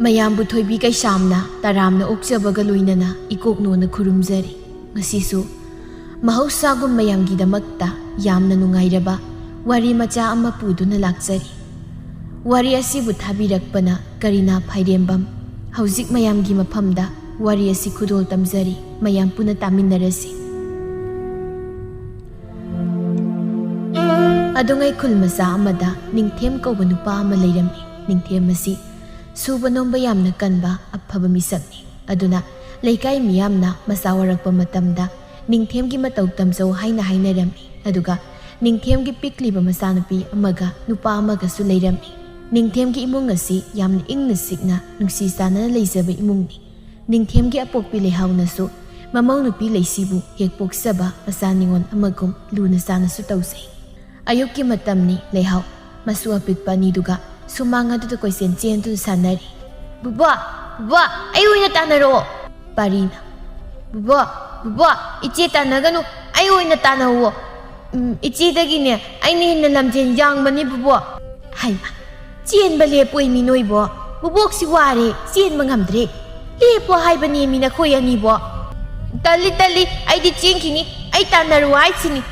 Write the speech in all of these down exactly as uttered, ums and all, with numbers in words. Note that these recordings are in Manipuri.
ꯃꯌꯥꯝꯕꯨ ꯊꯣꯏꯕꯤ ꯀꯩꯁꯥꯝꯅ ꯇꯔꯥꯝꯅ ꯑꯣꯛꯆꯕꯒ ꯂꯣꯏꯅꯅ ꯏꯀꯣꯛꯅꯣꯅ ꯈꯨꯔꯨꯝꯖꯔꯤ꯫ ꯉꯁꯤꯁꯨ ꯃꯍꯧꯁꯥꯒꯨꯝ ꯃꯌꯥꯝꯒꯤꯗꯃꯛꯇ ꯌꯥꯝꯅ ꯅꯨꯡꯉꯥꯏꯔꯕ ꯋꯥꯔꯤ ꯃꯆꯥ ꯑꯃ ꯄꯨꯗꯨꯅ ꯂꯥꯛꯆꯔꯤ꯫ ꯋꯥꯔꯤ ꯑꯁꯤꯕꯨ ꯊꯥꯕꯤꯔꯛꯄꯅ ꯀꯔꯤꯅꯥ ꯐꯥꯏꯔꯦꯝꯕꯝ꯫ ꯍꯧꯖꯤꯛ ꯃꯌꯥꯝꯒꯤ ꯃꯐꯝꯗ ꯋꯥꯔꯤ ꯑꯁꯤ ꯈꯨꯗꯣꯜ ꯇꯝꯖꯔꯤ꯫ ꯃꯌꯥꯝ ꯄꯨꯟꯅ ꯇꯥꯃꯤꯟꯅꯔꯁꯤ꯫ ꯑꯗꯨꯉꯩ ꯈꯨꯜ ꯃꯆꯥ ꯑꯃꯗ ꯅꯤꯡꯊꯦꯝ ꯀꯧꯕ ꯅꯨꯄꯥ ꯑꯃ ꯂꯩꯔꯝꯃꯤ꯫ ꯅꯤꯡꯊꯦꯝ ꯑꯁꯤ ꯁꯨꯕ ꯅꯣꯝꯕ ꯌꯥꯝꯅ ꯀꯟꯕ ꯑꯐꯕ ꯃꯤꯁꯛꯅꯤ꯫ ꯑꯗꯨꯅ ꯂꯩꯀꯥꯏ ꯃꯤꯌꯥꯝꯅ ꯃꯆꯥ ꯑꯣꯏꯔꯛꯄ ꯃꯇꯝꯗ ꯅꯤꯡꯊꯦꯝꯒꯤ ꯃꯇꯧ ꯇꯝꯖꯧ ꯍꯥꯏꯅ ꯍꯥꯏꯅꯔꯝꯃꯤ꯫ ꯑꯗꯨꯒ ꯅꯤꯡꯊꯦꯝꯒꯤ ꯄꯤꯛꯂꯤꯕ ꯃꯆꯥꯅꯨꯄꯤ ꯑꯃꯒ ꯅꯨꯄꯥ ꯑꯃꯒꯁꯨ ꯂꯩꯔꯝꯃꯤ꯫ ꯅꯤꯡꯊꯦꯝꯒꯤ ꯏꯃꯨꯡ ꯑꯁꯤ ꯌꯥꯝꯅ ꯏꯪꯅ ꯆꯤꯛꯅ ꯅꯨꯡꯁꯤ ꯆꯥꯟꯅꯅ ꯂꯩꯖꯕ ꯏꯃꯨꯡꯅꯤ꯫ ꯅꯤꯡꯊꯦꯝꯒꯤ ꯑꯄꯣꯛꯄꯤ ꯂꯩꯍꯥꯎꯅꯁꯨ ꯃꯃꯧ ꯅꯨꯄꯤ ꯂꯩꯁꯤꯕꯨ ꯍꯦꯛ ꯄꯣꯛꯆꯕ ꯃꯆꯥ ꯅꯤꯉꯣꯜ ꯑꯃꯒꯨꯝ ꯂꯨꯅ ꯆꯥꯟꯅꯁꯨ ꯇꯧꯖꯩ꯫ ꯑꯌꯨꯛꯀꯤ ꯃꯇꯝꯅꯤ꯫ ꯂꯩꯍꯥꯎ ꯃꯆꯨ ꯑꯄꯤꯛꯄ ꯑꯅꯤꯗꯨꯒ ꯁꯨꯃꯥꯡ ꯑꯗꯨꯗ ꯀꯣꯏꯆꯦꯟ ꯆꯦꯟꯗꯨꯅ ꯁꯥꯟꯅꯔꯤ꯫ "ꯕꯨꯕꯣꯛ, ꯕꯨꯕꯣꯛ, ꯑꯩ ꯑꯣꯏꯅ ꯇꯥꯟꯅꯔꯛꯑꯣ!" ꯄꯥꯔꯤꯅ꯫ "ꯕꯨꯕꯣꯛ, ꯕꯨꯕꯣꯛ, ꯏꯆꯦ ꯇꯥꯟꯅꯒꯅꯨ, ꯑꯩ ꯑꯣꯏꯅ ꯇꯥꯟꯅꯧꯋꯣ꯫ ꯎꯝ, ꯏꯆꯦꯗꯒꯤꯅꯦ ꯑꯩꯅ ꯍꯦꯟꯅ ꯂꯝꯖꯦꯟ ꯌꯥꯡꯕꯅꯤ ꯕꯨꯕꯣꯛ꯫" ꯍꯩꯃꯥ, ꯆꯦꯟꯕ ꯂꯦꯞꯄꯣꯏ ꯃꯤ ꯅꯣꯏꯕꯣ꯫ ꯕꯨꯕꯣꯛꯁꯤ ꯋꯥꯔꯦ, ꯆꯦꯟꯕ ꯉꯝꯗ꯭ꯔꯦ꯫ "ꯂꯦꯞꯄꯣ ꯍꯥꯏꯕꯅꯦ ꯃꯤ ꯅꯈꯣꯏ ꯑꯅꯤꯕꯣ꯫" "ꯇꯜꯂꯤ, ꯇꯜꯂꯤ, ꯑꯩꯗꯤ ꯆꯦꯟꯈꯤꯅꯤ, ꯑꯩ ꯇꯥꯟꯅꯔꯨ ꯍꯥꯏꯁꯤꯅꯤ꯫"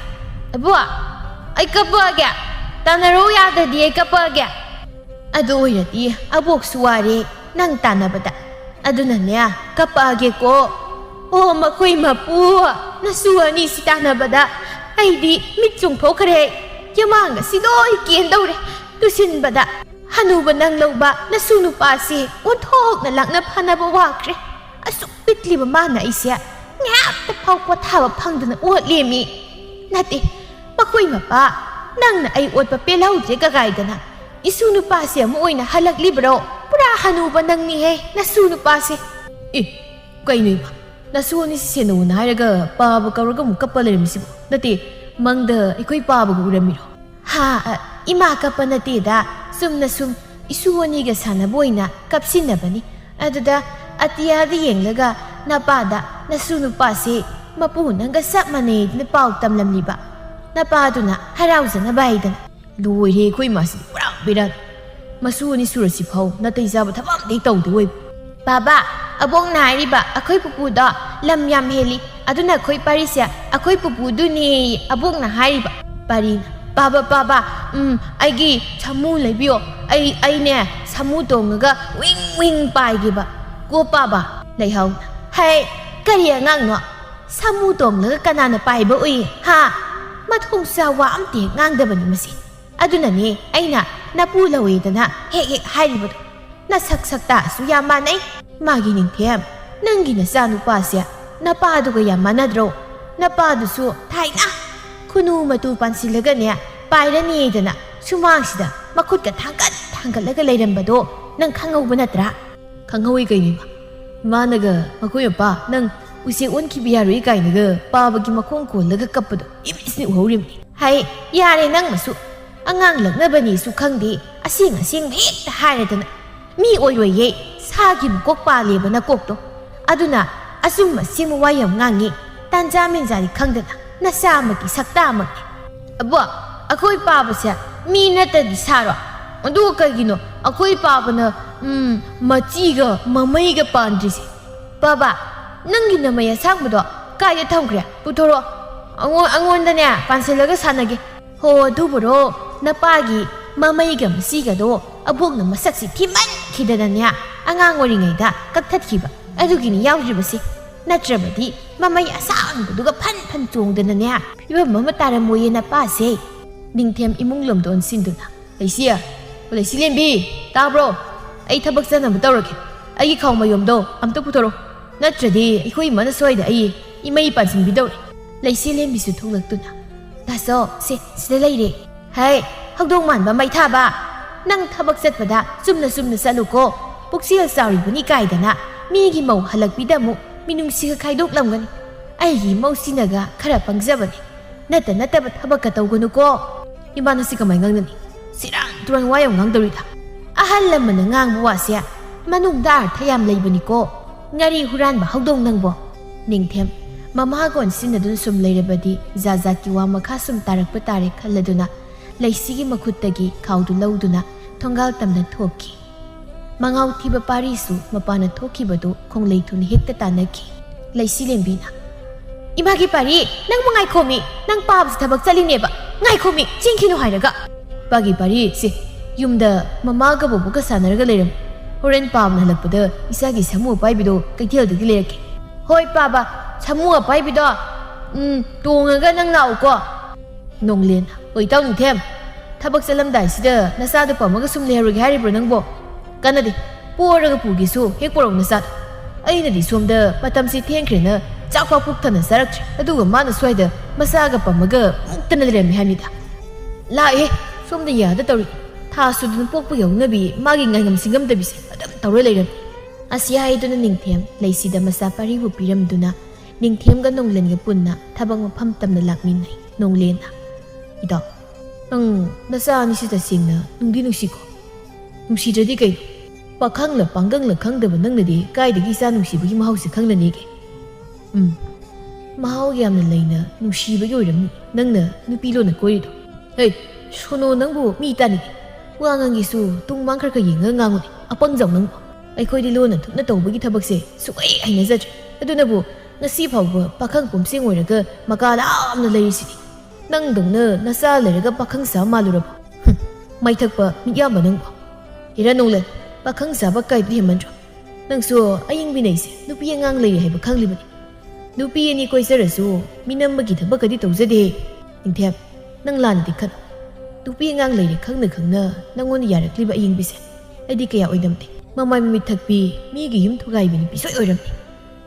"ꯑꯕꯣꯛ, ꯑꯩ ꯀꯞꯄꯛꯑꯒꯦ, ꯇꯥꯟꯅꯔꯨ ꯌꯥꯗ꯭ꯔꯗꯤ ꯑꯩ ꯀꯞꯄꯛꯑꯒꯦ꯫" "ꯑꯗꯨ ꯑꯣꯏꯔꯗꯤ ꯑꯕꯣꯛꯁꯨ ꯋꯥꯔꯦ, ꯅꯪ ꯇꯥꯟꯅꯕꯗ꯫ ꯑꯗꯨꯅꯅꯦ, ꯀꯞꯄꯛꯑꯒꯦꯀꯣ꯫" "ꯑꯣ, ꯃꯈꯣꯏ ꯃꯄꯨ, ꯅꯁꯨ ꯑꯅꯤꯁꯤ ꯇꯥꯟꯅꯕꯗ ꯑꯩꯗꯤ ꯃꯤꯠ ꯆꯣꯡꯊꯣꯛꯈ꯭ꯔꯦ꯫ ꯌꯦꯃꯥꯡ ꯑꯁꯤ ꯂꯣꯏ ꯀꯦꯟꯗꯧꯔꯦ꯫ ꯇꯨꯁꯤꯟꯕꯗ ꯍꯅꯨꯕ ꯅꯪ ꯂꯧꯕ ꯅꯁꯨ ꯅꯨꯄꯥꯁꯤ ꯑꯣꯟꯊꯣꯛꯅ ꯂꯥꯛꯅ ꯐꯅꯕ ꯋꯥꯈ꯭ꯔꯦ꯫ ꯑꯁꯨꯛ ꯄꯤꯛꯂꯤꯕ ꯃꯥꯅ ꯑꯩꯁꯦ ꯉꯥꯏꯍꯥꯛꯇ ꯐꯥꯎ ꯄꯣꯊꯥꯕ ꯐꯪꯗꯅ ꯑꯣꯠꯂꯦꯃꯤ꯫ ꯅꯠꯇꯦ, ꯃꯈꯣꯏ ꯃꯄꯥ, ꯅꯪꯅ ꯑꯩ ꯑꯣꯠꯄ ꯄꯦꯜꯍꯧꯗ꯭ꯔꯦ ꯀꯒꯥꯏꯗꯅ ꯏꯁꯨ ꯅꯨꯄꯥꯁꯤ ꯑꯃꯨꯛ ꯑꯣꯏꯅ ꯍꯜꯂꯛꯂꯤꯕ꯭ꯔꯣ? ꯄꯨꯔꯥ ꯍꯅꯨꯕ ꯅꯪꯅꯤꯍꯦ, ꯅꯁꯨ ꯅꯨꯄꯥꯁꯦ꯫" "ꯑꯦ, ꯀꯩꯅꯣ ꯏꯃꯥ? ꯅꯁꯨ ꯑꯅꯤꯁꯤ ꯁꯦꯟꯅꯧꯅ ꯍꯥꯏꯔꯒ ꯄꯥꯕ ꯀꯧꯔꯒ ꯑꯃꯨꯛ ꯀꯞꯄ ꯂꯩꯔꯝꯃꯤꯁꯤꯕꯣ? ꯅꯠꯇꯦ, ꯃꯪꯗ ꯑꯩꯈꯣꯏ ꯄꯥꯕꯒ ꯎꯔꯝꯃꯤꯔꯣ?" "ꯍꯥ, ꯑ, ꯏꯃꯥ ꯀꯞꯄ ꯅꯠꯇꯦꯗ, ꯆꯨꯝꯅ ꯁꯨꯝ ꯏꯁꯨ ꯑꯅꯤꯒ ꯁꯥꯟꯅꯕ ꯑꯣꯏꯅ ꯀꯞꯁꯤꯟꯅꯕꯅꯤ꯫ ꯑꯗꯨꯗ ꯑꯇꯤꯌꯥꯗ ꯌꯦꯡꯂꯒ ꯅꯄꯥꯗ ꯅꯁꯨ ꯅꯨꯄꯥꯁꯦ ꯃꯄꯨ ꯅꯪꯒ ꯆꯞ ꯃꯥꯟꯅꯩꯗꯅ ꯄꯥꯎ ꯇꯝꯂꯝꯂꯤꯕ꯫ ꯅꯄꯥꯗꯨꯅ ꯍꯔꯥꯎꯖꯅꯕ ꯍꯥꯏꯗꯅ꯫" "ꯂꯣꯏꯔꯦ, ꯑꯩꯈꯣꯏ ꯏꯃꯥꯁꯤꯗꯤ ꯄꯨꯔꯥ ꯕꯦꯔꯥꯅꯤ꯫ ꯃꯁꯨ ꯑꯅꯤ ꯁꯨꯔꯁꯤ ꯐꯥꯎ ꯅꯥꯇꯩ ꯆꯥꯕ ꯊꯕꯛ ꯑꯝꯇ ꯍꯦꯛ ꯇꯧꯗꯦ ꯑꯣꯏꯕ꯫ ꯕꯥꯕꯥ, ꯑꯕꯣꯛꯅ ꯍꯥꯏꯔꯤꯕ ꯑꯩꯈꯣꯏ ꯄꯨꯄꯨꯗꯣ ꯂꯝ ꯌꯥꯝ ꯍꯦꯜꯂꯤ, ꯑꯗꯨꯅ ꯑꯩꯈꯣꯏ ꯄꯥꯔꯤꯁꯦ ꯑꯩꯈꯣꯏ ꯄꯨꯄꯨꯗꯨꯅꯦꯌꯦ ꯑꯕꯣꯛꯅ ꯍꯥꯏꯔꯤꯕ꯫ ꯄꯥꯔꯤꯅ, "ꯕꯥꯕꯥ, ꯕꯥꯕꯥ, ꯎꯝ, ꯑꯩꯒꯤ ꯁꯥꯃꯨ ꯂꯩꯕꯤꯌꯣ, ꯑꯩ, ꯑꯩꯅꯦ ꯁꯥꯃꯨ ꯇꯣꯡꯉꯒ ꯋꯤꯡ ꯋꯤꯡ ꯄꯥꯏꯒꯦꯕ"꯫ "ꯀꯣ ꯄꯥꯕ"꯫ ꯂꯩꯍꯥꯎꯅ, "ꯍꯩ, ꯀꯔꯤ ꯑꯉꯥꯡꯅꯣ? ꯁꯥꯃꯨ ꯇꯣꯡꯂꯒ ꯀꯅꯥꯅ ꯄꯥꯏꯕ ꯎꯏ, ꯍꯥ? ꯃꯊꯣꯡ ꯆꯥ ꯋꯥ ꯑꯝꯇ ꯍꯦꯛ ꯉꯥꯡꯗꯕꯅꯤ ꯃꯁꯤ꯫ ꯑꯗꯨꯅꯅꯦ ꯑꯩꯅ ꯅꯄꯨ ꯂꯧꯋꯦꯗꯅ ꯍꯦꯛ ꯍꯦꯛ ꯍꯥꯏꯔꯤꯕꯗꯣ꯫ ꯅꯁꯛ ꯁꯛꯇꯥꯁꯨ ꯌꯥꯝ ꯃꯥꯟꯅꯩ꯫ ꯃꯥꯒꯤ ꯅꯤꯡꯊꯦꯝ, ꯅꯪꯒꯤ ꯅꯆꯥꯅꯨꯄꯥꯁꯦ ꯅꯄꯥꯗꯨꯒ ꯌꯥꯝ ꯃꯥꯟꯅꯗ꯭ꯔꯣ? ꯅꯄꯥꯗꯨꯁꯨ ꯊꯥꯏꯅ ꯈꯨꯅꯨ ꯃꯇꯨ ꯄꯥꯟꯁꯤꯜꯂꯒꯅꯦ ꯄꯥꯏꯔꯅꯤꯗꯅ ꯁꯨꯃꯥꯡꯁꯤꯗ ꯃꯈꯨꯠꯀ ꯊꯥꯡꯒꯠ ꯊꯥꯡꯒꯠꯂꯒ ꯂꯩꯔꯝꯕꯗꯣ ꯅꯪ ꯈꯪꯍꯧꯕ ꯅꯠꯇ꯭ꯔꯥ?" "ꯈꯪꯍꯧꯏ ꯀꯩꯅꯣ ꯏꯃꯥ꯫ ꯏꯃꯥꯅꯒ ꯃꯈꯣꯏ ꯃꯄꯥ ꯅꯪ ꯎꯆꯦꯛ ꯑꯣꯟꯈꯤꯕ ꯌꯥꯔꯣꯏ ꯀꯥꯏꯅꯒ ꯄꯥꯕꯒꯤ ꯃꯈꯣꯡ ꯀꯣꯜꯂꯒ ꯀꯞꯄꯗꯣ ꯏꯃꯤꯠꯁꯤꯅ ꯎꯍꯧꯔꯤꯕꯅꯤ"꯫ "ꯍꯥꯏ, ꯌꯥꯔꯦ ꯅꯪ ꯃꯁꯨ꯫ ꯑꯉꯥꯡ ꯂꯛꯅꯕꯅꯤꯁꯨ ꯈꯪꯗꯦ, ꯑꯁꯦꯡ ꯑꯁꯦꯡꯕ ꯍꯦꯛꯇ ꯍꯥꯏꯔꯗꯅ꯫ ꯃꯤ ꯑꯣꯏꯔꯣꯏꯌꯦ, ꯁꯥꯒꯤ ꯃꯀꯣꯛ ꯄꯥꯜꯂꯦꯕ ꯅꯀꯣꯛꯇꯣ꯫ ꯑꯗꯨꯅ ꯑꯆꯨꯝ ꯑꯁꯦꯡꯕ ꯋꯥ ꯌꯥꯝ ꯉꯥꯡꯉꯤ, ꯇꯥꯟꯖꯥ ꯃꯦꯟꯖꯥꯗꯤ ꯈꯪꯗꯅ ꯅꯆꯥ ꯑꯃꯒꯤ ꯁꯛꯇꯥ ꯑꯃꯒꯤ"꯫ "ꯑꯕꯣ, ꯑꯩꯈꯣꯏ ꯄꯥꯕꯁꯦ ꯃꯤ ꯅꯠꯇꯗꯤ ꯁꯥꯔꯣ? ꯑꯗꯨꯒ ꯀꯩꯒꯤꯅꯣ ꯑꯩꯈꯣꯏ ꯄꯥꯕꯅ, ꯎꯝ, ꯃꯆꯤꯒ ꯃꯃꯩꯒ ꯄꯥꯟꯗ꯭ꯔꯤꯁꯦ? ꯄꯥꯕ, ꯅꯪꯒꯤ ꯅꯃꯩ ꯑꯁꯥꯡꯕꯗꯣ ꯀꯥꯏꯗ ꯊꯝꯈ꯭ꯔꯦ? ꯄꯨꯊꯣꯔꯛꯑꯣ꯫ ꯑꯩꯉꯣꯟ-, ꯑꯩꯉꯣꯟꯗꯅꯦ ꯄꯥꯟꯁꯤꯜꯂꯒ ꯁꯥꯟꯅꯒꯦ"꯫ "ꯍꯣ, ꯑꯗꯨꯕꯨꯔꯣ, ꯅꯄꯥꯒꯤ ꯃꯃꯩꯒ ꯃꯆꯤꯒꯗꯣ ꯑꯕꯣꯛꯅ ꯃꯁꯛꯁꯤ ꯊꯤꯃꯟꯈꯤꯗꯅꯅꯦ ꯑꯉꯥꯡ ꯑꯣꯏꯔꯤꯉꯩꯗ ꯀꯛꯊꯠꯈꯤꯕ꯫ ꯑꯗꯨꯒꯤꯅꯤ ꯌꯥꯎꯗ꯭ꯔꯤꯕꯁꯤ꯫ ꯅꯠꯇ꯭ꯔꯕꯗꯤ ꯃꯃꯩ ꯑꯁꯥꯡꯕꯗꯨꯒ ꯐꯟ ꯐꯟ ꯆꯣꯡꯗꯅꯅꯦ ꯐꯤꯕꯝ ꯑꯃ ꯇꯥꯔꯝꯃꯣꯏꯌꯦ ꯅꯄꯥꯁꯦ"꯫ ꯅꯤꯡꯊꯦꯝ ꯏꯃꯨꯡ ꯂꯣꯝꯗ ꯑꯣꯟꯁꯤꯟꯗꯨꯅ, "ꯂꯩꯁꯤ, ꯑꯣ, ꯂꯩꯁꯤ ꯂꯦꯝꯕꯤ, ꯇꯥꯕ꯭ꯔꯣ? ꯑꯩ ꯊꯕꯛ ꯆꯠꯅꯕ ꯇꯧꯔꯒꯦ꯫ ꯑꯩꯒꯤ ꯈꯥꯎ ꯃꯌꯣꯝꯗꯣ ꯑꯝꯇ ꯄꯨꯊꯣꯔꯛꯑꯣ꯫ ꯅꯠꯇ꯭ꯔꯗꯤ ꯑꯩꯈꯣꯏ ꯏꯃꯥꯅ ꯁ꯭ꯋꯥꯏꯗ ꯑꯩ ꯏꯃꯩ ꯄꯥꯟꯁꯤꯟꯕꯤꯗꯧꯔꯦ"꯫ ꯂꯩꯁꯤ ꯂꯦꯝꯕꯤꯁꯨ ꯊꯣꯛꯂꯛꯇꯨꯅ, "ꯗꯥꯆꯧ, ꯁꯦ, ꯁꯤꯗ ꯂꯩꯔꯦ"꯫ "ꯍꯩ, ꯍꯧꯗꯣꯡ ꯃꯥꯟꯕ ꯃꯩꯊꯥꯕ! ꯅꯪ ꯊꯕꯛ ꯆꯠꯄꯗ ꯆꯨꯝꯅ ꯆꯨꯝꯅ ꯆꯠꯂꯨꯀꯣ꯫ ꯄꯨꯛꯆꯦꯜ ꯆꯥꯎꯔꯤꯕꯅꯤ ꯀꯥꯏꯗꯅ ꯃꯤꯒꯤ ꯃꯧ ꯍꯜꯂꯛꯄꯤꯗ ꯑꯃꯨꯛ ꯃꯤꯅꯨꯡꯁꯤꯒ ꯈꯥꯏꯗꯣꯛꯂꯝꯒꯅꯤ꯫ ꯑꯩꯒꯤ ꯏꯃꯧꯁꯤꯅꯒ ꯈꯔ ꯄꯪꯖꯕꯅꯤ꯫ ꯅꯠꯇ ꯅꯠꯇꯕ ꯊꯕꯛꯀ ꯇꯧꯒꯅꯨꯀꯣ"꯫ ꯏꯃꯥꯅ ꯁꯤ ꯀꯃꯥꯏ ꯉꯥꯡꯅꯅꯤ? ꯁꯤꯔꯥꯟ ꯇꯨꯔꯥꯟ ꯋꯥ ꯌꯥꯝ ꯉꯥꯡꯗꯧꯔꯤꯗ꯫ ꯑꯍꯜ ꯂꯃꯟꯅ ꯉꯥꯡꯕ ꯋꯥꯁꯦ ꯃꯅꯨꯡꯗ ꯑꯔꯊ ꯌꯥꯝ ꯂꯩꯕꯅꯤꯀꯣ꯫ ꯉꯥꯔꯤ ꯍꯨꯔꯥꯟꯕ ꯍꯧꯗꯣꯡ ꯅꯪꯕꯣ꯫ ꯅꯤꯡꯊꯦꯝ, ꯃꯃꯥꯒ ꯑꯣꯟꯁꯤꯟꯅꯗꯨꯅ ꯁꯨꯝ ꯂꯩꯔꯕꯗꯤ ꯖꯥꯠ ꯖꯥꯠꯀꯤ ꯋꯥ ꯃꯈꯥ ꯁꯨꯝ ꯇꯥꯔꯛꯄ ꯇꯥꯔꯦ ꯈꯜꯂꯗꯨꯅ ꯂꯩꯁꯤꯒꯤ ꯃꯈꯨꯠꯇꯒꯤ ꯈꯥꯎꯗꯨ ꯂꯧꯗꯨꯅ ꯊꯣꯡꯒꯥꯜ ꯇꯝꯅ ꯊꯣꯛꯈꯤ꯫ ꯃꯉꯥꯎ ꯊꯤꯕ ꯄꯥꯔꯤꯁꯨ ꯃꯄꯥꯅ ꯊꯣꯛꯈꯤꯕꯗꯨ ꯈꯣꯡꯂꯩ ꯊꯨꯅ ꯍꯦꯛꯇ ꯇꯥꯟꯅꯈꯤ꯫ ꯂꯩꯁꯤꯂꯦꯝꯕꯤꯅ, "ꯏꯃꯥꯒꯤ ꯄꯥꯔꯤ, ꯅꯪꯕꯨ ꯉꯥꯏꯈꯣꯃꯤ, ꯅꯪ ꯄꯥꯕꯁꯦ ꯊꯕꯛ ꯆꯠꯂꯤꯅꯦꯕ, ꯉꯥꯏꯈꯣꯃꯤ, ꯆꯦꯟꯈꯤꯅꯨ ꯍꯥꯏꯔꯒ꯫ ꯏꯄꯥꯒꯤ ꯄꯥꯔꯤ, ꯁꯦ, ꯌꯨꯝꯗ ꯃꯃꯥꯒ ꯕꯣꯕꯣꯛꯀ ꯁꯥꯟꯅꯔꯒ ꯂꯩꯔꯝꯃꯤ꯫ ꯍꯣꯔꯦꯟ ꯄꯥꯕꯅ ꯍꯜꯂꯛꯄꯗ ꯏꯆꯥꯒꯤ ꯁꯥꯃꯨ ꯑꯄꯥꯏꯕꯤꯗꯣ ꯀꯩꯊꯦꯜꯗꯒꯤ ꯂꯩꯔꯛꯀꯦ꯫" "ꯍꯣꯏ ꯄꯥꯕ, ꯁꯥꯃꯨ ꯑꯄꯥꯏꯕꯤꯗꯣ, ꯎꯝ, ꯇꯣꯡꯉꯒ ꯅꯪ ꯂꯥꯛꯎꯀꯣ꯫" ꯅꯣꯡꯂꯦꯟ, "ꯍꯣꯏ ꯏꯇꯥꯎ ꯅꯤꯡꯊꯦꯝ, ꯊꯕꯛ ꯆꯠꯂꯝꯗꯥꯏꯁꯤꯗ ꯅꯆꯥꯗꯣ ꯄꯝꯃꯒ ꯁꯨꯝ ꯂꯩꯍꯧꯔꯒꯦ ꯍꯥꯏꯔꯤꯕ꯭ꯔꯣ ꯅꯪꯕꯣ? ꯀꯥꯟꯅꯗꯦ, ꯄꯣꯔꯒ ꯄꯨꯒꯦꯁꯨ ꯍꯦꯛ ꯄꯣꯔꯛꯎ ꯅꯆꯥꯗꯣ꯫ ꯑꯩꯅꯗꯤ ꯁꯣꯝꯗ ꯃꯇꯝꯁꯤ ꯊꯦꯡꯈ꯭ꯔꯦꯅ ꯆꯥꯛ ꯐꯥꯎ ꯄꯨꯛ ꯊꯟꯅ ꯆꯥꯔꯛꯇ꯭ꯔꯤ, ꯑꯗꯨꯒ ꯃꯥꯅ ꯁ꯭ꯋꯥꯏꯗ ꯃꯆꯥꯒ ꯄꯝꯃꯒ ꯃꯨꯛꯇꯅ ꯂꯩꯔꯝꯃꯤ ꯍꯥꯏꯕꯅꯤꯗ꯫ ꯂꯥꯛꯑꯦ, ꯁꯣꯝꯗ ꯌꯥꯗ ꯇꯧꯔꯤ꯫ ꯊꯥ ꯁꯨꯗꯅ ꯄꯣꯛꯄ ꯌꯧꯅꯕꯤ ꯃꯥꯒꯤ ꯉꯥꯏꯉꯝ ꯁꯤꯡꯉꯝꯗꯕꯤꯁꯦ ꯑꯗꯨꯝ ꯇꯧꯔ ꯂꯩꯔꯝꯃꯤ꯫" ꯑꯁꯤ ꯍꯥꯏꯗꯨꯅ ꯅꯤꯡꯊꯦꯝ ꯂꯩꯁꯤꯗ ꯃꯆꯥ ꯄꯥꯔꯤꯕꯨ ꯄꯤꯔꯝꯗꯨꯅ ꯅꯤꯡꯊꯦꯝꯒ ꯅꯣꯡꯂꯦꯟꯒ ꯄꯨꯟꯅ ꯊꯕꯛ ꯃꯐꯝ ꯇꯝꯅ ꯂꯥꯛꯃꯤꯟꯅꯩ꯫ ꯅꯣꯡꯂꯦꯟꯅ, "ꯏꯇꯥꯎ, ꯅꯪ ꯅꯆꯥ ꯑꯅꯤꯁꯤ ꯇꯁꯦꯡꯅ ꯅꯨꯡꯗꯤ ꯅꯨꯡꯁꯤꯀꯣ꯫ ꯅꯨꯡꯁꯤꯗ꯭ꯔꯗꯤ ꯀꯩꯅꯣ? ꯄꯥꯈꯪꯂ ꯄꯥꯡꯒꯪꯂ ꯈꯪꯗꯕ ꯅꯪꯅꯗꯤ ꯀꯥꯏꯗꯒꯤ ꯏꯆꯥ ꯅꯨꯡꯁꯤꯕꯒꯤ ꯃꯍꯥꯎꯁꯦ ꯈꯪꯂꯅꯤꯒꯦ?" "ꯎꯝ, ꯃꯍꯥꯎ ꯌꯥꯝꯅ ꯂꯩꯅ ꯅꯨꯡꯁꯤꯕꯒꯤ ꯑꯣꯏꯔꯝꯅꯤ ꯅꯪꯅ ꯅꯨꯄꯤ ꯂꯣꯟꯅ ꯀꯣꯏꯔꯤꯗꯣ꯫" "ꯍꯦ, ꯁꯣꯅꯣ ꯅꯪꯕꯨ ꯃꯤ ꯇꯥꯅꯤꯡꯉꯦ꯫ ꯋꯥ ꯉꯥꯡꯒꯦꯁꯨ ꯇꯨꯡ ꯃꯥꯡ ꯈꯔ ꯈꯔ ꯌꯦꯡꯉꯒ ꯉꯥꯡꯉꯨꯅꯦ, ꯑꯄꯪꯖꯥꯎ ꯅꯪꯕꯨ꯫ ꯑꯩꯈꯣꯏꯗꯤ ꯂꯣꯟꯅ ꯊꯨꯞꯅ ꯇꯧꯕꯒꯤ ꯊꯕꯛꯁꯦ ꯁꯨꯛꯍꯩ ꯍꯩꯅꯖꯗ꯭ꯔꯦ꯫ ꯑꯗꯨꯅꯕꯨ ꯉꯁꯤ ꯐꯥꯎꯕ ꯄꯥꯈꯪ ꯄꯨꯝꯁꯦꯡ ꯑꯣꯏꯔꯒ ꯃꯀꯥ ꯂꯥꯝꯅ ꯂꯩꯔꯤꯁꯤꯗꯤ꯫ ꯅꯪꯗꯧꯅ ꯅꯆꯥ ꯂꯩꯔꯒ ꯄꯥꯈꯪ ꯁꯥ ꯃꯥꯜꯂꯨꯔꯕꯣ? ꯍꯨꯝ, ꯃꯩꯊꯛꯄ ꯃꯤꯠꯌꯥꯝꯕ ꯅꯪꯕꯨ꯫ ꯍꯦꯔꯥ ꯅꯣꯡꯂꯦꯟ, ꯄꯥꯈꯪ ꯁꯥꯕ ꯀꯥꯏꯗꯨꯗꯤ ꯍꯦꯟꯃꯟꯗ꯭ꯔꯣ? ꯅꯪꯁꯨ ꯑꯌꯤꯡꯕꯤ ꯅꯩꯁꯦ ꯅꯨꯄꯤ ꯑꯉꯥꯡ ꯂꯩꯔꯦ ꯍꯥꯏꯕ ꯈꯪꯂꯤꯕꯅꯤ꯫ ꯅꯨꯄꯤ ꯑꯅꯤ ꯀꯣꯏꯖꯔꯁꯨ ꯃꯤꯅꯝꯕꯒꯤ ꯊꯕꯛꯀꯗꯤ ꯇꯧꯖꯗꯦ꯫ ꯅꯤꯡꯊꯦꯝ, ꯅꯪ ꯂꯥꯟꯅꯗꯤ ꯈꯟ꯫ ꯅꯨꯄꯤ ꯑꯉꯥꯡ ꯂꯩꯔꯦ ꯈꯪꯅ ꯈꯪꯅ ꯅꯪꯉꯣꯟꯗ ꯌꯥꯔꯛꯂꯤꯕ ꯑꯌꯤꯡꯕꯤꯁꯦ ꯑꯩꯗꯤ ꯀꯌꯥ ꯑꯣꯏꯗꯝꯗꯦ꯫ ꯃꯃꯥꯏ ꯃꯃꯤꯠ ꯊꯛꯄꯤ, ꯃꯤꯒꯤ ꯌꯨꯝ ꯊꯨꯒꯥꯏꯕꯤ ꯅꯨꯄꯤ ꯁꯣꯏ ꯑꯣꯏꯔꯝꯅꯤ꯫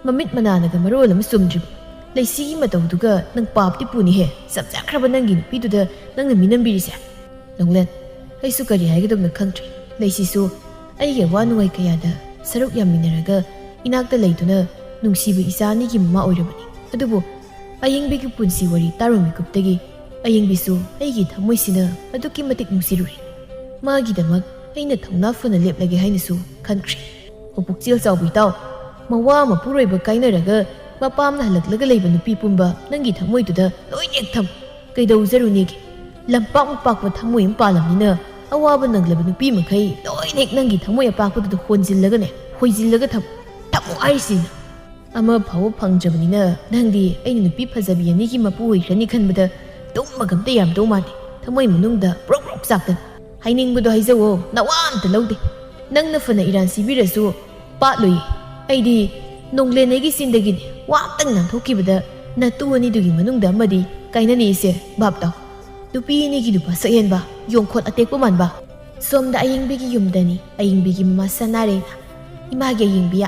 ꯃꯃꯤꯠ ꯃꯅꯥꯅꯒ ꯃꯔꯣꯜ ꯑꯃ ꯆꯨꯝꯗ꯭ꯔꯤꯕ꯫ ꯂꯩꯁꯤꯒꯤ ꯃꯇꯧꯗꯨꯒ ꯅꯪ ꯄꯥꯞꯇꯤ ꯄꯨꯅꯤꯍꯦ, ꯆꯞ ꯆꯥꯈ꯭ꯔꯕ ꯅꯪꯒꯤ ꯅꯨꯄꯤꯗꯨꯗ ꯅꯪꯅ ꯃꯤꯅꯝꯕꯤꯔꯤꯁꯦ꯫" ꯅꯣꯡꯂꯦꯟ, ꯑꯩꯁꯨ ꯀꯔꯤ ꯍꯥꯏꯒꯗꯕꯅꯣ ꯈꯪꯗ꯭ꯔꯦ꯫ ꯂꯩꯁꯤꯁꯨ ꯑꯩꯒꯤ ꯑꯋꯥ ꯅꯨꯡꯉꯥꯏ ꯀꯌꯥꯗ ꯁꯔꯨꯛ ꯌꯥꯃꯤꯟꯅꯔꯒ ꯏꯅꯥꯛꯇ ꯂꯩꯗꯨꯅ ꯅꯨꯡꯁꯤꯕ ꯏꯆꯥ ꯑꯅꯤꯒꯤ ꯃꯃꯥ ꯑꯣꯏꯔꯕꯅꯤ꯫ ꯑꯗꯨꯕꯨ ꯑꯌꯤꯡꯕꯤꯒꯤ ꯄꯨꯟꯁꯤ ꯋꯥꯔꯤ ꯇꯥꯔꯨ ꯃꯤꯀꯨꯞꯇꯒꯤ ꯑꯌꯤꯡꯕꯤꯁꯨ ꯑꯩꯒꯤ ꯊꯃꯣꯏꯁꯤꯅ ꯑꯗꯨꯛꯀꯤ ꯃꯇꯤꯛ ꯅꯨꯡꯁꯤꯔꯨꯔꯦ꯫ ꯃꯥꯒꯤꯗꯃꯛ ꯑꯩꯅ ꯊꯧꯅꯥ ꯐꯅ ꯂꯦꯞꯂꯒꯦ ꯍꯥꯏꯅꯁꯨ ꯈꯟꯈ꯭ꯔꯦ꯫ "ꯑꯣ ꯄꯨꯛꯆꯦꯜ ꯆꯥꯎꯕ ꯏꯇꯥꯎ, ꯃꯋꯥ ꯃꯄꯨꯔꯣꯏꯕ ꯀꯥꯏꯅꯔꯒ ꯃꯄꯥꯝꯅ ꯍꯜꯂꯛꯂꯒ ꯂꯩꯕ ꯅꯨꯄꯤ ꯄꯨꯝꯕ ꯅꯪꯒꯤ ꯊꯃꯣꯏꯗꯨꯗ ꯂꯣꯏ ꯅꯦꯛꯊꯝ꯫ ꯀꯩꯗꯧꯖꯔꯨꯅꯦꯒꯦ? ꯂꯝꯄꯥꯛ ꯃꯄꯥꯛꯄ ꯊꯃꯣꯏ ꯑꯃ ꯄꯥꯜꯂꯝꯅꯤꯅ ꯑꯋꯥꯕ ꯅꯪꯂꯕ ꯅꯨꯄꯤ ꯃꯈꯩ ꯂꯣꯏꯅ ꯍꯦꯛ ꯅꯪꯒꯤ ꯊꯃꯣꯏ ꯑꯄꯥꯛꯄꯗꯨꯗ ꯍꯣꯟꯖꯤꯜꯂꯒꯅꯦ, ꯍꯣꯏꯖꯤꯜꯂꯒ ꯊꯝ-, ꯊꯝꯃꯣ ꯍꯥꯏꯔꯤꯁꯤꯅ꯫ ꯑꯃ ꯐꯥꯎꯕ ꯐꯪꯗ꯭ꯔꯕꯅꯤꯅ ꯅꯪꯗꯤ ꯑꯩꯅ ꯅꯨꯄꯤ ꯐꯖꯕꯤ ꯑꯅꯤꯒꯤ ꯃꯄꯨ ꯑꯣꯏꯈ꯭ꯔꯅꯤ ꯈꯟꯕꯗ ꯇꯨꯝꯕꯒ ꯑꯝꯇ ꯌꯥꯔꯝꯗꯧ ꯃꯥꯟꯗꯦ꯫ ꯊꯃꯣꯏ ꯃꯅꯨꯡꯗ ꯄ꯭ꯔꯣꯛ ꯄ꯭ꯔꯣꯛ ꯆꯥꯛꯇꯅ꯫ ꯍꯥꯏꯅꯤꯡꯕꯗꯣ ꯍꯥꯏꯖꯧꯑꯣ, ꯅꯋꯥ ꯑꯝꯇ ꯂꯧꯗꯦ꯫ ꯅꯪꯅ ꯐꯅ ꯏꯔꯥꯟ ꯁꯤꯕꯤꯔꯁꯨ ꯄꯥꯠꯂꯣꯏꯌꯦ꯫ ꯑꯩꯗꯤ ꯅꯣꯡꯂꯦꯟ ꯑꯩꯒꯤ ꯆꯤꯟꯗꯒꯤꯅꯦ ꯋꯥ ꯑꯝꯇꯪ ꯅꯥꯟꯊꯣꯛꯈꯤꯕꯗ ꯅꯇꯨ ꯑꯅꯤꯗꯨꯒꯤ ꯃꯅꯨꯡꯗ ꯑꯃꯗꯤ ꯀꯥꯏꯅꯅꯤ ꯏꯆꯦ, ꯚꯥꯞ ꯇꯥꯎ꯫ ꯅꯨꯄꯤ ꯑꯅꯤꯒꯤ ꯅꯨꯄꯥ ꯁꯛꯍꯦꯟꯕ, ꯌꯣꯡꯈꯣꯠ ꯑꯇꯦꯛꯄ ꯃꯥꯟꯕ꯫ ꯁꯣꯝꯗ ꯑꯌꯤꯡꯕꯤꯒꯤ ꯌꯨꯝꯗꯅꯤ, ꯑꯌꯤꯡꯕꯤꯒꯤ ꯃꯃꯥ ꯁꯅꯥꯔꯩꯅ꯫ "ꯏꯃꯥꯒꯤ ꯑꯌꯤꯡꯕꯤ,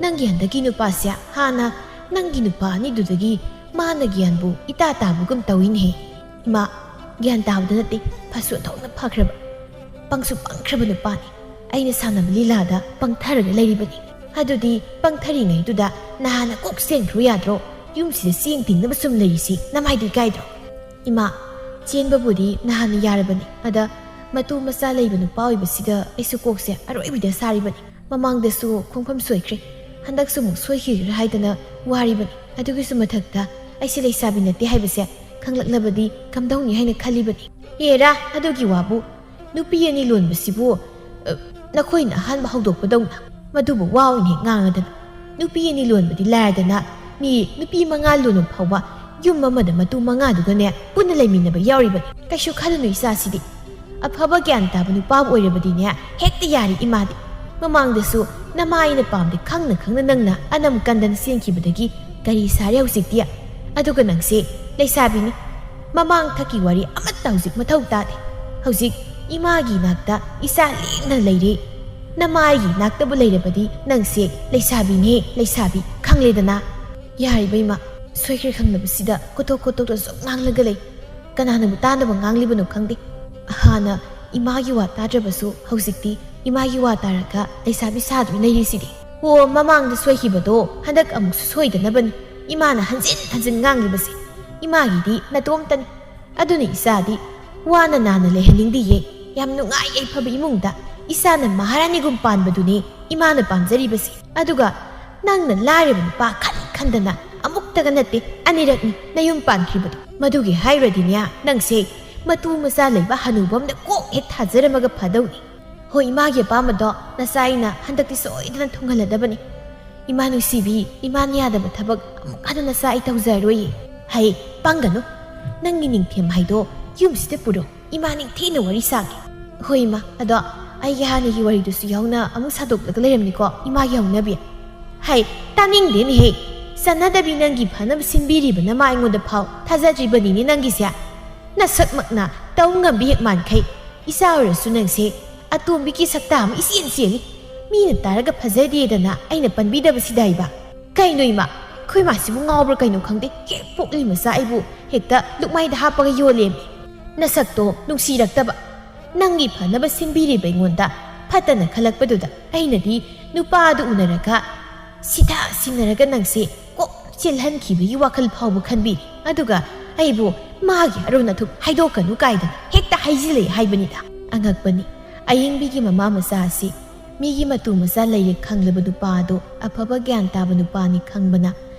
ꯅꯪꯒꯤ ꯍꯟꯗꯛꯀꯤ ꯅꯨꯄꯥꯁꯦ ꯍꯥꯟꯅ ꯅꯪꯒꯤ ꯅꯨꯄꯥ ꯑꯅꯤꯗꯨꯗꯒꯤ ꯃꯥꯅ ꯒ꯭ꯌꯥꯟꯕꯨ ꯏꯇꯥ ꯇꯥꯕꯒꯨꯝ ꯇꯧꯏꯅꯦꯍꯦ꯫ ꯏꯃꯥ, ꯒ꯭ꯌꯥꯟ ꯇꯥꯕꯗ ꯅꯠꯇꯦ, ꯐꯁꯨ ꯑꯣꯟꯊꯣꯛꯅ ꯐꯈ꯭ꯔꯕ, ꯄꯪꯁꯨ ꯄꯪꯈ꯭ꯔꯕ ꯅꯨꯄꯥꯅꯤ꯫ ꯑꯩꯅ ꯁꯥꯟꯅꯕ ꯂꯤꯂꯥꯗ ꯄꯪꯊꯔꯒ ꯂꯩꯔꯤꯕꯅꯤ꯫ ꯑꯗꯨꯗꯤ ꯄꯪꯊꯔꯤꯉꯩꯗꯨꯗ ꯅꯍꯥꯟꯅ ꯀꯣꯛ ꯆꯦꯟꯈ꯭ꯔꯣ ꯌꯥꯗ꯭ꯔꯣ? ꯌꯨꯝꯁꯤꯗ ꯆꯦꯡ ꯇꯤꯡꯅꯕ ꯁꯨꯝ ꯂꯩꯔꯤꯁꯤ ꯅꯃꯥꯏꯗꯨ ꯏꯀꯥꯏꯗ꯭ꯔꯣ?" "ꯏꯃꯥ, ꯆꯦꯟꯕꯕꯨꯗꯤ ꯅꯍꯥꯟꯅ ꯌꯥꯔꯕꯅꯤ꯫ ꯑꯗ ꯃꯇꯨ ꯃꯆꯥ ꯂꯩꯕ ꯅꯨꯄꯥ ꯑꯣꯏꯕꯁꯤꯗ ꯑꯩꯁꯨ ꯀꯣꯛꯁꯦ ꯑꯔꯣꯏꯕꯤꯗ ꯁꯥꯔꯤꯕꯅꯤ꯫ ꯃꯃꯥꯡꯗꯁꯨ ꯈꯣꯡꯐꯝ ꯁꯣꯏꯈ꯭ꯔꯦ, ꯍꯟꯗꯛꯁꯨ ꯑꯃꯨꯛ ꯁꯣꯏꯈꯤꯒꯗ꯭ꯔꯥ ꯍꯥꯏꯗꯅ ꯋꯥꯔꯤꯕꯅꯤ꯫ ꯑꯗꯨꯒꯤꯁꯨ ꯃꯊꯛꯇ ꯑꯩꯁꯦ ꯂꯩꯁꯥꯕꯤ ꯅꯠꯇꯦ ꯍꯥꯏꯕꯁꯦ ꯈꯪꯂꯛꯂꯕꯗꯤ ꯀꯝꯗꯧꯅꯤ ꯍꯥꯏꯅ ꯈꯜꯂꯤꯕꯅꯤ꯫" "ꯑꯦꯔꯥ, ꯑꯗꯨꯒꯤ ꯋꯥꯕꯨ꯫ ꯅꯨꯄꯤ ꯑꯅꯤ ꯂꯣꯟꯕꯁꯤꯕꯨ, ꯑ, ꯅꯈꯣꯏꯅ ꯑꯍꯥꯟꯕ ꯍꯧꯗꯣꯛꯄꯗꯧꯅ ꯃꯗꯨꯕꯨ ꯋꯥ ꯑꯣꯏꯅ ꯍꯦꯛ ꯉꯥꯡꯉꯗꯅ꯫ ꯅꯨꯄꯤ ꯑꯅꯤ ꯂꯣꯟꯕꯗꯤ ꯂꯥꯏꯔꯗꯅ, ꯃꯤ ꯅꯨꯄꯤ ꯃꯉꯥ ꯂꯣꯟꯕ ꯐꯥꯎꯕ ꯌꯨꯝ ꯑꯃꯗ ꯃꯇꯨ ꯃꯉꯥꯗꯨꯒꯅꯦ ꯄꯨꯟꯅ ꯂꯩꯃꯤꯟꯅꯕ ꯌꯥꯎꯔꯤꯕꯅꯤ꯫ ꯀꯩꯁꯨ ꯈꯜꯂꯨꯅꯨ ꯏꯆꯥꯁꯤꯗꯤ꯫ ꯑꯐꯕ ꯒ꯭ꯌꯥꯟ ꯇꯥꯕ ꯅꯨꯄꯥꯕꯨ ꯑꯣꯏꯔꯕꯗꯤꯅꯦ ꯍꯦꯛꯇ ꯌꯥꯔꯤ ꯏꯃꯥꯗꯤ꯫ ꯃꯃꯥꯡꯗꯁꯨ ꯅꯃꯥ ꯑꯩꯅ ꯄꯥꯝꯗꯦ ꯈꯪꯅ ꯈꯪꯅ ꯅꯪꯅ ꯑꯅꯝ ꯀꯟꯗꯅ ꯆꯦꯟꯈꯤꯕꯗꯒꯤ ꯀꯔꯤ ꯁꯥꯔꯦ ꯍꯧꯖꯤꯛꯇꯤ? ꯑꯗꯨꯒ ꯅꯪꯁꯦ ꯂꯩꯁꯥꯕꯤꯅꯤ꯫ ꯃꯃꯥꯡ ꯊꯛꯀꯤ ꯋꯥꯔꯤ ꯑꯃꯠꯇ ꯍꯧꯖꯤꯛ ꯃꯊꯧ ꯇꯥꯗꯦ꯫ ꯍꯧꯖꯤꯛ ꯏꯃꯥꯒꯤ ꯅꯥꯛꯇ ꯏꯆꯥ ꯂꯦꯡꯅ ꯂꯩꯔꯦ꯫ ꯅꯃꯥꯏꯒꯤ ꯅꯥꯛꯇꯕꯨ ꯂꯩꯔꯕꯗꯤ ꯅꯪꯁꯦ ꯂꯩꯁꯥꯕꯤꯅꯦ, ꯂꯩꯁꯥꯕꯤ, ꯈꯪꯂꯦꯗꯅ?" "ꯌꯥꯔꯤꯕ ꯏꯃꯥ, ꯁꯣꯏꯈ꯭ꯔꯦ ꯈꯪꯂꯕꯁꯤꯗ ꯀꯣꯊꯣꯛ ꯀꯣꯊꯣꯛꯇ ꯁꯨꯝ ꯉꯥꯡꯂꯒ ꯂꯩ꯫ ꯀꯅꯥꯅꯕꯨ ꯇꯥꯅꯕ ꯉꯥꯡꯂꯤꯕꯅꯣ ꯈꯪꯗꯦ꯫ ꯍꯥꯟꯅ ꯏꯃꯥꯒꯤ ꯋꯥ ꯇꯥꯗ꯭ꯔꯕꯁꯨ ꯍꯧꯖꯤꯛꯇꯤ ꯏꯃꯥꯒꯤ ꯋꯥ ꯇꯥꯔꯒ ꯂꯩꯁꯥꯕꯤ ꯁꯥꯗꯨꯅ ꯂꯩꯔꯤꯁꯤꯗꯤ꯫ ꯑꯣ, ꯃꯃꯥꯡꯗ ꯁꯣꯏꯈꯤꯕꯗꯣ ꯍꯟꯗꯛ ꯑꯃꯨꯛꯁꯨ ꯁꯣꯏꯗꯅꯕꯅꯤ ꯏꯃꯥꯅ ꯍꯟꯖꯤꯟ ꯍꯟꯖꯤꯟ ꯉꯥꯡꯂꯤꯕꯁꯦ꯫ ꯏꯃꯥꯒꯤꯗꯤ ꯅꯇꯣꯝꯇꯅꯤ꯫ ꯑꯗꯨꯅ ꯏꯆꯥꯗꯤ ꯋꯥꯅ ꯅꯥꯅ ꯂꯩꯍꯟꯅꯤꯡꯗꯤꯌꯦ꯫ ꯌꯥꯝ ꯅꯨꯡꯉꯥꯏ ꯌꯥꯏꯐꯕ ꯏꯃꯨꯡꯗ ꯏꯆꯥꯅ ꯃꯍꯥꯔꯥꯅꯤꯒꯨꯝ ꯄꯥꯟꯕꯗꯨꯅꯤ ꯏꯃꯥꯅ ꯄꯥꯝꯖꯔꯤꯕꯁꯦ꯫ ꯑꯗꯨꯒ ꯅꯪꯅ ꯂꯥꯏꯔꯕ ꯅꯨꯄꯥ ꯈꯟ ꯈꯟꯗꯅ ꯑꯃꯨꯛꯇꯒ ꯅꯠꯇꯦ, ꯑꯅꯤꯔꯛꯅꯤ ꯅꯌꯨꯝ ꯄꯥꯟꯈꯤꯕꯗꯣ꯫ ꯃꯗꯨꯒꯤ ꯍꯥꯏꯔꯨꯔꯗꯤꯅꯦ, ꯅꯪꯁꯦ ꯃꯇꯨ ꯃꯆꯥ ꯂꯩꯕ ꯍꯅꯨꯕ ꯑꯝꯗ ꯀꯣꯛ ꯍꯦꯛ ꯊꯥꯖꯔꯝꯃꯒ ꯐꯗꯧꯅꯤ꯫ ꯍꯣꯏ, ꯏꯃꯥꯒꯤ ꯑꯄꯥꯝꯕꯗꯣ ꯅꯆꯥ ꯑꯩꯅ ꯍꯟꯗꯛꯇꯤ ꯁꯣꯏꯗꯅ ꯊꯨꯡꯍꯜꯂꯗꯕꯅꯤ꯫ ꯏꯃꯥ ꯅꯨꯡꯁꯤꯕꯤ, ꯏꯃꯥꯅ ꯌꯥꯗꯕ ꯊꯕꯛ ꯑꯃꯨꯛ ꯍꯟꯅ ꯅꯆꯥ ꯑꯩ ꯇꯧꯖꯔꯣꯏꯌꯦ꯫ ꯍꯩ, ꯄꯥꯡꯒꯅꯨ꯫ ꯅꯪꯒꯤ ꯅꯤꯡꯊꯦꯝ ꯍꯥꯏꯗꯣ ꯌꯨꯝꯁꯤꯗ ꯄꯨꯔꯣ꯫ ꯏꯃꯥ ꯅꯤꯡꯊꯤꯅ ꯋꯥꯔꯤ ꯁꯥꯒꯦ꯫ ꯍꯣꯏ ꯏꯃꯥ, ꯑꯗꯣ ꯑꯩꯒꯤ ꯍꯥꯟꯅꯒꯤ ꯋꯥꯔꯤꯗꯨꯁꯨ ꯌꯥꯎꯅ ꯑꯃꯨꯛ ꯁꯥꯗꯣꯛꯂꯒ ꯂꯩꯔꯝꯅꯤꯀꯣ ꯏꯃꯥꯒꯤ ꯍꯧꯅꯕꯤ꯫ ꯍꯩ, ꯇꯥꯅꯤꯡꯗꯦꯅꯦꯍꯦ꯫ ꯆꯠꯅꯗꯕꯤ ꯅꯪꯒꯤ ꯐꯅꯕ ꯁꯤꯟꯕꯤꯔꯤꯕ ꯅꯃꯥ ꯑꯩꯉꯣꯟꯗ ꯐꯥꯎ ꯊꯥꯖꯗ꯭ꯔꯤꯕꯅꯤꯅꯦ ꯅꯪꯒꯤꯁꯦ꯫ ꯅꯁꯛꯃꯛꯅ ꯇꯧ ꯉꯝꯕꯤ ꯍꯦꯛ ꯃꯥꯟꯈꯩ꯫ ꯏꯆꯥ ꯑꯣꯏꯔꯁꯨ ꯅꯪꯁꯦ ꯑꯇꯣꯝꯕꯤꯒꯤ ꯁꯛꯇ ꯑꯃ ꯏꯆꯦꯟ ꯆꯦꯜꯂꯤ꯫ ꯃꯤꯅ ꯇꯥꯔꯒ ꯐꯖꯗꯦꯗꯅ ꯑꯩꯅ ꯄꯟꯕꯤꯗꯕꯁꯤꯗ ꯍꯥꯏꯕ꯫ ꯀꯩꯅꯣ ꯏꯃꯥ? ꯑꯩꯈꯣꯏ ꯃꯥꯁꯤꯕꯨ ꯉꯥꯎꯕ꯭ꯔꯥ ꯀꯩꯅꯣ ꯈꯪꯗꯦ꯫ ꯍꯦꯛ ꯄꯣꯛꯂꯤ ꯃꯆꯥ ꯑꯩꯕꯨ ꯍꯦꯛꯇ ꯂꯨꯛꯃꯥꯏꯗ ꯍꯥꯞꯄꯒ ꯌꯣꯜꯂꯦꯃꯤ꯫ ꯅꯁꯛꯇꯣ ꯅꯨꯡꯁꯤꯔꯛꯇꯕ꯫ ꯅꯪꯒꯤ ꯐꯅꯕ ꯁꯤꯟꯕꯤꯔꯤꯕ ꯑꯩꯉꯣꯟꯗ ꯐꯠꯇꯅ ꯈꯜꯂꯛꯄꯗꯨꯗ ꯑꯩꯅꯗꯤ ꯅꯨꯄꯥꯗꯨ ꯎꯅꯔꯒ ꯁꯤꯗ ꯁꯤꯟꯅꯔꯒ ꯅꯪꯁꯦ ꯀꯣꯛ ꯆꯦꯜꯍꯟꯈꯤꯕꯒꯤ ꯋꯥꯈꯜ ꯐꯥꯎꯕ ꯈꯟꯕꯤꯔꯤ꯫ ꯑꯗꯨꯒ ꯑꯩꯕꯨ ꯃꯥꯒꯤ ꯑꯔꯣꯟ ꯑꯊꯨꯞ ꯍꯥꯏꯗꯣꯛꯀꯅꯨ ꯀꯥꯏꯗꯅ ꯍꯦꯛꯇ ꯍꯥꯏꯖꯤꯜꯂꯛꯏ ꯍꯥꯏꯕꯅꯤꯗ꯫ ꯑꯉꯛꯄꯅꯤ꯫ ꯑꯌꯤꯡꯕꯤꯒꯤ ꯃꯃꯥ ꯃꯆꯥ ꯑꯁꯤ ꯃꯤꯒꯤ ꯃꯇꯨ ꯃꯆꯥ ꯂꯩꯔꯦ ꯈꯪꯂꯕ ꯅꯨꯄꯥ ꯑꯗꯨ ꯑꯐꯕ ꯒ꯭ꯌꯥꯟ ꯇꯥꯕ ꯅꯨꯄꯥꯅꯤ ꯈꯪꯕꯅ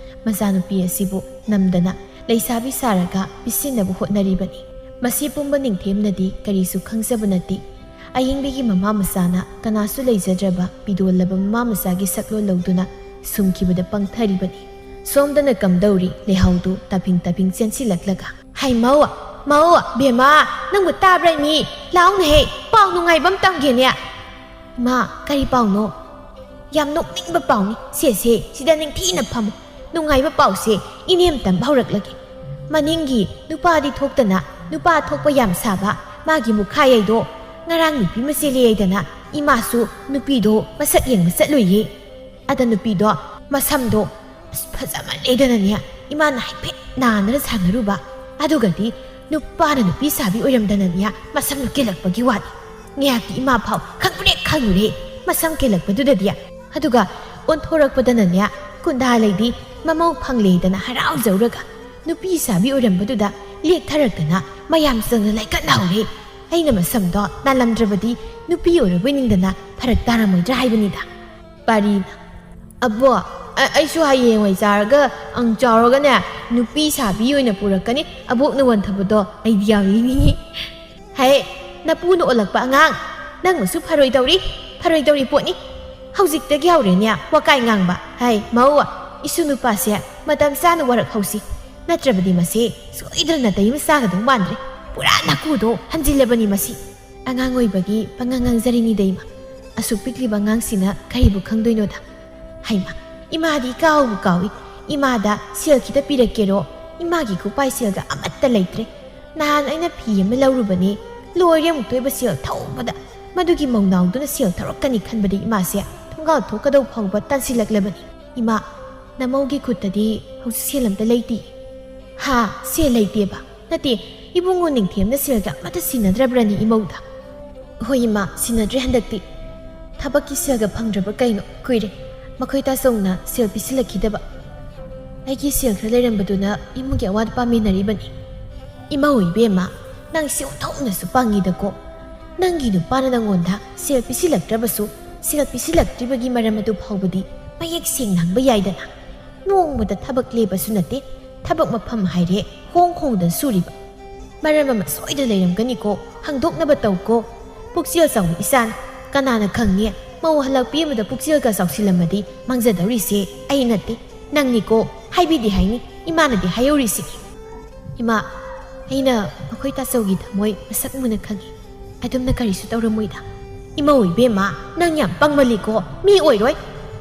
ꯃꯆꯥꯅꯨꯄꯤ ꯑꯁꯤꯕꯨ ꯅꯝꯗꯅ ꯂꯩꯁꯥꯕꯤ ꯁꯥꯔꯒ ꯄꯤꯁꯤꯟꯅꯕ ꯍꯣꯠꯅꯔꯤꯕꯅꯤ꯫ ꯃꯁꯤ ꯄꯨꯝꯕ ꯅꯤꯡꯊꯦꯝꯅꯗꯤ ꯀꯔꯤꯁꯨ ꯈꯪꯖꯕ ꯅꯠꯇꯦ꯫ ꯑꯌꯤꯡꯕꯤꯒꯤ ꯃꯃꯥ ꯃꯆꯥꯅ ꯀꯅꯥꯁꯨ ꯂꯩꯖꯗ꯭ꯔꯕ ꯄꯤꯗꯣꯜꯂꯕ ꯃꯃꯥ ꯃꯆꯥꯒꯤ ꯁꯛꯂꯣꯟ ꯂꯧꯗꯨꯅ ꯁꯨꯝꯈꯤꯕꯗ ꯄꯪꯊꯔꯤꯕꯅꯤ꯫ ꯁꯣꯝꯗꯅ ꯀꯝꯗꯧꯔꯤ ꯂꯩꯍꯥꯎꯗꯨ ꯇꯥꯐꯤꯡ ꯇꯥꯐꯤꯡ ꯆꯦꯟꯁꯤꯜꯂꯛꯂꯒ꯫ ꯍꯩ ꯃꯧ, ꯃꯧ, ꯕꯦꯝꯃ, ꯅꯪꯕꯨ ꯇꯥꯕ꯭ꯔꯥ ꯏꯃꯤ? ꯂꯥꯎꯅꯍꯦ, ꯄꯥꯎ ꯅꯨꯡꯉꯥꯏꯕ ꯑꯃ ꯇꯝꯒꯦꯅꯦ꯫ ꯏꯃꯥ, ꯀꯔꯤ ꯄꯥꯎꯅꯣ? ꯌꯥꯝ ꯅꯣꯛꯅꯤꯡꯕ ꯄꯥꯎꯅꯤ꯫ ꯁꯦ, ꯁꯦ, ꯁꯤꯗ ꯅꯤꯡꯊꯤꯅ ꯐꯝꯃꯨ꯫ ꯅꯨꯡꯉꯥꯏꯕ ꯄꯥꯎꯁꯦ ꯏꯅꯦꯝꯇ ꯍꯧꯔꯛꯂꯒꯦ꯫ ꯃꯅꯤꯡꯒꯤ ꯅꯨꯄꯥꯗꯤ ꯊꯣꯛꯇꯅ ꯅꯨꯄꯥ ꯊꯣꯛꯄ ꯌꯥꯝ ꯁꯥꯕ ꯃꯥꯒꯤ ꯃꯨꯈꯥꯌꯩꯗꯣ ꯉꯔꯥꯡ ꯅꯨꯄꯤ ꯑꯃ ꯆꯦꯜꯂꯦ ꯍꯥꯏꯗꯅ ꯏꯃꯥꯁꯨ ꯅꯨꯄꯤꯗꯣ ꯃꯁꯛ ꯌꯦꯡꯕ ꯆꯠꯂꯨꯏꯌꯦ꯫ ꯑꯗ ꯅꯨꯄꯤꯗꯣ ꯃꯁꯝꯗꯣ ꯑꯁ ꯐꯖꯃꯜꯂꯦꯗꯅꯅꯦ ꯏꯃꯥꯅ ꯍꯥꯏꯐꯦꯠ ꯅꯥꯟꯅ ꯁꯥꯟꯅꯔꯨꯕ꯫ ꯑꯗꯨꯒꯗꯤ ꯅꯨꯄꯥꯅ ꯅꯨꯄꯤ ꯁꯥꯕꯤ ꯑꯣꯏꯔꯝꯗꯅꯅꯦ ꯃꯁꯝꯗꯣ ꯀꯦꯜꯂꯛꯄꯒꯤ ꯋꯥꯅꯤ꯫ ꯉꯥꯏꯍꯥꯛꯇꯤ ꯏꯃꯥ ꯐꯥꯎ ꯈꯪꯄ꯭ꯔꯦꯛ ꯈꯪꯉꯨꯔꯦ ꯃꯁꯝ ꯀꯦꯜꯂꯛꯄꯗꯨꯗꯗꯤ꯫ ꯑꯗꯨꯒ ꯑꯣꯟꯊꯣꯔꯛꯄꯗꯅꯅꯦ ꯀꯨꯟꯗꯥ ꯂꯩꯗꯤ ꯃꯃꯧ ꯐꯪꯂꯦꯗꯅ ꯍꯔꯥꯎꯖꯧꯔꯒ ꯅꯨꯄꯤ ꯁꯥꯕꯤ ꯑꯣꯏꯔꯝꯕꯗꯨꯗ ꯂꯦꯛꯊꯔꯛꯇꯅ ꯃꯌꯥꯝ ꯆꯪꯅ ꯂꯥꯏꯀꯠꯅꯍꯧꯔꯦ꯫ ꯑꯩꯅ ꯃꯁꯝꯗꯣ ꯅꯥꯜꯂꯝꯗ꯭ꯔꯕꯗꯤ ꯅꯨꯄꯤ ꯑꯣꯏꯔꯕꯣꯏ ꯅꯤꯡꯗꯅ ꯐꯔꯛ ꯇꯥꯔꯝꯃꯣꯏꯗ꯭ꯔꯥ ꯍꯥꯏꯕꯅꯤꯗ꯫ ꯄꯥꯔꯤꯅ, "ꯑꯕꯣ, ꯑ-, ꯑꯩꯁꯨ ꯍꯌꯦꯡꯋꯥꯏ ꯆꯥꯔꯒ, ꯑꯪ, ꯆꯥꯎꯔꯒꯅꯦ, ꯅꯨꯄꯤ ꯁꯥꯕꯤ ꯑꯣꯏꯅ ꯄꯨꯔꯛꯀꯅꯤ꯫ ꯑꯕꯣꯛꯅ ꯋꯥꯟꯊꯕꯗꯣ ꯑꯩꯗꯤ ꯌꯥꯎꯅꯤꯡꯉꯤ꯫ ꯍꯦ, ꯅꯄꯨꯅ ꯑꯣꯜꯂꯛꯄ ꯑꯉꯥꯡ, ꯅꯪꯕꯨꯁꯨ ꯐꯔꯣꯏꯗꯧꯔꯤ, ꯐꯔꯣꯏꯗꯧꯔꯤ ꯄꯣꯠꯅꯤ꯫ ꯍꯧꯖꯤꯛꯇꯒꯤ ꯍꯧꯔꯦꯅꯦ ꯋꯥꯀꯥꯏ ꯉꯥꯡꯕ꯫ ꯍꯥꯏ, ꯃꯧ, ꯏꯁꯨ ꯅꯨꯄꯥꯁꯦ ꯃꯇꯝ ꯆꯥꯅ ꯋꯥꯔꯛꯍꯧꯁꯤ꯫ ꯅꯠꯇ꯭ꯔꯕꯗꯤ ꯃꯁꯤ ꯁꯣꯏꯗꯅ ꯅꯥꯇꯩ ꯑꯃ ꯆꯥꯒꯗꯧ ꯃꯥꯟꯗ꯭ꯔꯦ꯫ ꯄꯨꯔꯥ ꯅꯥꯀꯨꯗꯣ ꯍꯟꯖꯤꯜꯂꯕꯅꯤ ꯃꯁꯤ꯫ ꯑꯉꯥꯡ ꯑꯣꯏꯕꯒꯤ ꯄꯉꯥꯡ ꯉꯥꯡꯖꯔꯤꯅꯤꯗ ꯏꯃꯥ꯫ ꯑꯁꯨꯛ ꯄꯤꯛꯂꯤꯕ ꯑꯉꯥꯡꯁꯤꯅ ꯀꯔꯤꯕꯨ ꯈꯪꯗꯣꯏꯅꯣꯗ꯫ ꯍꯩꯃꯥ, ꯏꯃꯥꯗꯤ ꯀꯥꯎꯕꯨ ꯀꯥꯎꯏ꯫ ꯏꯃꯥꯗ ꯁꯦꯜ ꯈꯤꯇ ꯄꯤꯔꯛꯀꯦꯔꯣ? ꯏꯃꯥꯒꯤ ꯈꯨꯄꯥꯏ ꯁꯦꯜꯒ ꯑꯃꯠꯇ ꯂꯩꯇ꯭ꯔꯦ꯫ ꯅꯍꯥꯟ ꯑꯩꯅ ꯐꯤ ꯑꯃ ꯂꯧꯔꯨꯕꯅꯤ, ꯂꯣꯏꯔꯦ ꯑꯃꯨꯛꯇꯣꯏꯕ ꯁꯦꯜ ꯊꯧꯕꯗ꯫ ꯃꯗꯨꯒꯤ ꯃꯧꯅꯥꯎꯗꯨꯅ ꯁꯦꯜ ꯊꯧꯔꯛꯀꯅꯤ ꯈꯟꯕꯗ ꯏꯃꯥꯁꯦ ꯊꯣꯡꯒꯥꯜ ꯊꯣꯛꯀꯗꯧ ꯐꯥꯎꯕ ꯇꯟꯁꯤꯜꯂꯛꯂꯕꯅꯤ꯫ ꯏꯃꯥ, ꯅꯃꯧꯒꯤ ꯈꯨꯠꯇꯗꯤ ꯍꯧꯖꯤꯛ ꯁꯦꯜ ꯑꯝꯇ ꯂꯩꯇꯦ꯫ ꯍꯥ, ꯁꯦꯜ ꯂꯩꯇꯦꯕ? ꯅꯠꯇꯦ, ꯏꯕꯨꯡꯉꯣ ꯅꯤꯡꯊꯦꯝꯅ ꯁꯦꯜꯒ ꯑꯃꯠꯇ ꯁꯤꯟꯅꯗ꯭ꯔꯕ꯭ꯔꯅꯤ ꯏꯃꯧꯗ? ꯍꯣꯏ ꯏꯃꯥ, ꯁꯤꯟꯅꯗ꯭ꯔꯦ ꯍꯟꯗꯛꯇꯤ꯫ ꯊꯕꯛꯀꯤ ꯁꯦꯜꯒ ꯐꯪꯗ꯭ꯔꯕ ꯀꯩꯅꯣ? ꯀꯨꯏꯔꯦ꯫ ꯃꯈꯣꯏ ꯇꯥꯆꯧꯅ ꯁꯦꯜ ꯄꯤꯁꯤꯜꯂꯛꯈꯤꯗꯕ꯫ ꯑꯩꯒꯤ ꯁꯦꯜ ꯈꯔ ꯂꯩꯔꯝꯕꯗꯨꯅ ꯏꯃꯨꯡꯒꯤ ꯑꯋꯥꯠ ꯑꯄꯥ ꯃꯦꯟꯅꯔꯤꯕꯅꯤ꯫ ꯏꯃꯧ ꯏꯕꯦꯝꯃ, ꯅꯪꯁꯤ ꯑꯣꯟꯊꯣꯛꯅꯁꯨ ꯄꯪꯉꯤꯗꯀꯣ꯫ ꯅꯪꯒꯤ ꯅꯨꯄꯥꯅ ꯅꯪꯉꯣꯟꯗ ꯁꯦꯜ ꯄꯤꯁꯤꯜꯂꯛꯇ꯭ꯔꯕꯁꯨ, ꯁꯦꯜ ꯄꯤꯁꯤꯜꯂꯛꯇ꯭ꯔꯤꯕꯒꯤ ꯃꯔꯝ ꯑꯗꯨ ꯐꯥꯎꯕꯗꯤ ꯃꯌꯦꯛ ꯁꯦꯡꯅ ꯍꯪꯕ ꯌꯥꯏꯗꯅ꯫ ꯅꯣꯡꯃꯗ ꯊꯕꯛ ꯂꯦꯞꯄꯁꯨ ꯅꯠꯇꯦ, ꯊꯕꯛ ꯃꯐꯝ ꯍꯥꯏꯔꯦ ꯍꯣꯡ ꯍꯣꯡꯗꯅ ꯁꯨꯔꯤꯕ꯫ ꯃꯔꯝ ꯑꯃ ꯁꯣꯏꯗꯅ ꯂꯩꯔꯝꯒꯅꯤꯀꯣ, ꯍꯪꯗꯣꯛꯅꯕ ꯇꯧꯀꯣ꯫ ꯄꯨꯛꯆꯦꯜ ꯆꯥꯎꯕ ꯏꯆꯥꯅ꯫ ꯀꯅꯥꯅ ꯈꯪꯅꯤ, ꯃꯧ ꯍꯜꯂꯛꯄꯤ ꯑꯃꯗ ꯄꯨꯛꯆꯦꯜꯒ ꯆꯥꯎꯁꯤꯜꯂꯝꯃꯗꯤ ꯃꯥꯡꯖꯗꯧꯔꯤꯁꯦ ꯑꯩ ꯅꯠꯇꯦ, ꯅꯪꯅꯤꯀꯣ꯫ ꯍꯥꯏꯕꯤꯗꯦ ꯍꯥꯏꯅꯤ, ꯏꯃꯥꯅꯗꯤ ꯍꯥꯏꯍꯧꯔꯤꯁꯤꯅꯤ꯫ ꯏꯃꯥ, ꯑꯩꯅ ꯑꯩꯈꯣꯏ ꯇꯥꯆꯧꯒꯤ ꯊꯃꯣꯏ ꯃꯁꯛ ꯃꯨꯟꯅ ꯈꯪꯉꯤ꯫ ꯑꯗꯨꯝꯅ ꯀꯔꯤꯁꯨ ꯇꯧꯔꯝꯃꯣꯏꯗ꯫ ꯏꯃꯧ ꯏꯕꯦꯝꯃ, ꯅꯪ ꯌꯥꯝ ꯄꯪꯃꯜꯂꯤꯀꯣ, ꯃꯤ ꯑꯣꯏꯔꯣꯏ꯫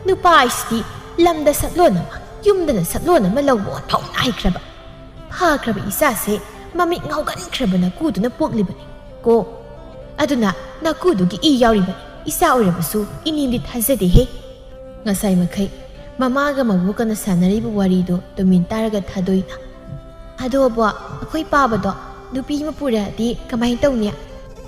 ꯅꯨꯄꯥ ꯍꯥꯏꯁꯤꯗꯤ ꯂꯝꯗ ꯁꯛꯂꯣꯟ ꯑꯃ, ꯌꯨꯝꯗꯅ ꯁꯛꯂꯣꯟ ꯑꯃ ꯂꯧꯕ ꯑꯣꯟꯊꯣꯛꯅ ꯍꯩꯈ꯭ꯔꯕ꯫ ꯐꯈ꯭ꯔꯕ ꯏꯆꯥꯁꯦ ꯃꯃꯤꯠ ꯉꯥꯎꯒꯟꯈ꯭ꯔꯕ ꯅꯀꯨꯗꯨꯅ ꯄꯣꯛꯂꯤꯕꯅꯤ ꯀꯣ꯫ ꯑꯗꯨꯅ ꯅꯀꯨꯗꯨꯒꯤ ꯏ ꯌꯥꯎꯔꯤꯕꯅꯤ꯫ ꯏꯆꯥ ꯑꯣꯏꯔꯕꯁꯨ ꯏꯅꯦꯝꯗꯤ ꯊꯥꯖꯗꯦꯍꯦ꯫ ꯉꯁꯥꯏ ꯃꯈꯩ ꯃꯃꯥꯒ ꯃꯕꯣꯛꯀꯅ ꯁꯥꯟꯅꯔꯤꯕ ꯋꯥꯔꯤꯗꯨ ꯇꯨꯃꯤꯟ ꯇꯥꯔꯒ ꯊꯥꯗꯣꯏꯅ꯫ ꯑꯗꯣ ꯑꯕꯣꯛ, ꯑꯩꯈꯣꯏ ꯄꯥꯕꯗꯣ ꯅꯨꯄꯤ ꯑꯃ ꯄꯨꯔꯛꯑꯗꯤ ꯀꯃꯥꯏꯅ ꯇꯧꯅꯤ?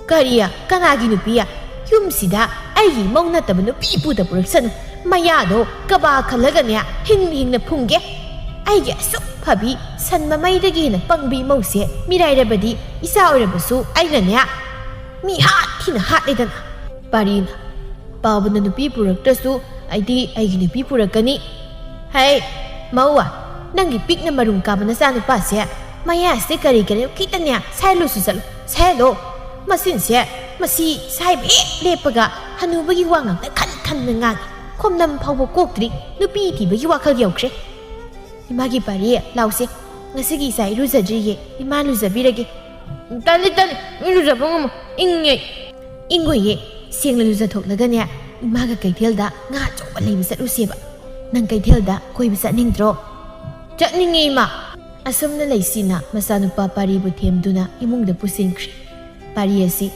ꯀꯔꯤ? ꯀꯅꯥꯒꯤ ꯅꯨꯄꯤ? ꯌꯨꯝꯁꯤꯗ ꯑꯩꯒꯤ ꯏꯃꯧ ꯅꯠꯇꯕ ꯅꯨꯄꯤ ꯄꯨꯗ ꯄꯨꯔꯛꯁꯅꯨ꯫ ꯃꯌꯥꯗꯣ ꯀꯕꯥ ꯈꯜꯂꯒꯅꯦ ꯍꯤꯡ ꯍꯤꯡꯅ ꯐꯨꯝꯒꯦ꯫ ꯑꯩꯒꯤ ꯑꯁꯨꯛ ꯐꯕꯤ ꯁꯟ ꯃꯃꯩꯗꯒꯤ ꯍꯦꯟꯅ ꯄꯪꯕꯤ ꯏꯃꯧꯁꯦ ꯃꯤꯔꯥꯏꯔꯕꯗꯤ ꯏꯆꯥ ꯑꯣꯏꯔꯕꯁꯨ ꯑꯩꯅꯅꯦ ꯃꯤ ꯍꯥꯠ ꯊꯤꯅ ꯍꯥꯠꯂꯦꯗꯅ꯫ ꯄꯥꯔꯤꯅ, ꯄꯥꯕꯅ ꯅꯨꯄꯤ ꯄꯨꯔꯛꯇ꯭ꯔꯁꯨ ꯑꯩꯗꯤ ꯑꯩꯒꯤ ꯅꯨꯄꯤ ꯄꯨꯔꯛꯀꯅꯤ꯫ ꯍꯩ, ꯃꯧ, ꯅꯪꯒꯤ ꯄꯤꯛꯅ ꯃꯔꯨꯝ ꯀꯥꯕ ꯅꯆꯥꯅꯨꯄꯥꯁꯦ ꯃꯌꯥꯁꯦ ꯀꯔꯤ ꯀꯔꯤꯅꯣ ꯈꯤꯇꯅꯦ ꯁꯥꯏꯍꯜꯂꯨꯁꯨ ꯆꯠꯂꯨ, ꯁꯥꯏꯍꯜꯂꯣ꯫ ꯃꯆꯤꯟꯁꯦ, ꯃꯁꯤ ꯁꯥꯏꯕ ꯍꯦꯛ ꯂꯦꯞꯄꯒ ꯍꯅꯨꯕꯒꯤ ꯋꯥ ꯉꯥꯡꯅ ꯈꯟ ꯈꯟꯅ ꯉꯥꯡꯉꯤ꯫ ꯈꯣꯝꯅꯝ ꯐꯥꯎꯕ ꯀꯣꯛꯇ꯭ꯔꯤ, ꯅꯨꯄꯤ ꯊꯤꯕꯒꯤ ꯋꯥꯈꯜ ꯌꯧꯈ꯭ꯔꯦ꯫ ꯏꯃꯥꯒꯤ ꯄꯥꯔꯤ, ꯂꯥꯎꯁꯦ꯫ ꯉꯁꯤꯒꯤ ꯏꯆꯥ ꯏꯔꯨꯖꯗ꯭ꯔꯤꯌꯦ, ꯏꯃꯥ ꯂꯨꯖꯕꯤꯔꯒꯦ꯫ ꯇꯜꯂꯤ, ꯇꯜꯂꯤ, ꯏꯔꯨꯖꯕ ꯉꯝꯃꯣ, ꯏꯪꯉꯦ꯫ ꯏꯪꯉꯣꯏꯌꯦ, ꯁꯦꯡꯅ ꯂꯨꯖꯊꯣꯛꯂꯒꯅꯦ, ꯏꯃꯥꯒ ꯀꯩꯊꯦꯜꯗ ꯉꯥ ꯑꯆꯧꯕ ꯂꯩꯕ ꯆꯠꯂꯨꯁꯦꯕ꯫ ꯅꯪ ꯀꯩꯊꯦꯜꯗ ꯀꯣꯏꯕ ꯆꯠꯅꯤꯡꯗ꯭ꯔꯣ? ꯆꯠꯅꯤꯡꯉꯦ, ꯏꯃꯥ꯫ ꯑꯁꯨꯝꯅ ꯂꯩꯁꯤꯅ ꯃꯆꯥꯅꯨꯄꯥ ꯄꯥꯔꯤꯕꯨ ꯊꯦꯝꯗꯨꯅ ꯏꯃꯨꯡꯗ ꯄꯨꯁꯤꯟꯈ꯭ꯔꯦ꯫ ꯄꯥꯔꯤ ꯑꯁꯤ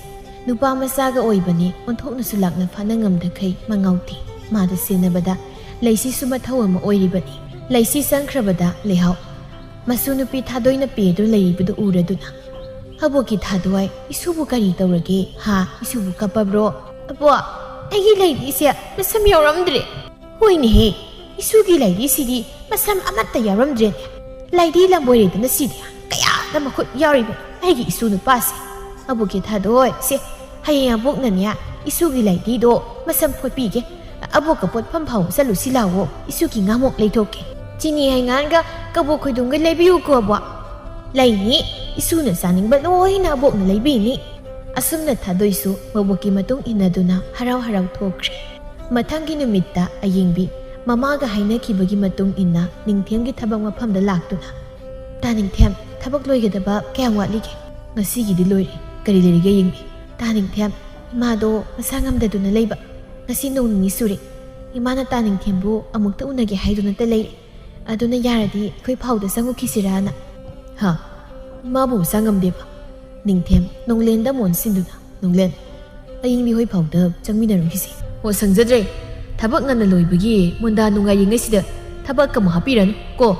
ꯅꯨꯄꯥ ꯃꯆꯥꯒ ꯑꯣꯏꯕꯅꯤ, ꯑꯣꯟꯊꯣꯛꯅꯁꯨ ꯂꯥꯛꯅ ꯐꯥꯅ ꯉꯝꯗꯈꯩ ꯃꯉꯥꯎ ꯊꯤ꯫ ꯃꯥꯗ ꯁꯦꯟꯅꯕꯗ ꯂꯩꯁꯤꯁꯨ ꯃꯊꯧ ꯑꯃ ꯑꯣꯏꯔꯤꯕꯅꯤ꯫ ꯂꯩꯁꯤ ꯆꯪꯈ꯭ꯔꯕꯗ ꯂꯩꯍꯥꯎ꯫ ꯃꯁꯨ ꯅꯨꯄꯤ ꯊꯥꯗꯣꯏꯅ ꯄꯦꯗꯨ ꯂꯩꯔꯤꯕꯗꯨ ꯎꯔꯗꯨꯅ, "ꯑꯕꯣꯛꯀꯤ ꯊꯥꯗꯣꯏ, ꯏꯁꯨꯕꯨ ꯀꯔꯤ ꯇꯧꯔꯒꯦ? ꯍꯥ? ꯏꯁꯨꯕꯨ ꯀꯞꯄꯕ꯭ꯔꯣ?" "ꯑꯕꯣꯛ, ꯑꯩꯒꯤ ꯂꯩꯔꯤꯁꯦ ꯃꯁꯝ ꯌꯥꯎꯔꯝꯗ꯭ꯔꯦ꯫" "ꯍꯣꯏꯅꯦꯍꯦ, ꯏꯁꯨꯒꯤ ꯂꯩꯔꯤꯁꯤꯗꯤ ꯃꯁꯝ ꯑꯃꯠꯇ ꯌꯥꯎꯔꯝꯗ꯭ꯔꯦꯅꯦ꯫ ꯂꯩꯔꯤ ꯂꯝꯕꯣꯏꯔꯦꯗꯅ ꯁꯤꯗꯤ ꯀꯌꯥꯗ ꯃꯈꯨꯠ ꯌꯥꯎꯔꯤꯕꯅꯣ ꯑꯩꯒꯤ ꯏꯁꯨ ꯅꯨꯄꯥꯁꯦ꯫ ꯑꯕꯣꯛꯀꯤ ꯊꯥꯗꯣꯏ, ꯁꯦ, ꯍꯌꯦꯡ ꯑꯕꯣꯛꯅꯅꯦ ꯏꯁꯨꯒꯤ ꯂꯩꯔꯤꯗꯣ ꯃꯁꯝ ꯐꯣꯠꯄꯤꯒꯦ꯫ ꯑꯕꯣꯛꯀ ꯄꯣꯠꯐꯝ ꯐꯥꯎꯕ ꯆꯠꯂꯨꯁꯤ ꯂꯥꯛꯑꯣ, ꯏꯁꯨꯒꯤ ꯉꯥꯃꯣꯛ ꯂꯩꯊꯣꯛꯀꯦ꯫ ꯆꯤꯅꯤ ꯍꯩꯉꯥꯟꯒ ꯀꯕꯣꯛ ꯈꯣꯏꯗꯣꯡꯒ ꯂꯩꯕꯤꯌꯨꯀꯣ ꯑꯕꯣꯛ꯫" "ꯂꯩꯅꯤ, ꯏꯁꯨꯅ ꯆꯥꯅꯤꯡꯕ ꯂꯣꯏꯅ ꯑꯕꯣꯛꯅ ꯂꯩꯕꯤꯅꯤ꯫" ꯑꯁꯨꯝꯅ ꯊꯥꯗꯣꯏꯁꯨ ꯃꯕꯣꯛꯀꯤ ꯃꯇꯨꯡ ꯏꯟꯅꯗꯨꯅ ꯍꯔꯥꯎ ꯍꯔꯥꯎ ꯊꯣꯛꯈ꯭ꯔꯦ꯫ ꯃꯊꯪꯒꯤ ꯅꯨꯃꯤꯠꯇ ꯑꯌꯦꯡꯕꯤ ꯃꯃꯥꯒ ꯍꯥꯏꯅꯈꯤꯕꯒꯤ ꯃꯇꯨꯡ ꯏꯟꯅ ꯅꯤꯡꯊꯦꯝꯒꯤ ꯊꯕꯛ ꯃꯐꯝꯗ ꯂꯥꯛꯇꯨꯅ, "ꯇꯥ ꯅꯤꯡꯊꯦꯝ, ꯊꯕꯛ ꯂꯣꯏꯒꯗꯕ ꯀꯌꯥꯝ ꯋꯥꯠꯂꯤꯒꯦ?" "ꯉꯁꯤꯒꯤꯗꯤ ꯂꯣꯏꯔꯦ꯫ ꯀꯔꯤ ꯂꯩꯔꯤꯒꯦ ꯌꯦꯡꯕꯤ?" "ꯇꯥ ꯅꯤꯡꯊꯦꯝ, ꯏꯃꯥꯗꯣ ꯃꯁꯥ ꯉꯝꯗꯗꯨꯅ ꯂꯩꯕ꯫ ꯉꯁꯤ ꯅꯣꯡ ꯅꯤꯅꯤ ꯁꯨꯔꯦ꯫ ꯏꯃꯥꯅ ꯇꯥ ꯅꯤꯡꯊꯦꯝꯕꯨ ꯑꯃꯨꯛꯇ ꯎꯅꯒꯦ ꯍꯥꯏꯗꯨꯅꯇ ꯂꯩꯔꯦ꯫ ꯑꯗꯨꯅ ꯌꯥꯔꯗꯤ ꯑꯩꯈꯣꯏ ꯐꯥꯎꯗ ꯆꯪꯉꯨꯈꯤꯁꯤꯔꯥꯅ꯫" "ꯍꯥ? ꯏꯃꯥꯕꯨ ꯃꯁꯥ ꯉꯝꯗꯦꯕ?" ꯅꯤꯡꯊꯦꯝ ꯅꯣꯡꯂꯦꯟꯗ ꯃꯣꯟ ꯁꯤꯟꯗꯨꯅ, "ꯅꯣꯡꯂꯦꯟ, ꯑꯌꯤꯡꯕꯤ ꯍꯣꯏ ꯐꯥꯎꯗ ꯆꯪꯃꯤꯟꯅꯔꯨꯈꯤꯁꯤ꯫" "ꯑꯣ, ꯁꯪꯖꯗ꯭ꯔꯦ꯫ ꯊꯕꯛ ꯉꯟꯅ ꯂꯣꯏꯕꯒꯤ ꯃꯨꯟꯗꯥ ꯅꯨꯡꯉꯥꯏꯔꯤꯉꯩꯁꯤꯗ ꯊꯕꯛ ꯑꯃꯨꯛ ꯍꯥꯞꯄꯤꯔꯅꯨ ꯀꯣ꯫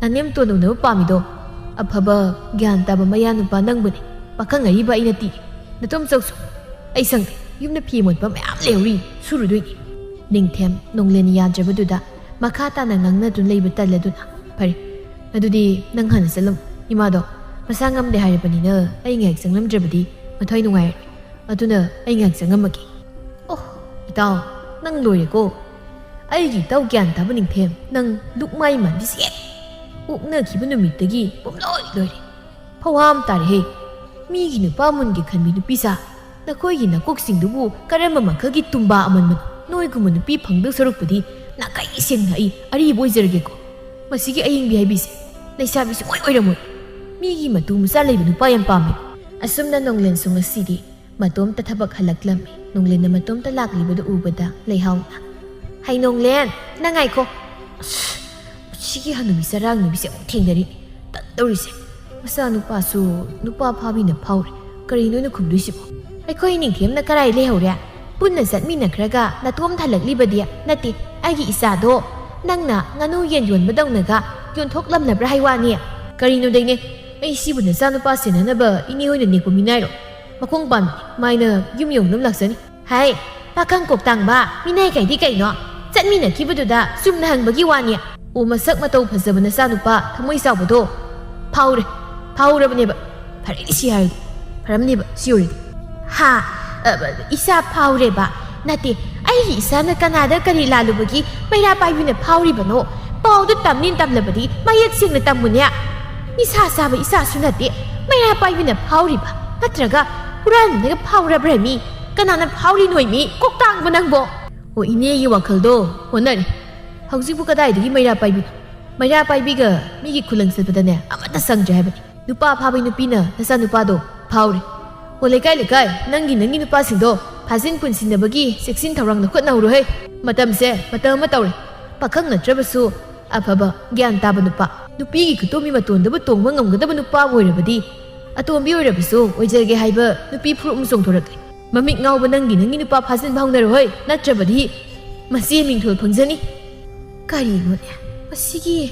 ꯅꯅꯦꯝꯇꯣꯟ ꯎꯅꯕ ꯄꯥꯝꯃꯤꯗꯣ ꯑꯐꯕ ꯒ꯭ꯌꯥꯟ ꯇꯥꯕ ꯃꯌꯥ ꯅꯨꯄꯥ ꯅꯪꯕꯨꯅꯤ꯫ ꯄꯥꯈꯪ ꯑꯔꯤꯕ ꯑꯩꯅ ꯇꯤ꯫ ꯅꯇꯣꯝ ꯆꯧꯁꯨ꯫ ꯑꯩ ꯁꯪꯗꯦ꯫ ꯌꯨꯝꯗ ꯐꯤ ꯃꯣꯠꯄ ꯃꯌꯥꯝ ꯂꯩꯍꯧꯔꯤ, ꯁꯨꯔꯨꯗꯣꯏꯅꯤ꯫" ꯅꯤꯡꯊꯦꯝ ꯅꯣꯡꯂꯦꯟ ꯌꯥꯗ꯭ꯔꯕꯗꯨꯗ ꯃꯈꯥ ꯇꯥꯅ ꯉꯥꯡꯅꯗꯨꯅ ꯂꯩꯕ ꯇꯜꯂꯗꯨꯅ, "ꯐꯔꯦ, ꯑꯗꯨꯗꯤ ꯅꯪ ꯍꯥꯟꯅ ꯆꯠꯂꯝꯃꯨ꯫ ꯏꯃꯥꯗꯣ ꯃꯁꯥ ꯉꯝꯗꯦ ꯍꯥꯏꯔꯕꯅꯤꯅ ꯑꯩ ꯉꯥꯏꯍꯥꯛ ꯆꯪꯂꯝꯗ꯭ꯔꯕꯗꯤ ꯃꯊ꯭ꯋꯥꯏ ꯅꯨꯡꯉꯥꯏꯔꯔꯣꯏ꯫ ꯑꯗꯨꯅ ꯑꯩ ꯉꯥꯏꯍꯥꯛ ꯆꯪꯉꯝꯃꯒꯦ꯫" "ꯑꯣ, ꯏꯇꯥꯎ, ꯅꯪ ꯂꯣꯏꯔꯦꯀꯣ?" ꯑꯩꯒꯤ ꯏꯇꯥꯎ ꯒ꯭ꯌꯥꯟ ꯇꯥꯕ ꯅꯤꯡꯊꯦꯝ, ꯅꯪ ꯂꯨꯛꯃꯥꯏ ꯃꯥꯟꯕꯤꯁꯦ ꯍꯦꯛ ꯑꯣꯛꯅꯈꯤꯕ ꯅꯨꯃꯤꯠꯇꯒꯤ ꯄꯨꯝꯂꯣꯏ ꯂꯣꯏꯔꯦ꯫ ꯐꯋꯥꯝ ꯇꯥꯔꯦꯍꯦ꯫ ꯃꯤꯒꯤ ꯅꯨꯄꯥ ꯃꯨꯟꯒꯦ ꯈꯟꯕꯤ ꯅꯨꯄꯤ ꯁꯥ, ꯅꯈꯣꯏꯒꯤ ꯅꯀꯣꯛꯁꯤꯡꯗꯨꯕꯨ ꯀꯔꯝꯕ ꯃꯈꯜꯒꯤ ꯇꯨꯝꯕꯥ ꯑꯃꯟꯕꯅꯣ? ꯅꯣꯏꯒꯨꯝꯕ ꯅꯨꯄꯤ ꯐꯪꯗꯧ ꯁꯔꯨꯛꯄꯨꯗꯤ ꯅꯥꯀꯩ ꯁꯦꯡꯅ ꯑꯩ ꯑꯔꯤꯕ ꯑꯣꯏꯖꯔꯒꯦꯀꯣ꯫ ꯃꯁꯤꯒꯤ ꯑꯌꯤꯡꯕꯤ ꯍꯥꯏꯕꯤꯁꯦ ꯂꯩꯁꯥꯕꯤ ꯁꯨꯡꯑꯣꯏ ꯑꯣꯏꯔꯝꯃꯣꯏ꯫ ꯃꯤꯒꯤ ꯃꯇꯨ ꯃꯆꯥ ꯂꯩꯕ ꯅꯨꯄꯥ ꯌꯥꯝ ꯄꯥꯝꯃꯦ꯫ ꯑꯁꯨꯝꯅ ꯅꯣꯡꯂꯦꯟꯁꯨ ꯉꯁꯤꯗꯤ ꯃꯇꯣꯝꯇ ꯊꯕꯛ ꯍꯜꯂꯛꯂꯝꯃꯤ꯫ ꯅꯣꯡꯂꯦꯟꯅ ꯃꯇꯣꯝꯇ ꯂꯥꯛꯂꯤꯕꯗꯨ ꯎꯕꯗ ꯂꯩꯍꯥꯎꯅ, "ꯍꯩ ꯅꯣꯡꯂꯦꯟ, ꯅꯪ ꯉꯥꯏꯈꯣ꯫ ꯑꯁ, ꯁꯤꯒꯤ ꯍꯅꯨꯕꯤ ꯆꯔꯥꯡꯅꯨꯕꯤꯁꯦ ꯑꯃꯨꯛ ꯊꯦꯡꯅꯔꯤ꯫ ꯇꯟꯗꯧꯔꯤꯁꯦ꯫ ꯃꯆꯥꯅꯨꯄꯥꯁꯨ ꯅꯨꯄꯥ ꯐꯥꯕꯤꯅ ꯐꯥꯎꯔꯦ꯫ ꯀꯔꯤꯅꯣ ꯑꯩꯅ ꯈꯨꯝꯗꯣꯏꯁꯤꯕꯣ?" "ꯑꯩꯈꯣꯏ ꯅꯤꯡꯊꯦꯝꯅ ꯀꯔꯥꯏ ꯂꯩꯍꯧꯔꯦ? ꯄꯨꯟꯅ ꯆꯠꯃꯤꯟꯅꯈ꯭ꯔꯒ ꯅꯇꯣꯝ ꯊꯜꯂꯛꯂꯤꯕꯗꯤ ꯅꯠꯇꯦ꯫ ꯑꯩꯒꯤ ꯏꯆꯥꯗꯣ ꯅꯪꯅ ꯉꯥꯅꯨ ꯌꯦꯟ ꯌꯣꯟꯕꯗꯧꯅꯒ ꯌꯣꯟꯊꯣꯛꯂꯝꯂꯕ꯭ꯔꯥ ꯍꯥꯏ ꯋꯥꯅꯤ?" "ꯀꯔꯤꯅꯣꯗꯩꯅꯦ? ꯑꯩ ꯁꯤꯕꯨ ꯅꯆꯥꯅꯨꯄꯥ ꯁꯦꯟꯅꯅꯕ ꯏꯅꯦ ꯍꯣꯏꯅ ꯅꯦꯛꯄ ꯃꯤꯅꯥꯏꯔꯣ? ꯃꯈꯣꯡ ꯄꯥꯟꯕꯅꯤ, ꯃꯥꯏꯅ ꯌꯨꯝ ꯌꯧꯅꯕ ꯂꯥꯛꯆꯅꯤ꯫" "ꯍꯥꯏ, ꯄꯥꯈꯪ ꯀꯣꯛꯇꯥꯡꯕ, ꯃꯤꯅꯥꯏ ꯀꯩꯗꯤ ꯀꯩꯅꯣ? ꯆꯠꯃꯤꯟꯅꯈꯤꯕꯗꯨꯗ ꯆꯨꯝꯅ ꯍꯪꯕꯒꯤ ꯋꯥꯅꯤ꯫" "ꯑꯣ, ꯃꯁꯛ ꯃꯇꯧ ꯐꯖꯕ ꯅꯆꯥꯅꯨꯄꯥ ꯊꯃꯣꯏ ꯆꯥꯎꯕꯗꯣ ꯐꯥꯎꯔꯦ, ꯐꯥꯎꯔꯕꯅꯦꯕ꯫ ꯐꯔꯦ, ꯁꯤ ꯍꯥꯏꯔꯗꯤ꯫ ꯐꯔꯝꯅꯦꯕ, ꯁꯤ ꯑꯣꯏꯔꯗꯤ꯫" "ꯍꯥ? ꯑ, ꯏꯆꯥ ꯐꯥꯎꯔꯦꯕ? ꯅꯠꯇꯦ, ꯑꯩꯒꯤ ꯏꯆꯥꯅ ꯀꯅꯥꯗ ꯀꯔꯤ ꯂꯥꯜꯂꯨꯕꯒꯤ ꯃꯩꯔꯥ ꯄꯥꯏꯕꯤꯅ ꯐꯥꯎꯔꯤꯕꯅꯣ? ꯄꯥꯎꯗꯨ ꯇꯝꯅꯤ ꯇꯝꯂꯕꯗꯤ ꯃꯌꯦꯛ ꯁꯦꯡꯅ ꯇꯝꯃꯨꯅꯦ꯫ ꯅꯤꯁꯥ ꯆꯥꯕ ꯏꯆꯥꯁꯨ ꯅꯠꯇꯦ, ꯃꯩꯔꯥ ꯄꯥꯏꯕꯤꯅ ꯐꯥꯎꯔꯤꯕ? ꯅꯠꯇ꯭ꯔꯒ ꯍꯨꯔꯥꯟꯕꯅꯒ ꯐꯥꯎꯔꯕ꯭ꯔꯥ ꯃꯤ? ꯀꯅꯥꯅ ꯐꯥꯎꯔꯤꯅꯣꯏ ꯃꯤ? ꯀꯣꯛꯇꯥꯡꯕ ꯅꯪꯕꯣ!" "ꯑꯣ, ꯏꯅꯦꯒꯤ ꯋꯥꯈꯜꯗꯣ ꯍꯣꯠꯅꯔꯤ꯫ ꯍꯧꯖꯤꯛꯄꯨ ꯀꯗꯥꯏꯗꯒꯤ ꯃꯩꯔꯥ ꯄꯥꯏꯕꯤꯅꯣ? ꯃꯩꯔꯥ ꯄꯥꯏꯕꯤꯒ ꯃꯤꯒꯤ ꯈꯨꯂꯪ ꯆꯠꯄꯗꯅꯦ ꯑꯃꯠꯇ ꯆꯪꯗ꯭ꯔꯦ ꯍꯥꯏꯕꯅꯤ꯫ ꯅꯨꯄꯥ ꯐꯥꯕꯤ ꯅꯨꯄꯤꯅ ꯅꯆꯥꯅꯨꯄꯥꯗꯣ ꯐꯥꯎꯔꯦ꯫ ꯑꯣ, ꯂꯩꯀꯥꯏ, ꯂꯩꯀꯥꯏ, ꯅꯪꯒꯤ, ꯅꯪꯒꯤ ꯅꯨꯄꯥꯁꯤꯡꯗꯣ ꯐꯥꯖꯤꯟ ꯄꯨꯟꯁꯤꯟꯅꯕꯒꯤ ꯆꯦꯛꯁꯤꯟ ꯊꯧꯔꯥꯡ ꯂꯧꯈꯠꯅꯍꯧꯔꯣꯍꯦ꯫ ꯃꯇꯝꯁꯦ ꯃꯇꯝ ꯑꯃ ꯇꯧꯔꯦ꯫ ꯄꯥꯈꯪ ꯅꯠꯇ꯭ꯔꯕꯁꯨ ꯑꯐꯕ, ꯒ꯭ꯌꯥꯟ ꯇꯥꯕ ꯅꯨꯄꯥ, ꯅꯨꯄꯤꯒꯤ ꯈꯨꯇꯣꯝꯕꯤ ꯃꯇꯣꯟꯗꯕꯨ ꯇꯣꯡꯕ ꯉꯝꯒꯗꯕ ꯅꯨꯄꯥ ꯑꯣꯏꯔꯕꯗꯤ, ꯑꯇꯣꯝꯕꯤ ꯑꯣꯏꯔꯕꯁꯨ ꯑꯣꯏꯖꯒꯦ ꯍꯥꯏꯕ ꯅꯨꯄꯤ ꯐꯨꯔꯨꯞ ꯑꯃ ꯆꯣꯡꯊꯣꯔꯛꯂꯦ꯫ ꯃꯃꯤꯠ ꯉꯥꯎꯕ ꯅꯪꯒꯤ, ꯅꯪꯒꯤ ꯅꯨꯄꯥ ꯐꯥꯖꯤꯟꯕ ꯍꯧꯅꯔꯣꯍꯦ, ꯅꯠꯇ꯭ꯔꯕꯗꯤ ꯃꯆꯦ ꯃꯤꯡꯊꯣꯜ ꯐꯪꯖꯅꯤ꯫" ꯀꯔꯤꯅꯣꯅꯦ, ꯃꯁꯤꯒꯤ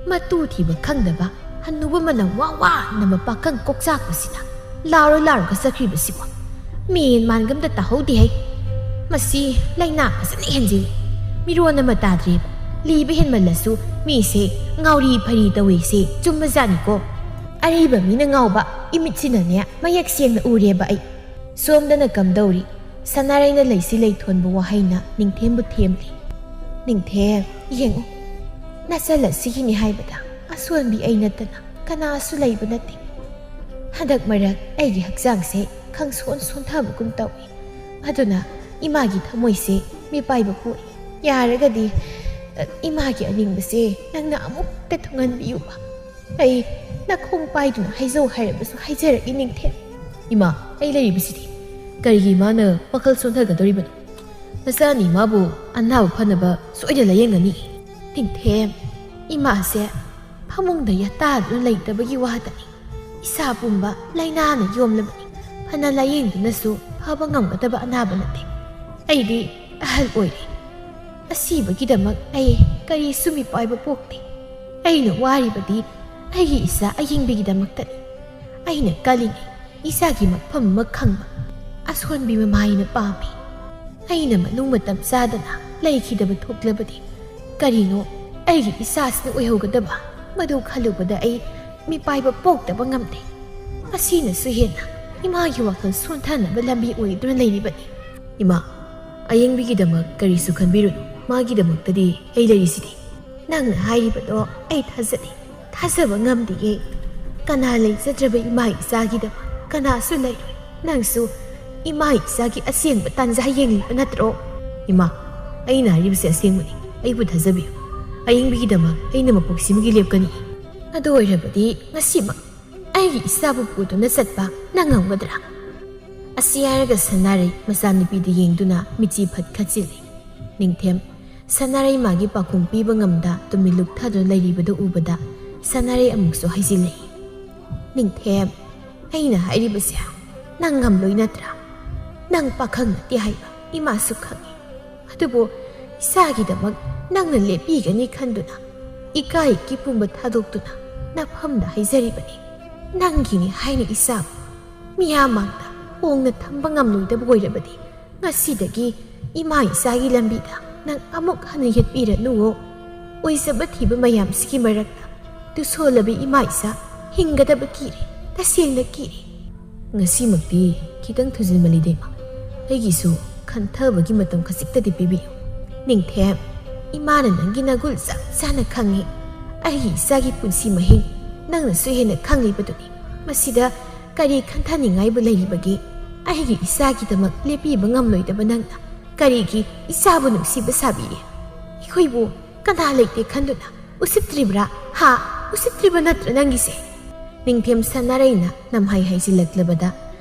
ꯃꯇꯨ ꯊꯤꯕ ꯈꯪꯗꯕ ꯍꯟꯅꯨꯕ ꯃꯅꯝ ꯋꯥ ꯋꯥ ꯅꯝꯕ ꯄꯥꯈꯪ ꯀꯣꯛꯆꯥꯛꯄꯁꯤꯅ ꯂꯥꯎꯔ ꯂꯥꯎꯔꯒ ꯆꯠꯈ꯭ꯔꯤꯕꯁꯤꯕꯣ? ꯃꯦꯟ ꯃꯥꯟꯒ ꯑꯝꯇ ꯇꯥꯍꯧꯗꯦꯍꯦ꯫ ꯃꯁꯤ ꯂꯥꯏꯅꯥ ꯐꯖꯅ ꯍꯦꯟꯖꯤꯜꯂꯤ꯫ ꯃꯤꯔꯣꯟ ꯑꯃ ꯇꯥꯗ꯭ꯔꯦꯕ꯫ ꯂꯤꯕ ꯍꯦꯟꯃꯜꯂꯁꯨ ꯃꯤꯁꯦ ꯉꯥꯎꯔꯤ ꯐꯩꯔꯤ ꯇꯧꯏꯁꯦ ꯆꯨꯝꯕꯖꯥꯠꯅꯤꯀꯣ꯫ ꯑꯔꯤꯕ ꯃꯤꯅ ꯉꯥꯎꯕ ꯏꯃꯤꯠꯁꯤꯅꯅꯦ ꯃꯌꯦꯛ ꯁꯦꯡꯅ ꯎꯔꯦꯕ ꯑꯩ꯫ ꯁꯣꯝꯗꯅ ꯀꯝꯗꯧꯔꯤ? ꯁꯅꯥꯔꯩꯅ ꯂꯩꯁꯤ ꯂꯩꯊꯣꯟꯕ ꯋꯥꯍꯩꯅ ꯅꯤꯡꯊꯦꯝꯕꯨ ꯊꯦꯝꯂꯤ꯫ ꯅꯤꯡꯊꯦꯝ, ꯌꯦꯡꯉꯨ, ꯅꯆꯜ ꯑꯁꯤꯒꯤꯅꯤ ꯍꯥꯏꯕꯗ ꯑꯁꯣꯟꯕꯤ ꯑꯩ ꯅꯠꯇꯅ ꯀꯅꯥꯁꯨ ꯂꯩꯕ ꯅꯠꯇꯦ꯫ ꯍꯟꯗꯛ ꯃꯔꯛ ꯑꯩꯒꯤ ꯍꯛꯆꯥꯡꯁꯦ ꯈꯪꯁꯣꯟ ꯁꯣꯟꯊꯕꯒꯨꯝ ꯇꯧꯏ꯫ ꯑꯗꯨꯅ ꯏꯃꯥꯒꯤ ꯊꯃꯣꯏꯁꯦ ꯃꯤꯄꯥꯏꯕ ꯄꯣꯛꯏ꯫ ꯌꯥꯔꯒꯗꯤ, ꯑ, ꯏꯃꯥꯒꯤ ꯑꯅꯤꯡꯕꯁꯦ ꯅꯪꯅ ꯑꯃꯨꯛꯇ ꯊꯨꯡꯍꯟꯕꯤꯌꯨꯕ꯫ ꯑꯩ ꯅꯈꯣꯡ ꯄꯥꯏꯗꯨꯅ ꯍꯥꯏꯖꯧ ꯍꯥꯏꯔꯕꯁꯨ ꯍꯥꯏꯖꯔꯛꯏ, ꯅꯤꯡꯊꯦꯝ꯫ ꯏꯃꯥ, ꯑꯩ ꯂꯩꯔꯤꯕꯁꯤꯗꯤ꯫ ꯀꯔꯤꯒꯤ ꯏꯃꯥꯅ ꯋꯥꯈꯜ ꯁꯣꯟꯊꯒꯗꯧꯔꯤꯕꯅꯣ? ꯅꯆꯥꯅꯤ ꯏꯃꯥꯕꯨ ꯑꯅꯥꯕ ꯐꯅꯕ ꯁꯣꯏꯗ ꯂꯥꯌꯦꯡꯒꯅꯤ꯫ ꯅꯤꯡꯊꯦꯝ, ꯏꯃꯥꯁꯦ ꯐꯃꯨꯡꯗ ꯌꯥꯇꯥꯗꯨꯅ ꯂꯩꯇꯕꯒꯤ ꯋꯥꯗꯅꯤ꯫ ꯏꯁꯥ ꯄꯨꯝꯕ ꯂꯥꯏꯅꯥꯅ ꯌꯣꯝꯂꯕꯅꯤ꯫ ꯐꯅ ꯂꯥꯌꯦꯡꯗꯨꯅꯁꯨ ꯐꯕ ꯉꯝꯒꯗꯕ ꯑꯅꯥꯕ ꯅꯠꯇꯦ꯫ ꯑꯩꯗꯤ ꯑꯍꯜ ꯑꯣꯏꯔꯦ꯫ ꯑꯁꯤꯕꯒꯤꯗꯃꯛ ꯑꯩ ꯀꯔꯤꯁꯨ ꯃꯤꯄꯥꯏꯕ ꯄꯣꯛꯇꯦ꯫ ꯑꯩꯅ ꯋꯥꯔꯤꯕꯗꯤ ꯑꯩꯒꯤ ꯏꯆꯥ ꯑꯌꯤꯡꯕꯤꯒꯤꯗꯃꯛꯇꯅꯤ꯫ ꯑꯩꯅ ꯀꯜꯂꯤꯉꯩ ꯏꯆꯥꯒꯤ ꯃꯐꯝ ꯑꯃ ꯈꯪꯕ ꯑꯁꯣꯟꯕꯤ ꯃꯃꯥ ꯑꯩꯅ ꯄꯥꯝꯃꯤ꯫ ꯑꯩꯅ ꯃꯅꯨꯡ ꯃꯇꯝ ꯆꯥꯗꯅ ꯂꯩꯈꯤꯗꯕ ꯊꯣꯛꯂꯕꯗꯤ ꯀꯔꯤꯅꯣ ꯑꯩꯒꯤ ꯏꯆꯥꯁꯤꯅ ꯑꯣꯏꯍꯧꯒꯗꯕ? ꯃꯗꯨ ꯈꯜꯂꯨꯕꯗ ꯑꯩ ꯃꯤꯄꯥꯏꯕ ꯄꯣꯛꯇꯕ ꯉꯝꯗꯦ꯫ ꯑꯁꯤꯅꯁꯨ ꯍꯦꯟꯅ ꯏꯃꯥꯒꯤ ꯋꯥꯈꯜ ꯁꯣꯟꯊꯅꯕ ꯂꯝꯕꯤ ꯑꯣꯏꯗꯨꯅ ꯂꯩꯔꯤꯕꯅꯤ꯫ ꯏꯃꯥ, ꯑꯌꯦꯡꯕꯤꯒꯤꯗꯃꯛ ꯀꯔꯤꯁꯨ ꯈꯟꯕꯤꯔꯨꯅꯨ꯫ ꯃꯥꯒꯤꯗꯃꯛꯇꯗꯤ ꯑꯩ ꯂꯩꯔꯤꯁꯤꯗꯤ꯫ ꯅꯪꯅ ꯍꯥꯏꯔꯤꯕꯗꯣ ꯑꯩ ꯊꯥꯖꯗꯦ꯫ ꯊꯥꯖꯕ ꯉꯝꯗꯤꯌꯦ꯫ ꯀꯅꯥ ꯂꯩꯖꯗ꯭ꯔꯕ ꯏꯃꯥ ꯏꯆꯥꯒꯤꯗꯃꯛ ꯀꯅꯥꯁꯨ ꯂꯩꯔꯣꯏ꯫ ꯅꯪꯁꯨ ꯏꯃꯥ ꯏꯆꯥꯒꯤ ꯑꯁꯦꯡꯕ ꯇꯥꯟꯖꯥ ꯌꯦꯡꯂꯤꯕ ꯅꯠꯇ꯭ꯔꯣ? ꯏꯃꯥ, ꯑꯩꯅ ꯍꯥꯏꯔꯤꯕꯁꯤ ꯑꯁꯦꯡꯕꯅꯤ꯫ ꯑꯩꯕꯨ ꯊꯥꯖꯕꯤꯌꯨ꯫ ꯑꯌꯦꯡꯕꯤꯒꯤꯗꯃꯛ ꯑꯩꯅ ꯃꯄꯣꯛ ꯁꯤꯃꯒꯤ ꯂꯦꯞꯀꯅꯤ꯫ ꯑꯗꯨ ꯑꯣꯏꯔꯕꯗꯤ ꯉꯁꯤꯃꯛ ꯑꯩꯒꯤ ꯏꯆꯥꯕꯨ ꯄꯨꯗꯨꯅ ꯆꯠꯄ ꯅꯪ ꯉꯝꯒꯗ꯭ꯔꯥ? ꯑꯁꯤ ꯍꯥꯏꯔꯒ ꯁꯅꯥꯔꯩ ꯃꯆꯥꯅꯨꯄꯤꯗ ꯌꯦꯡꯗꯨꯅ ꯃꯤꯠꯆꯤ ꯐꯠ ꯈꯠꯆꯤꯜꯂꯤ꯫ ꯅꯤꯡꯊꯦꯝ, ꯁꯅꯥꯔꯩ ꯃꯥꯒꯤ ꯄꯥꯎꯈꯨꯝ ꯄꯤꯕ ꯉꯝꯗ ꯇꯨꯃꯤꯟ ꯂꯨꯞꯊꯗꯨꯅ ꯂꯩꯔꯤꯕꯗꯨ ꯎꯕꯗ ꯁꯅꯥꯔꯩ ꯑꯃꯨꯛꯁꯨ ꯍꯥꯏꯖꯤꯜꯂꯛꯏ꯫ ꯅꯤꯡꯊꯦꯝ, ꯑꯩꯅ ꯍꯥꯏꯔꯤꯕꯁꯦ ꯅꯪ ꯉꯝꯂꯣꯏ ꯅꯠꯇ꯭ꯔꯥ? ꯅꯪ ꯄꯥꯈꯪ ꯅꯠꯇꯦ ꯍꯥꯏꯕ ꯏꯃꯥꯁꯨ ꯈꯪꯏ꯫ ꯑꯗꯨꯕꯨ ꯏꯆꯥꯒꯤꯗꯃꯛ ꯅꯪꯅ ꯂꯦꯞꯄꯤꯒꯅꯤ ꯈꯟꯗꯨꯅ ꯏꯀꯥꯏ ꯏꯀꯤ ꯄꯨꯝꯕ ꯊꯥꯗꯣꯛꯇꯨꯅ ꯅꯐꯝꯗ ꯍꯥꯏꯖꯔꯤꯕꯅꯤ꯫ ꯅꯪꯒꯤꯅꯤ ꯍꯥꯏꯅ ꯏꯆꯥꯕꯨ ꯃꯤꯌꯥꯝ ꯃꯥꯡꯗ ꯍꯣꯡꯅ ꯊꯝꯕ ꯉꯝꯂꯣꯏꯗꯕ ꯑꯣꯏꯔꯕꯗꯤ ꯉꯁꯤꯗꯒꯤ ꯏꯃꯥ ꯏꯆꯥꯒꯤ ꯂꯝꯕꯤꯗ ꯅꯪ ꯑꯃꯨꯛ ꯍꯟꯅ ꯌꯦꯠꯄꯤꯔꯅꯨꯋꯣ꯫ ꯑꯣꯏꯖꯕ ꯊꯤꯕ ꯃꯌꯥꯝꯁꯤꯒꯤ ꯃꯔꯛꯇ ꯇꯨꯁꯣꯜꯂꯕ ꯏꯃꯥ ꯏꯆꯥ ꯍꯤꯡꯒꯗꯕ ꯀꯤꯔꯦ, ꯇꯁꯦꯡꯅ ꯀꯤꯔꯦ꯫ ꯉꯁꯤꯃꯛꯇꯤ ꯈꯤꯇꯪ ꯊꯨꯖꯤꯟꯃꯜꯂꯤꯗ ꯏꯃꯥ꯫ ꯑꯩꯒꯤꯁꯨ ꯈꯟꯊꯕꯒꯤ ꯃꯇꯝ ꯈꯖꯤꯛꯇꯗꯤ ꯄꯤꯕꯤꯌꯨ꯫ ꯅꯤꯡꯊꯦꯝ, ꯏꯃꯥꯅ ꯅꯪꯒꯤ ꯅꯒꯨꯜ ꯆꯞ ꯆꯥꯅ ꯈꯪꯉꯤ꯫ ꯑꯩꯒꯤ ꯏꯆꯥꯒꯤ ꯄꯨꯟꯁꯤ ꯃꯍꯤꯡ ꯅꯪꯅꯁꯨ ꯍꯦꯟꯅ ꯈꯪꯂꯤꯕꯗꯨꯅꯤ꯫ ꯃꯁꯤꯗ ꯀꯔꯤ ꯈꯟꯊꯅꯤꯡꯉꯥꯏꯕꯨ ꯂꯩꯔꯤꯕꯒꯦ? ꯑꯩꯒꯤ ꯏꯆꯥꯒꯤꯗꯃꯛ ꯂꯦꯞꯄꯤꯕ ꯉꯝꯂꯣꯏꯗꯕ ꯅꯪꯅ ꯀꯔꯤꯒꯤ ꯏꯆꯥꯕꯨ ꯅꯨꯡꯁꯤꯕ ꯁꯥꯕꯤꯔꯤ? ꯑꯩꯈꯣꯏꯕꯨ ꯀꯅꯥ ꯂꯩꯇꯦ ꯈꯟꯗꯨꯅ ꯎꯁꯤꯠꯇ꯭ꯔꯤꯕ꯭ꯔꯥ? ꯍꯥ? ꯎꯁꯤꯠꯇ꯭ꯔꯤꯕ ꯅꯠꯇ꯭ꯔ ꯅꯪꯒꯤꯁꯦ? ꯅꯤꯡꯊꯦꯝ ꯁꯅꯥꯔꯩꯅ ꯅꯝꯍꯩ ꯍꯩꯖꯤꯜꯂꯛꯂꯕꯗ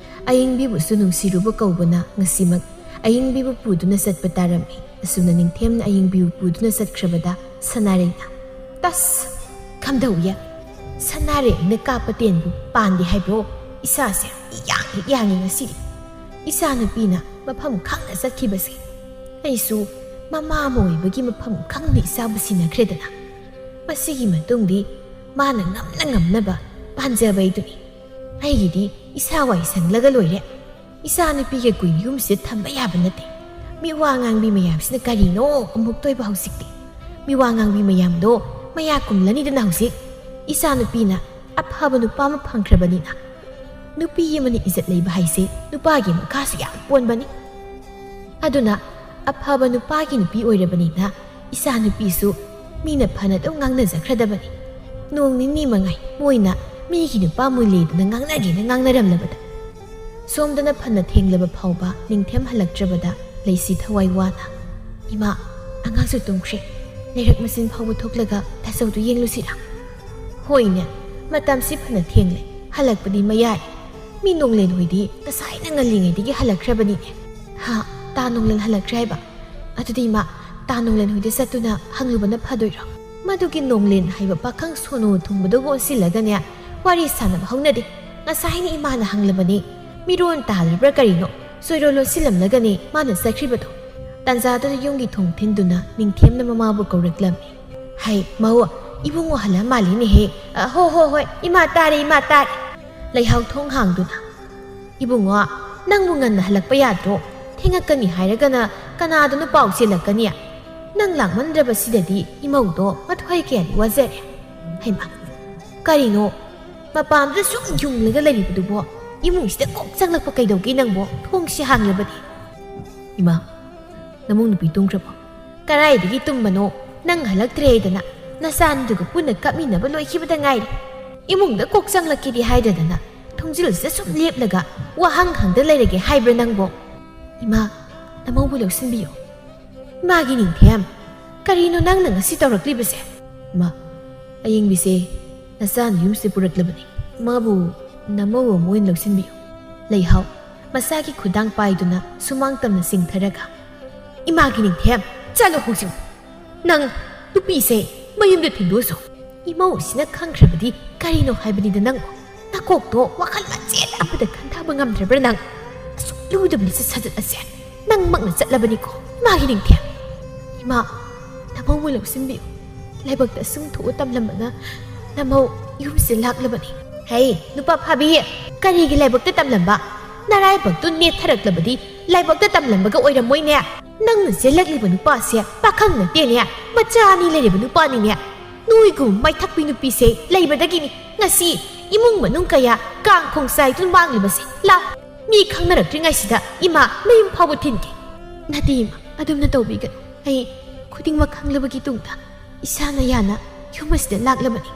ꯑꯌꯤꯡꯕꯤꯕꯨꯁꯨ ꯅꯨꯡꯁꯤꯔꯨꯕ ꯀꯧꯕꯅ ꯉꯁꯤꯃꯛ ꯑꯌꯤꯡꯕꯤꯕꯨ ꯄꯨꯗꯨꯅ ꯆꯠꯄ ꯇꯥꯔꯝꯃꯤ꯫ ꯑꯁꯨꯝꯅ ꯅꯤꯡꯊꯦꯝꯅ ꯑꯌꯤꯡꯕꯤꯕꯨ ꯄꯨꯗꯨꯅ ꯆꯠꯈ꯭ꯔꯕꯗ ꯁꯅꯥꯔꯩꯅ, "ꯇꯁ! ꯀꯝꯗꯧꯏ? ꯁꯅꯥꯔꯩꯅ ꯀꯥꯞꯄ ꯇꯦꯟꯕꯨ ꯄꯥꯟꯗꯦ ꯍꯥꯏꯕ꯭ꯔꯣ? ꯏꯁꯥꯁꯦ ꯌꯥꯡ ꯍꯦꯛ ꯌꯥꯡꯉꯤ ꯉꯁꯤꯗꯤ꯫ ꯏꯆꯥꯅꯨꯄꯤꯅ ꯃꯐꯝ ꯈꯪꯅ ꯆꯠꯈꯤꯕꯁꯦ꯫ ꯑꯩꯁꯨ ꯃꯃꯥ ꯑꯃ ꯑꯣꯏꯕꯒꯤ ꯃꯐꯝ ꯈꯪꯅ ꯏꯆꯥꯕꯨ ꯁꯤꯟꯅꯈ꯭ꯔꯦꯗꯅ꯫ ꯃꯁꯤꯒꯤ ꯃꯇꯨꯡꯗꯤ ꯃꯥꯅ ꯉꯝꯅ ꯉꯝꯅꯕ ꯄꯥꯟꯖꯕꯩꯗꯨꯅꯤ꯫ ꯑꯩꯒꯤꯗꯤ ꯏꯁꯥ ꯋꯥꯏ ꯁꯪꯂꯒ ꯂꯣꯏꯔꯦ꯫ ꯏꯆꯥꯅꯨꯄꯤꯒ ꯀꯨꯏꯅ ꯌꯨꯝꯁꯤꯗ ꯊꯝꯕ ꯌꯥꯕ ꯅꯠꯇꯦ꯫ ꯃꯤ ꯋꯥ ꯉꯥꯡꯕꯤ ꯃꯌꯥꯝꯁꯤꯅ ꯀꯔꯤꯅꯣ ꯑꯃꯨꯛꯇꯣꯏꯕ ꯍꯧꯖꯤꯛꯇꯤ? ꯃꯤ ꯋꯥ ꯉꯥꯡꯕꯤ ꯃꯌꯥꯝꯗꯣ ꯃꯌꯥ ꯀꯨꯝꯂꯅꯤꯗꯅ ꯍꯧꯖꯤꯛ꯫ ꯏꯆꯥꯅꯨꯄꯤꯅ ꯑꯐꯕ ꯅꯨꯄꯥ ꯑꯃ ꯐꯪꯈ꯭ꯔꯕꯅꯤꯅ꯫ ꯅꯨꯄꯤ ꯑꯃꯅ ꯏꯖꯠ ꯂꯩꯕ ꯍꯥꯏꯁꯦ ꯅꯨꯄꯥꯒꯤ ꯃꯈꯥꯁꯨ ꯌꯥꯝ ꯄꯣꯟꯕꯅꯤ꯫ ꯑꯗꯨꯅ ꯑꯐꯕ ꯅꯨꯄꯥꯒꯤ ꯅꯨꯄꯤ ꯑꯣꯏꯔꯕꯅꯤꯅ ꯏꯆꯥꯅꯨꯄꯤꯁꯨ ꯃꯤꯅ ꯐꯅ ꯑꯗꯨꯝ ꯉꯥꯡꯅꯖꯈ꯭ꯔꯗꯕꯅꯤ꯫ ꯅꯣꯡ ꯅꯤꯅꯤ ꯃꯉꯥꯏ ꯃꯣꯏꯅ ꯃꯤꯒꯤ ꯅꯨꯄꯥ ꯃꯨꯜꯂꯦꯗꯅ ꯉꯥꯡꯅꯒꯦꯅ ꯉꯥꯡꯅꯔꯝꯂꯕꯗ꯫ ꯁꯣꯝꯗꯅ ꯐꯅ ꯊꯦꯡꯂꯕ ꯐꯥꯎꯕ ꯅꯤꯡꯊꯦꯝ ꯍꯜꯂꯛꯇ꯭ꯔꯕꯗ ꯂꯩꯁꯤ ꯊꯋꯥꯏ ꯋꯥꯅ, "ꯏꯃꯥ, ꯑꯉꯥꯡꯁꯨ ꯇꯨꯝꯈ꯭ꯔꯦ꯫ ꯂꯩꯔꯛ ꯃꯆꯤꯟ ꯐꯥꯎꯕ ꯊꯣꯛꯂꯒ ꯇꯥꯆꯧꯗꯨ ꯌꯦꯡꯂꯨꯁꯤꯔꯥ?" "ꯍꯣꯏꯅꯦ, ꯃꯇꯝꯁꯤ ꯐꯅ ꯊꯦꯡꯂꯦ, ꯍꯜꯂꯛꯄꯗꯤ ꯃꯌꯥꯏ꯫ ꯃꯤ ꯅꯣꯡꯂꯦꯟ ꯍꯣꯏꯗꯤ ꯉꯁꯥꯏꯅ ꯉꯜꯂꯤꯉꯩꯗꯒꯤ ꯍꯜꯂꯛꯈ꯭ꯔꯕꯅꯤꯅꯦ꯫" "ꯍꯥ? ꯇꯥ ꯅꯣꯡꯂꯦꯟ ꯍꯜꯂꯛꯈ꯭ꯔꯦ ꯍꯥꯏꯕ? ꯑꯗꯨꯗꯤ ꯏꯃꯥ, ꯇꯥ ꯅꯣꯡꯂꯦꯟ ꯍꯣꯏꯗ ꯆꯠꯇꯨꯅ ꯍꯪꯂꯨꯕꯅ ꯐꯗꯣꯏꯔꯣ?" ꯃꯗꯨꯒꯤ ꯅꯣꯡꯂꯦꯟ ꯍꯥꯏꯕ ꯄꯥꯈꯪ ꯁꯣꯅꯨ ꯊꯨꯡꯕꯗꯨꯒ ꯑꯣꯟꯁꯤꯜꯂꯒꯅꯦ ꯋꯥꯔꯤ ꯁꯥꯟꯅꯕ ꯍꯧꯅꯗꯦ꯫ ꯉꯁꯥꯏꯅ ꯏꯃꯥꯅ ꯍꯪꯂꯕꯅꯤ, ꯃꯤꯔꯣꯟ ꯇꯥꯗ꯭ꯔꯕ꯭ꯔꯥ ꯀꯔꯤꯅꯣ? ꯆꯣꯏꯔꯣꯜ ꯂꯣꯠꯁꯤꯜꯂꯝꯂꯒꯅꯤ ꯃꯥꯅ ꯆꯠꯈ꯭ꯔꯤꯕꯗꯣ꯫ ꯇꯥꯟꯖꯥꯗꯨꯗ ꯌꯨꯝꯒꯤ ꯊꯣꯡ ꯊꯤꯟꯗꯨꯅ ꯅꯤꯡꯊꯦꯝꯅ ꯃꯃꯥꯕꯨ ꯀꯧꯔꯛꯂꯝꯃꯤ꯫ "ꯍꯩ, ꯃꯧ, ꯏꯕꯨꯡꯉꯣ ꯍꯜꯂ ꯃꯥꯜꯂꯤꯅꯦꯍꯦ꯫ ꯑ, ꯍꯣ, ꯍꯣ, ꯍꯣꯏ, ꯏꯃꯥ ꯇꯥꯔꯦ, ꯏꯃꯥ ꯇꯥꯔꯦ꯫" ꯂꯩꯍꯥꯎ ꯊꯣꯡ ꯍꯥꯡꯗꯨꯅ, "ꯏꯕꯨꯡꯉꯣ, ꯅꯪꯕꯨ ꯉꯟꯅ ꯍꯜꯂꯛꯄ ꯌꯥꯗ꯭ꯔꯣ? ꯊꯦꯡꯉꯛꯀꯅꯤ ꯍꯥꯏꯔꯒꯅ ꯀꯅꯥꯗꯅꯣ ꯄꯥꯎ ꯆꯦꯜꯂꯛꯀꯅꯤ? ꯅꯪ ꯂꯥꯛꯃꯟꯗ꯭ꯔꯕꯁꯤꯗꯗꯤ ꯏꯃꯧꯗꯣ ꯃꯊ꯭ꯋꯥꯏ ꯀꯌꯥꯗꯤ ꯋꯥꯖꯔꯦ꯫" ꯍꯩꯃꯥ, ꯀꯔꯤꯅꯣ? ꯃꯄꯥꯟꯗꯨꯗ ꯁꯨꯝ ꯌꯨꯡꯂꯒ ꯂꯩꯔꯤꯕꯗꯨꯕꯣ? ꯏꯃꯨꯡꯁꯤꯗ ꯀꯣꯛ ꯆꯪꯂꯛꯄ ꯀꯩꯗꯧꯒꯦ ꯅꯪꯕꯣ? ꯊꯣꯡꯁꯤ ꯍꯥꯡꯂꯕꯗꯤ꯫ "ꯏꯃꯥ, ꯅꯃꯧ ꯅꯨꯄꯤ ꯇꯨꯝꯈ꯭ꯔꯕꯣ?" "ꯀꯗꯥꯏꯗꯒꯤ ꯇꯨꯝꯕꯅꯣ? ꯅꯪ ꯍꯜꯂꯛꯇ꯭ꯔꯦ ꯍꯥꯏꯗꯅ ꯅꯆꯥꯅꯤꯗꯨꯒ ꯄꯨꯟꯅ ꯀꯞꯃꯤꯟꯅꯕ ꯂꯣꯏꯈꯤꯕꯗ ꯉꯥꯏꯔꯤ꯫ ꯏꯃꯨꯡꯗ ꯀꯣꯛ ꯆꯪꯂꯛꯀꯦꯗꯤ ꯍꯥꯏꯗꯗꯅ ꯊꯣꯡꯖꯤꯜꯁꯤꯗ ꯁꯨꯝ ꯂꯦꯞꯂꯒ ꯋꯥꯍꯪ ꯍꯪꯗ ꯂꯩꯔꯒꯦ ꯍꯥꯏꯕ꯭ꯔꯥ ꯅꯪꯕꯣ? ꯏꯃꯥ, ꯅꯃꯧꯕꯨ ꯂꯧꯁꯤꯟꯕꯤꯌꯨ꯫ ꯏꯃꯥꯒꯤ ꯅꯤꯡꯊꯦꯝ, ꯀꯔꯤꯅꯣ ꯅꯪꯅ ꯉꯁꯤ ꯇꯧꯔꯛꯂꯤꯕꯁꯦ?" "ꯏꯃꯥ, ꯑꯌꯤꯡꯕꯤꯁꯦ ꯅꯆꯥꯅ ꯌꯨꯝꯁꯤꯗ ꯄꯨꯔꯛꯂꯕꯅꯤ꯫ ꯃꯥꯕꯨ ꯅꯃꯧ ꯑꯃ ꯑꯣꯏꯅ ꯂꯧꯁꯤꯟꯕꯤꯌꯨ꯫" ꯂꯩꯍꯥꯎ ꯃꯁꯥꯒꯤ ꯈꯨꯗꯥꯡ ꯄꯥꯏꯗꯨꯅ ꯁꯨꯃꯥꯡ ꯇꯝꯅ ꯆꯤꯡꯊꯔꯒ, "ꯏꯃꯥꯒꯤ ꯅꯤꯡꯊꯦꯝ, ꯆꯠꯂꯣ ꯍꯧꯖꯤꯛ꯫ ꯅꯪ ꯅꯨꯄꯤꯁꯦ ꯃꯌꯨꯝꯗ ꯊꯤꯟꯗꯣꯛꯑꯁꯨ, ꯏꯃꯧ ꯑꯁꯤꯅ ꯈꯪꯈ꯭ꯔꯕꯗꯤ ꯀꯔꯤꯅꯣ ꯍꯥꯏꯕꯅꯤꯗ ꯅꯪꯕꯨ? ꯅꯀꯣꯛꯇꯣ ꯋꯥꯈꯜ ꯃꯆꯦꯠ ꯑꯃꯗ ꯈꯟꯊꯕ ꯉꯝꯗ꯭ꯔꯕ꯭ꯔꯥ ꯅꯪ? ꯑꯁꯨꯛ ꯂꯨꯗꯕ ꯂꯤꯆꯠ ꯁꯥꯖꯠ ꯑꯁꯦ ꯅꯪꯃꯛꯅ ꯆꯠꯂꯕꯅꯤꯀꯣ, ꯏꯃꯥꯒꯤ ꯅꯤꯡꯊꯦꯝ꯫ ꯏꯃꯥ, ꯅꯃꯧꯕꯨ ꯂꯧꯁꯤꯟꯕꯤꯌꯨ꯫ ꯂꯥꯏꯕꯛꯇ ꯑꯁꯨꯝ ꯊꯣꯛꯑ ꯇꯝꯂꯝꯕꯅ ꯅꯃꯧ ꯌꯨꯝꯁꯤꯗ ꯂꯥꯛꯂꯕꯅꯤ꯫" "ꯍꯩ, ꯅꯨꯄꯥ ꯐꯥꯕꯤ, ꯀꯔꯤꯒꯤ ꯂꯥꯏꯕꯛꯇ ꯇꯝꯂꯝꯕ? ꯅꯔꯥꯏꯕꯛꯇꯨ ꯅꯦꯠꯊꯔꯛꯂꯕꯗꯤ ꯂꯥꯏꯕꯛꯇ ꯇꯝꯂꯝꯕꯒ ꯑꯣꯏꯔꯝꯃꯣꯏꯅꯦ꯫ ꯅꯪꯅ ꯆꯦꯜꯂꯛꯂꯤꯕ ꯅꯨꯄꯥꯁꯦ ꯄꯥꯈꯪ ꯅꯠꯇꯦꯅꯦ, ꯃꯆꯥ ꯑꯅꯤ ꯂꯩꯔꯕ ꯅꯨꯄꯥꯅꯤꯅꯦ꯫ ꯅꯣꯏꯒꯨꯝ ꯃꯥꯏꯊꯛꯄꯤ ꯅꯨꯄꯤꯁꯦ ꯂꯩꯕꯗꯒꯤꯅꯤ ꯉꯁꯤ ꯏꯃꯨꯡ ꯃꯅꯨꯡ ꯀꯌꯥ ꯀꯥꯡ ꯈꯣꯡꯆꯥꯏꯗꯨꯅ ꯃꯥꯡꯂꯤꯕꯁꯦ꯫ ꯂꯥꯎ, ꯃꯤ ꯈꯪꯅꯔꯛꯇ꯭ꯔꯤꯉꯩꯁꯤꯗ ꯏꯃꯥ ꯃꯌꯨꯝ ꯐꯥꯎꯕ ꯊꯤꯟꯒꯦ꯫" "ꯅꯠꯇꯦ ꯏꯃꯥ, ꯑꯗꯨꯝꯅ ꯇꯧꯕꯤꯒꯅꯨ꯫ ꯑꯩ ꯈꯨꯗꯤꯡꯃꯛ ꯈꯪꯂꯕꯒꯤ ꯇꯨꯡꯗ ꯏꯁꯥꯅ ꯌꯥꯅ ꯌꯨꯝ ꯑꯁꯤꯗ ꯂꯥꯛꯂꯕꯅꯤ꯫"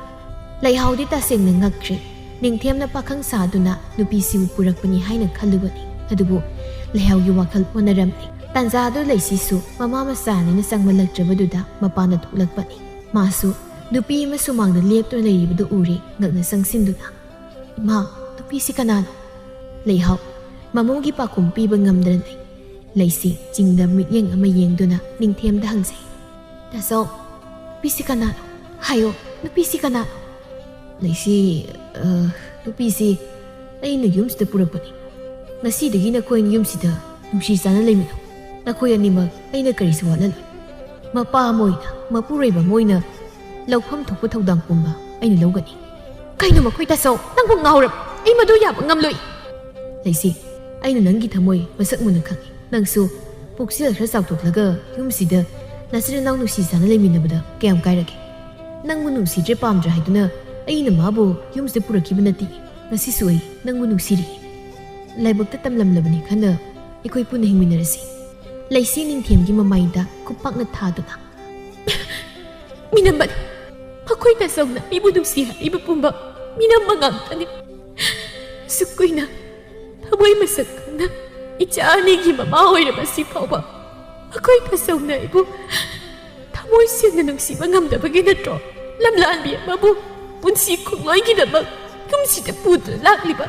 ꯂꯩꯍꯥꯎꯗꯤ ꯇꯁꯦꯡꯅ ꯉꯛꯈ꯭ꯔꯦ꯫ ꯅꯤꯡꯊꯦꯝꯅ ꯄꯥꯈꯪ ꯁꯥꯗꯨꯅ ꯅꯨꯄꯤꯁꯤꯕꯨ ꯄꯨꯔꯛꯄꯅꯤ ꯍꯥꯏꯅ ꯈꯜꯂꯨꯕꯅꯤ꯫ ꯑꯗꯨꯕꯨ ꯂꯩꯍꯥꯎꯒꯤ ꯋꯥꯈꯜ ꯑꯣꯟꯅꯔꯝꯂꯦ꯫ ꯇꯥꯟꯖꯥꯗꯨ ꯂꯩꯁꯤꯁꯨ ꯃꯃꯥ ꯃꯆꯥ ꯑꯅꯤꯅ ꯆꯪꯃꯜꯂꯛꯇ꯭ꯔꯕꯗꯨꯗ ꯃꯄꯥꯟꯗ ꯊꯣꯛꯂꯛꯄꯅꯤ꯫ ꯃꯥꯁꯨ ꯅꯨꯄꯤ ꯑꯃ ꯁꯨꯃꯥꯡꯗ ꯂꯦꯞꯇꯨꯅ ꯂꯩꯔꯤꯕꯗꯨ ꯎꯔꯦ, ꯉꯛꯅ ꯆꯪꯁꯤꯟꯗꯨꯅ꯫ "ꯏꯃꯥ, ꯅꯨꯄꯤꯁꯤ ꯀꯅꯥꯅꯣ?" ꯂꯩꯍꯥꯎ ꯃꯃꯧꯒꯤ ꯄꯥꯎꯈꯨꯝ ꯄꯤꯕ ꯉꯝꯗꯅ ꯂꯩ꯫ ꯂꯩꯁꯤ ꯆꯤꯡꯗ ꯃꯤꯠꯌꯦꯡ ꯑꯃ ꯌꯦꯡꯗꯨꯅ ꯅꯤꯡꯊꯦꯝꯗ ꯍꯪꯖꯩ꯫ "ꯇꯥꯆꯧ, ꯅꯨꯄꯤꯁꯤ ꯀꯅꯥꯅꯣ? ꯍꯥꯏꯌꯣ, ꯅꯨꯄꯤꯁꯤ ꯀꯅꯥꯅꯣ?" ꯂꯩꯁꯤ, ꯑ, ꯅꯨꯄꯤꯁꯤ ꯑꯩꯅ ꯌꯨꯝꯁꯤꯗ ꯄꯨꯔꯛꯄꯅꯤ꯫ ꯉꯁꯤꯗꯒꯤ ꯅꯈꯣꯏ ꯑꯅꯤ ꯌꯨꯝꯁꯤꯗ ꯅꯨꯡꯁꯤ ꯆꯥꯟꯅ ꯂꯩꯃꯤꯟꯅꯧ꯫ ꯅꯈꯣꯏ ꯑꯅꯤꯃꯛ ꯑꯩꯅ ꯀꯔꯤꯁꯨ ꯋꯥꯠꯍꯜꯂꯣꯏ꯫ ꯃꯄꯥ ꯑꯃ ꯑꯣꯏꯅ, ꯃꯄꯨꯔꯣꯏꯕ ꯑꯃ ꯑꯣꯏꯅ ꯂꯧꯐꯝ ꯊꯣꯛꯄ ꯊꯧꯗꯥꯡ ꯄꯨꯝꯕ ꯑꯩꯅ ꯂꯧꯒꯅꯤ꯫ "ꯀꯩꯅꯣ ꯃꯈꯣꯏ ꯇꯥꯆꯧ? ꯅꯪꯕꯨ ꯉꯥꯎꯔꯕ? ꯑꯩ ꯃꯗꯨ ꯌꯥꯕ ꯉꯝꯂꯣꯏ꯫" "ꯂꯩꯁꯤ, ꯑꯩꯅ ꯅꯪꯒꯤ ꯊꯃꯣꯏ ꯃꯁꯛ ꯃꯨꯟꯅ ꯈꯪꯏ꯫ ꯅꯪꯁꯨ ꯄꯨꯛꯆꯦꯜ ꯈꯔ ꯆꯥꯎꯊꯣꯛꯂꯒ ꯌꯨꯝꯁꯤꯗ ꯅꯆꯤꯟ ꯅꯅꯥꯎ ꯅꯨꯡꯁꯤ ꯆꯥꯟꯅ ꯂꯩꯃꯤꯟꯅꯕꯗ ꯀꯌꯥꯝ ꯀꯥꯏꯔꯒꯦ? ꯅꯪꯕꯨ ꯅꯨꯡꯁꯤꯗ꯭ꯔꯦ ꯄꯥꯝꯗ꯭ꯔꯦ ꯍꯥꯏꯗꯨꯅ ꯑꯩꯅ ꯃꯥꯕꯨ ꯌꯨꯝꯁꯤꯗ ꯄꯨꯔꯛꯈꯤꯕ ꯅꯠꯇꯦ꯫ ꯉꯁꯤꯁꯨ ꯑꯩ ꯅꯪꯕꯨ ꯅꯨꯡꯁꯤꯔꯤ꯫ ꯂꯥꯏꯕꯛꯇ ꯇꯝꯂꯝꯂꯕꯅꯤ ꯈꯟꯅ ꯑꯩꯈꯣꯏ ꯄꯨꯟꯅ ꯍꯤꯡꯃꯤꯟꯅꯔꯁꯤ꯫ ꯂꯩꯁꯤ ꯅꯤꯡꯊꯦꯝꯒꯤ ꯃꯃꯥꯏꯗ ꯈꯨꯄꯥꯛꯅ ꯊꯥꯗꯨꯅ, "ꯃꯤꯅꯝꯕꯅꯤ꯫ ꯃꯈꯣꯏ ꯇꯥꯆꯧꯅ ꯑꯩꯕꯨ ꯅꯨꯡꯁꯤ ꯍꯥꯏꯔꯤꯕ ꯄꯨꯝꯕ ꯃꯤꯅꯝꯕ ꯉꯥꯛꯇꯅꯤ꯫ ꯑꯁꯨꯛ ꯀꯨꯏꯅ ꯊꯃꯣꯏ ꯃꯁꯛ ꯈꯪꯅ ꯏꯆꯥ ꯑꯅꯤꯒꯤ ꯃꯃꯥ ꯑꯣꯏꯔꯕꯁꯤ ꯐꯥꯎꯕ ꯃꯈꯣꯏ ꯇꯥꯆꯧꯅ ꯑꯩꯕꯨ ꯊꯃꯣꯏ ꯁꯦꯡꯅ ꯅꯨꯡꯁꯤꯕ ꯉꯝꯗꯕꯒꯤ ꯅꯠꯇ꯭ꯔꯣ ꯂꯝꯂꯥꯟꯕꯤ ꯑꯃꯕꯨ ꯄꯨꯟꯁꯤ ꯈꯣꯡꯂꯣꯏꯒꯤꯗꯃꯛ ꯌꯨꯝꯁꯤꯗ ꯄꯨꯗꯨꯅ ꯂꯥꯛꯂꯤꯕ?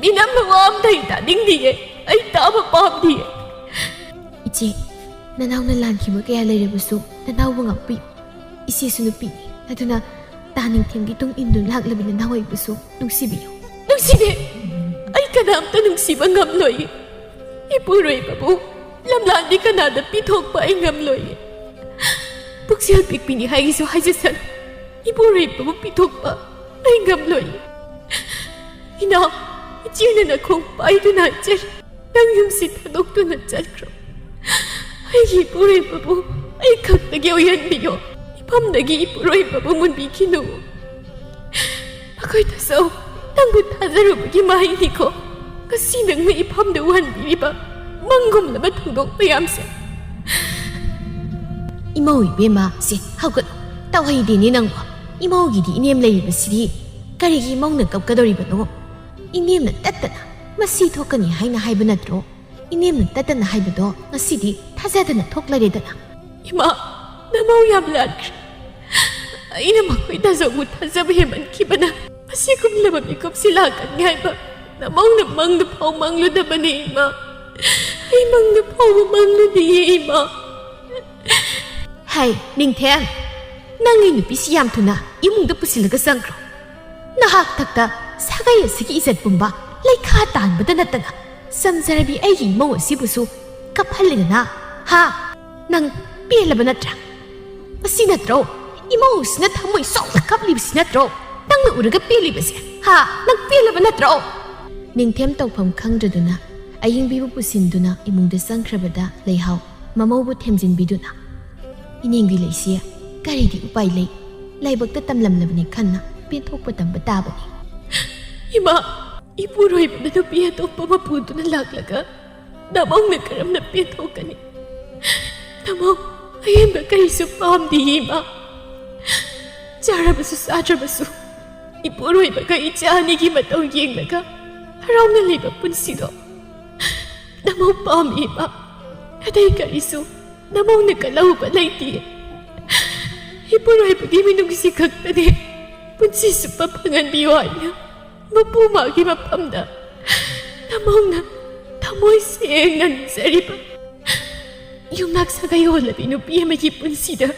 ꯃꯤꯅꯝꯕ ꯋꯥ ꯑꯝꯇ ꯑꯩ ꯇꯥꯅꯤꯡꯗꯤꯌꯦ꯫ ꯑꯩ ꯇꯥꯕ ꯄꯥꯝꯗꯤꯌꯦ꯫ ꯏꯆꯦ, ꯅꯅꯥꯎꯅ ꯂꯥꯟꯈꯤꯕ ꯀꯌꯥ ꯂꯩꯔꯕꯁꯨ ꯅꯅꯥꯎꯕꯨ ꯉꯥꯛꯄꯤꯌꯨ꯫ ꯏꯆꯦꯁꯨ ꯅꯨꯄꯤꯅꯤ, ꯑꯗꯨꯅ ꯇꯥ ꯅꯤꯡꯊꯦꯝꯒꯤ ꯇꯨꯡ ꯏꯟꯗꯨꯅ ꯂꯥꯛꯂꯕ ꯅꯅꯥꯎ ꯑꯩꯕꯨꯁꯨ ꯅꯨꯡꯁꯤꯕꯤꯌꯨ꯫" "ꯅꯨꯡꯁꯤꯗꯦ꯫ ꯑꯩ ꯀꯅꯥꯝꯇ ꯅꯨꯡꯁꯤꯕ ꯉꯝꯂꯣꯏꯌꯦ꯫ ꯏꯄꯨꯔꯣꯏꯕꯕꯨ ꯂꯝꯂꯥꯟꯗꯤ ꯀꯅꯥꯗ ꯄꯤꯊꯣꯛꯄ ꯑꯩ ꯉꯝꯂꯣꯏꯌꯦ꯫ ꯄꯨꯛꯆꯦꯜ ꯄꯤꯛꯄꯤꯅꯤ ꯍꯥꯏꯒꯤꯁꯨ ꯍꯥꯏꯖꯁꯅꯨ, ꯏꯄꯨꯔꯣꯏꯕꯕꯨ ꯄꯤꯊꯣꯛꯄ ꯑꯩ ꯉꯝꯂꯣꯏꯌꯦ꯫ ꯏꯅꯥꯎ, ꯏꯆꯦꯅ ꯅꯈꯣꯡ ꯄꯥꯏꯗꯨꯅ ꯍꯥꯏꯖꯔꯤ, ꯅꯪ ꯌꯨꯝꯁꯤ ꯊꯥꯗꯣꯛꯇꯨꯅ ꯆꯠꯈ꯭ꯔꯣ꯫ ꯑꯩꯒꯤ ꯏꯄꯨꯔꯣꯏꯕꯕꯨ ꯑꯩ ꯈꯛꯇꯒꯤ ꯑꯣꯏꯍꯟꯕꯤꯌꯣ꯫ ꯏꯐꯝꯗꯒꯤ ꯏꯄꯨꯔꯣꯏꯕꯕꯨ ꯃꯨꯟꯕꯤꯈꯤꯅꯨ꯫ ꯑꯩꯈꯣꯏ ꯇꯥꯆꯧ, ꯅꯪꯕꯨ ꯊꯥꯖꯔꯨꯕꯒꯤ ꯃꯍꯩꯅꯤꯀꯣ ꯉꯁꯤ ꯅꯪꯅ ꯏꯐꯝꯗ ꯎꯍꯟꯕꯤꯔꯤꯕ ꯃꯪꯒꯨꯝꯂꯕ ꯊꯧꯗꯣꯛ ꯃꯌꯥꯝꯁꯦ꯫" "ꯏꯃꯧ ꯏꯕꯦꯝꯃ, ꯁꯦ, ꯍꯧꯒꯠꯂꯣ꯫ ꯇꯧꯍꯩꯗꯦꯅꯦ ꯅꯪꯕꯨ꯫ ꯏꯃꯧꯒꯤꯗꯤ ꯏꯅꯦꯝ ꯂꯩꯔꯤꯕꯁꯤꯗꯤ ꯀꯔꯤꯒꯤ ꯏꯃꯧꯅ ꯀꯞꯀꯗꯧꯔꯤꯕꯅꯣ? ꯏꯅꯦꯝꯅ ꯇꯠꯇꯅ ꯃꯁꯤ ꯊꯣꯛꯀꯅꯤ ꯍꯥꯏꯅ ꯍꯥꯏꯕ ꯅꯠꯇ꯭ꯔꯣ? ꯏꯅꯦꯝꯅ ꯇꯠꯇꯅ ꯍꯥꯏꯕꯗꯣ ꯉꯁꯤꯗꯤ ꯊꯥꯖꯗꯅ ꯊꯣꯛꯂꯔꯦꯗꯅ꯫" "ꯏꯃꯥ, ꯅꯃꯧ ꯌꯥꯝ ꯂꯥꯟꯈ꯭ꯔꯦ꯫ ꯑꯩꯅ ꯃꯈꯣꯏ ꯇꯥꯆꯧꯕꯨ ꯊꯥꯖꯕ ꯍꯦꯟꯃꯟꯈꯤꯕꯅ ꯑꯁꯤꯒꯨꯝꯂꯕ ꯃꯤꯀꯨꯞꯁꯤ ꯂꯥꯛꯀꯅꯤ ꯍꯥꯏꯕ ꯅꯃꯧꯅ ꯃꯪꯗ ꯐꯥꯎ ꯃꯪꯂꯨꯗꯕꯅꯤ ꯏꯃꯥ꯫ ꯑꯩ ꯃꯪꯗ ꯐꯥꯎꯕ ꯃꯪꯂꯨꯗꯤꯌꯦ ꯏꯃꯥ꯫" "ꯍꯩ, ꯅꯤꯡꯊꯦꯝ, ꯅꯪꯒꯤ ꯅꯨꯄꯤꯁꯤ ꯌꯥꯝ ꯊꯨꯅ ꯏꯃꯨꯡꯗ ꯄꯨꯁꯤꯜꯂꯒ ꯆꯪꯈ꯭ꯔꯣ꯫ ꯅꯍꯥꯛ ꯊꯛꯇ ꯁꯥꯒꯩ ꯑꯁꯤꯒꯤ ꯏꯖꯠ ꯄꯨꯝꯕ ꯂꯩꯈꯥ ꯇꯥꯍꯟꯕꯗ ꯅꯠꯇꯅ ꯆꯝꯖꯔꯕꯤ ꯑꯩꯒꯤ ꯏꯃꯧ ꯑꯁꯤꯕꯨꯁꯨ ꯀꯞꯍꯜꯂꯦꯗꯅ꯫ ꯍꯥ? ꯅꯪ ꯄꯦꯜꯂꯕ ꯅꯠꯇ꯭ꯔꯥ? ꯃꯁꯤ ꯅꯠꯇ꯭ꯔꯣ ꯏꯃꯧꯁꯤꯅ ꯊꯃꯣꯏ ꯁꯣꯛꯅ ꯀꯞꯂꯤꯕꯁꯤ ꯅꯠꯇ꯭ꯔꯣ? ꯅꯪꯅ ꯎꯔꯒ ꯄꯦꯜꯂꯤꯕꯁꯦ, ꯍꯥ? ꯅꯪ ꯄꯦꯜꯂꯕ ꯅꯠꯇ꯭ꯔꯣ?" ꯅꯤꯡꯊꯦꯝ ꯇꯧꯐꯝ ꯈꯪꯗ꯭ꯔꯗꯨꯅ ꯑꯌꯤꯡꯕꯤꯕꯨ ꯄꯨꯁꯤꯟꯗꯨꯅ ꯏꯃꯨꯡꯗ ꯆꯪꯈ꯭ꯔꯕꯗ ꯂꯩꯍꯥꯎ ꯃꯃꯧꯕꯨ ꯊꯦꯝꯖꯤꯟꯕꯤꯗꯨꯅ, "ꯏꯅꯦꯝꯒꯤ ꯂꯩꯁꯤ, ꯀꯔꯤꯗꯤ ꯎꯄꯥꯏ ꯂꯩ? ꯂꯥꯏꯕꯛꯇ ꯇꯝꯂꯝꯂꯕꯅꯤ ꯈꯟꯅ ꯄꯦꯟꯊꯣꯛꯄ ꯇꯝꯕ ꯇꯥꯕꯅꯤ꯫" "ꯏꯃꯥ, ꯏꯄꯨꯔꯣꯏꯕꯅ ꯅꯨꯄꯤ ꯑꯇꯣꯞꯄ ꯑꯃ ꯄꯨꯗꯨꯅ ꯂꯥꯛꯂꯒ ꯅꯃꯧꯅ ꯀꯔꯝꯅ ꯄꯦꯟꯊꯣꯛꯀꯅꯤ? ꯅꯃꯧ ꯑꯍꯦꯟꯕ ꯀꯔꯤꯁꯨ ꯄꯥꯝꯗꯦ, ꯏꯃꯥ꯫ ꯆꯥꯔꯕꯁꯨ ꯆꯥꯗ꯭ꯔꯕꯁꯨ ꯏꯄꯨꯔꯣꯏꯕꯒ ꯏꯆꯥ ꯑꯅꯤꯒꯤ ꯃꯇꯧ ꯌꯦꯡꯂꯒ ꯍꯔꯥꯎꯅ ꯂꯩꯕ ꯄꯨꯟꯁꯤꯗꯣ ꯅꯃꯧ ꯄꯥꯝꯃꯤ, ꯏꯃꯥ꯫ ꯑꯇꯩ ꯀꯔꯤꯁꯨ ꯅꯃꯧꯅ ꯀꯜꯍꯧꯕ ꯂꯩꯇꯦ꯫ ꯏꯄꯨꯔꯣꯏꯕꯒꯤ ꯃꯤꯅꯨꯡꯁꯤ ꯈꯛꯇꯅꯤ ꯄꯨꯟꯁꯤ ꯆꯨꯞꯄ ꯐꯪꯍꯟꯕꯤꯌꯨ ꯍꯥꯏꯅ ꯃꯄꯨ ꯃꯥꯒꯤ ꯃꯐꯝꯗ ꯅꯃꯧꯅ ꯊꯃꯣꯏ ꯁꯦꯡꯅ ꯅꯤꯖꯔꯤꯕ ꯌꯨꯝꯅꯥꯛ ꯁꯥꯒꯩ ꯍꯣꯜꯂꯕꯤ ꯅꯨꯄꯤ ꯑꯃꯒꯤ ꯄꯨꯟꯁꯤꯗ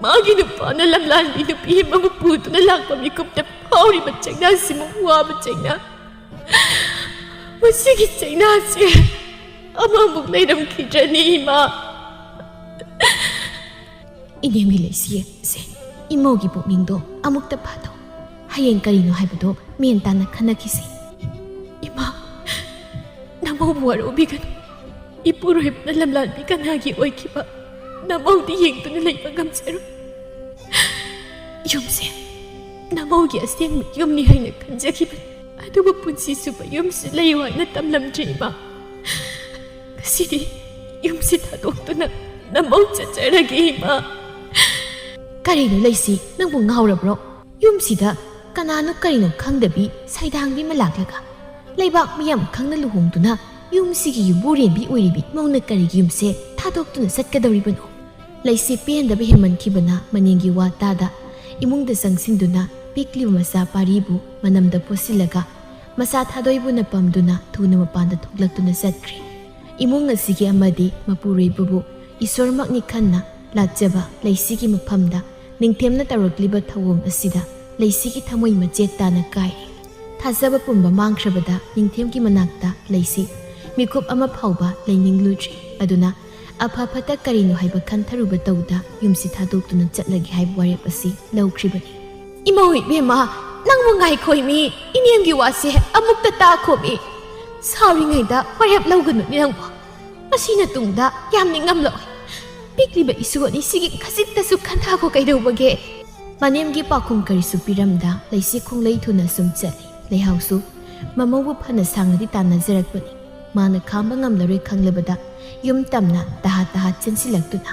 ꯃꯥꯒꯤ ꯅꯨꯄꯥꯅ ꯂꯝꯂꯥꯟꯕꯤ ꯅꯨꯄꯤ ꯑꯃꯕꯨ ꯄꯨꯗꯨꯅ ꯂꯥꯛꯄ ꯃꯤꯀꯨꯞꯇ ꯐꯥꯎꯔꯤꯕ ꯆꯩꯅꯥꯁꯤꯃꯨꯛ ꯋꯥꯕ ꯆꯩꯅꯥ꯫ ꯃꯁꯤꯒꯤ ꯆꯩꯅꯥꯁꯦ ꯑꯃꯃꯨꯛ ꯂꯩꯔꯝꯈꯤꯗ꯭ꯔꯅꯤ, ꯏꯃꯥ꯫ ꯏꯅꯦꯝꯒꯤ ꯂꯩꯁꯤ, ꯁꯦ, ꯏꯃꯧꯒꯤ ꯄꯨꯛꯅꯤꯡꯗꯣ ꯑꯃꯨꯛꯇ ꯐꯥꯊꯧ꯫ ꯍꯌꯦꯡ ꯀꯔꯤꯅꯣ ꯍꯥꯏꯕꯗꯣ ꯃꯦꯟ ꯇꯥꯅ ꯈꯟꯅꯈꯤꯁꯤ꯫ ꯏꯃꯥ, ꯅꯃꯧꯕꯨ ꯋꯥꯔꯧꯕꯤꯒꯅꯨ꯫ ꯏꯄꯨꯔꯣꯏꯕꯅ ꯂꯝꯂꯥꯟꯕꯤ ꯀꯅꯥꯒꯤ ꯑꯣꯏꯈꯤꯕ ꯅꯃꯧꯗꯤ ꯌꯦꯡꯗꯨꯅ ꯂꯩꯕ ꯉꯝꯖꯔꯣꯏ꯫ ꯌꯨꯝꯁꯦ ꯅꯃꯧꯒꯤ ꯑꯁꯦꯡꯕ ꯌꯨꯝꯅꯤ ꯍꯥꯏꯅ ꯈꯟꯖꯈꯤꯕꯅꯤ꯫ ꯑꯗꯨꯕꯨ ꯄꯨꯟꯁꯤ ꯆꯨꯞꯄ ꯌꯨꯝꯁꯤ ꯂꯩꯌꯨ ꯍꯥꯏꯅ ꯇꯝꯂꯝꯗ꯭ꯔꯦ, ꯏꯃꯥ꯫ ꯉꯁꯤꯗꯤ ꯌꯨꯝꯁꯤ ꯊꯥꯗꯣꯛꯇꯨꯅ ꯅꯃꯧ ꯆꯠꯆꯔꯒꯦ, ꯏꯃꯥ꯫ ꯀꯔꯤꯅꯣ ꯂꯩꯁꯤ, ꯅꯪꯕꯨ ꯉꯥꯎꯔꯕ꯭ꯔꯣ? ꯌꯨꯝꯁꯤꯗ ꯀꯅꯥꯅꯣ ꯀꯔꯤꯅꯣ ꯈꯪꯗꯕꯤ ꯁꯩꯗꯥꯡꯕꯤ ꯑꯃ ꯂꯥꯛꯂꯒ ꯂꯩꯕꯥꯛ ꯃꯤꯌꯥꯝ ꯈꯪꯅ ꯂꯨꯍꯣꯡꯗꯨꯅ ꯌꯨꯝꯁꯤꯒꯤ ꯌꯨꯝꯕꯨꯔꯦꯝꯕꯤ ꯑꯣꯏꯔꯤꯕꯤ ꯃꯧꯅ ꯀꯔꯤꯒꯤ ꯌꯨꯝꯁꯦ ꯊꯥꯗꯣꯛꯇꯨꯅ ꯆꯠꯀꯗꯧꯔꯤꯕꯅꯣ? ꯂꯩꯁꯤ ꯄꯦꯟꯗꯕ ꯍꯦꯟꯃꯟꯈꯤꯕꯅ ꯃꯅꯦꯝꯒꯤ ꯋꯥ ꯇꯥꯗ ꯏꯃꯨꯡꯗ ꯆꯪꯁꯤꯟꯗꯨꯅ ꯄꯤꯛꯂꯤꯕ ꯃꯆꯥ ꯄꯥꯔꯤꯕꯨ ꯃꯅꯝꯗ ꯄꯣꯠꯁꯤꯜꯂꯒ ꯃꯆꯥ ꯊꯥꯗꯣꯏꯕꯨꯅ ꯄꯝꯗꯨꯅ ꯊꯨꯅ ꯃꯄꯥꯟꯗ ꯊꯣꯛꯂꯛꯇꯨꯅ ꯆꯠꯈ꯭ꯔꯦ꯫ ꯏꯃꯨꯡ ꯑꯁꯤꯒꯤ ꯑꯃꯗꯤ ꯃꯄꯨꯔꯣꯏꯕꯕꯨ ꯏꯁꯣꯔꯃꯛꯅꯤ ꯈꯟꯅ ꯂꯥꯠꯆꯕ ꯂꯩꯁꯤꯒꯤ ꯃꯐꯝꯗ ꯅꯤꯡꯊꯦꯝꯅ ꯇꯧꯔꯛꯂꯤꯕ ꯊꯧꯑꯣꯡ ꯑꯁꯤꯗ ꯂꯩꯁꯤꯒꯤ ꯊꯃꯣꯏ ꯃꯆꯦꯠ ꯇꯥꯅ ꯀꯥꯏꯔꯦ꯫ ꯊꯥꯖꯕ ꯄꯨꯝꯕ ꯃꯥꯡꯈ꯭ꯔꯕꯗ ꯅꯤꯡꯊꯦꯝꯒꯤ ꯃꯅꯥꯛꯇ ꯂꯩꯁꯤ ꯃꯤꯀꯨꯞ ꯑꯃ ꯐꯥꯎꯕ ꯂꯩꯅꯤꯡꯂꯨꯗ꯭ꯔꯦ꯫ ꯑꯗꯨꯅ ꯑꯐ ꯐꯠꯇ ꯀꯔꯤꯅꯣ ꯍꯥꯏꯕ ꯈꯟꯊꯔꯨꯕ ꯇꯧꯗ ꯌꯨꯝꯁꯤ ꯊꯥꯗꯣꯛꯇꯨꯅ ꯆꯠꯂꯒꯦ ꯍꯥꯏꯕ ꯋꯥꯔꯦꯞ ꯑꯁꯤ ꯂꯧꯈ꯭ꯔꯤꯕꯅꯤ꯫ ꯏꯃꯧ ꯏꯕꯦꯝꯃ, ꯅꯪꯕꯨ ꯉꯥꯏꯈꯣꯃꯤ, ꯏꯅꯦꯝꯒꯤ ꯋꯥꯁꯦ ꯑꯃꯨꯛꯇ ꯇꯥꯈꯣꯃꯤ꯫ ꯁꯥꯎꯔꯤꯉꯩꯗ ꯋꯥꯔꯦꯞ ꯂꯧꯒꯅꯨꯅꯦ ꯅꯪꯕꯨ꯫ ꯃꯁꯤꯅ ꯇꯨꯡꯗ ꯌꯥꯝ ꯅꯤꯡꯉꯝꯂꯣꯏ꯫ ꯄꯤꯛꯂꯤꯕ ꯏꯁꯨ ꯑꯅꯤꯁꯤꯒꯤ ꯈꯖꯤꯛꯇꯁꯨ ꯈꯟꯊꯈꯣ ꯀꯩꯗꯧꯕꯒꯦ? ꯃꯅꯦꯝꯒꯤ ꯄꯥꯎꯈꯨꯝ ꯀꯔꯤꯁꯨ ꯄꯤꯔꯝꯗ ꯂꯩꯁꯤ ꯈꯣꯡꯂꯩ ꯊꯨꯅ ꯁꯨꯝ ꯆꯠꯂꯤ꯫ ꯂꯩꯍꯥꯎꯁꯨ ꯃꯃꯧꯕꯨ ꯐꯅ ꯁꯥꯡꯅꯗꯤ ꯇꯥꯟꯅꯖꯔꯛꯄꯅꯤ꯫ ꯃꯥꯅ ꯈꯥꯝꯕ ꯉꯝꯂꯔꯣꯏ ꯈꯪꯂꯕꯗ ꯌꯨꯝ ꯇꯝꯅ ꯇꯍꯥ ꯇꯍꯥ ꯆꯦꯟꯁꯤꯜꯂꯛꯇꯨꯅ,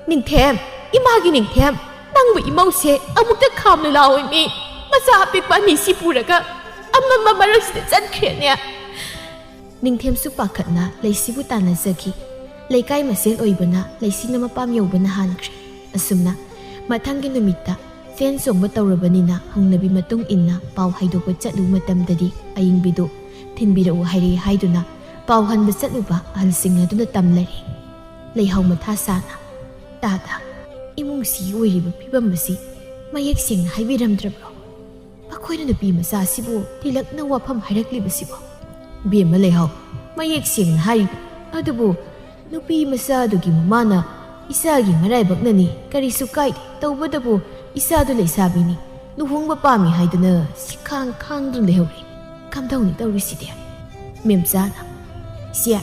"ꯅꯤꯡꯊꯦꯝ, ꯏꯃꯥꯒꯤ ꯅꯤꯡꯊꯦꯝ, ꯅꯪꯕꯨ ꯏꯃꯧꯁꯦ ꯑꯃꯨꯛꯇ ꯈꯥꯝꯂꯨ ꯂꯥꯎꯑꯣ ꯃꯤ, ꯃꯆꯥ ꯑꯄꯤꯛꯄ ꯑꯅꯤꯁꯤ ꯄꯨꯔꯒ ꯑꯃꯝꯕ ꯃꯔꯛꯁꯤꯗ ꯆꯠꯈ꯭ꯔꯦꯅꯦ꯫" ꯅꯤꯡꯊꯦꯝꯁꯨ ꯄꯥꯈꯠꯅ ꯂꯩꯁꯤꯕꯨ ꯇꯥꯟꯅꯖꯈꯤ꯫ ꯂꯩꯀꯥꯏ ꯃꯁꯦꯜ ꯑꯣꯏꯕꯅ ꯂꯩꯁꯤꯅ ꯃꯄꯥꯝ ꯌꯧꯕꯅ ꯍꯥꯟꯈ꯭ꯔꯦ꯫ ꯑꯁꯨꯝꯅ ꯃꯊꯪꯒꯤ ꯅꯨꯃꯤꯠꯇ ꯐꯦꯟ ꯆꯣꯡꯕ ꯇꯧꯔꯕꯅꯤꯅ ꯍꯧꯅꯕꯤ ꯃꯇꯨꯡ ꯏꯟꯅ ꯄꯥꯎ ꯍꯥꯏꯗꯣꯛꯄ ꯆꯠꯂꯨ ꯃꯇꯝꯗꯗꯤ ꯑꯌꯤꯡꯕꯤꯗꯨ ꯊꯤꯟꯕꯤꯔꯛꯎ ꯍꯥꯏꯔꯛꯏ ꯍꯥꯏꯗꯨꯅ ꯄꯥꯎ ꯍꯟꯕ ꯆꯠꯂꯨꯕ ꯑꯍꯜꯁꯤꯡ ꯑꯗꯨꯅ ꯇꯝꯂꯔꯦ꯫ ꯂꯩꯍꯥꯎ ꯃꯊꯥ ꯁꯥꯅ, "ꯇꯥꯗ, ꯏꯃꯨꯡꯁꯤ ꯑꯣꯏꯔꯤꯕ ꯐꯤꯕꯝ ꯑꯁꯤ ꯃꯌꯦꯛ ꯁꯦꯡꯅ ꯍꯥꯏꯕꯤꯔꯝꯗ꯭ꯔꯕ꯭ꯔꯣ? ꯃꯈꯣꯏꯅ ꯅꯨꯄꯤ ꯃꯆꯥꯁꯤꯕꯨ ꯊꯤꯂꯛꯅ ꯋꯥꯐꯝ ꯍꯥꯏꯔꯛꯂꯤꯕꯁꯤꯕꯣ?" "ꯕꯦꯝꯃ ꯂꯩꯍꯥꯎ, ꯃꯌꯦꯛ ꯁꯦꯡꯅ ꯍꯥꯏꯔꯤꯕ ꯑꯗꯨꯕꯨ ꯅꯨꯄꯤ ꯃꯆꯥꯗꯨꯒꯤ ꯃꯃꯥꯅ ꯏꯆꯥꯒꯤ ꯃꯔꯥꯏꯕꯛꯅꯅꯤ, ꯀꯔꯤꯁꯨ ꯀꯥꯏꯗꯦ, ꯇꯧꯕꯇꯕꯨ ꯏꯆꯥꯗꯨ ꯂꯩꯁꯥꯕꯤꯅꯤ, ꯂꯨꯍꯣꯡꯕ ꯄꯥꯝꯃꯤ ꯍꯥꯏꯗꯨꯅ ꯁꯤꯈꯥꯡ ꯈꯥꯡꯗꯨꯅ ꯂꯩꯍꯧꯔꯦ꯫ ꯀꯝꯗꯧꯅꯤ ꯇꯧꯔꯤꯁꯤꯗꯤ?" ꯃꯦꯝꯆꯥꯅ, "ꯏꯆꯦ,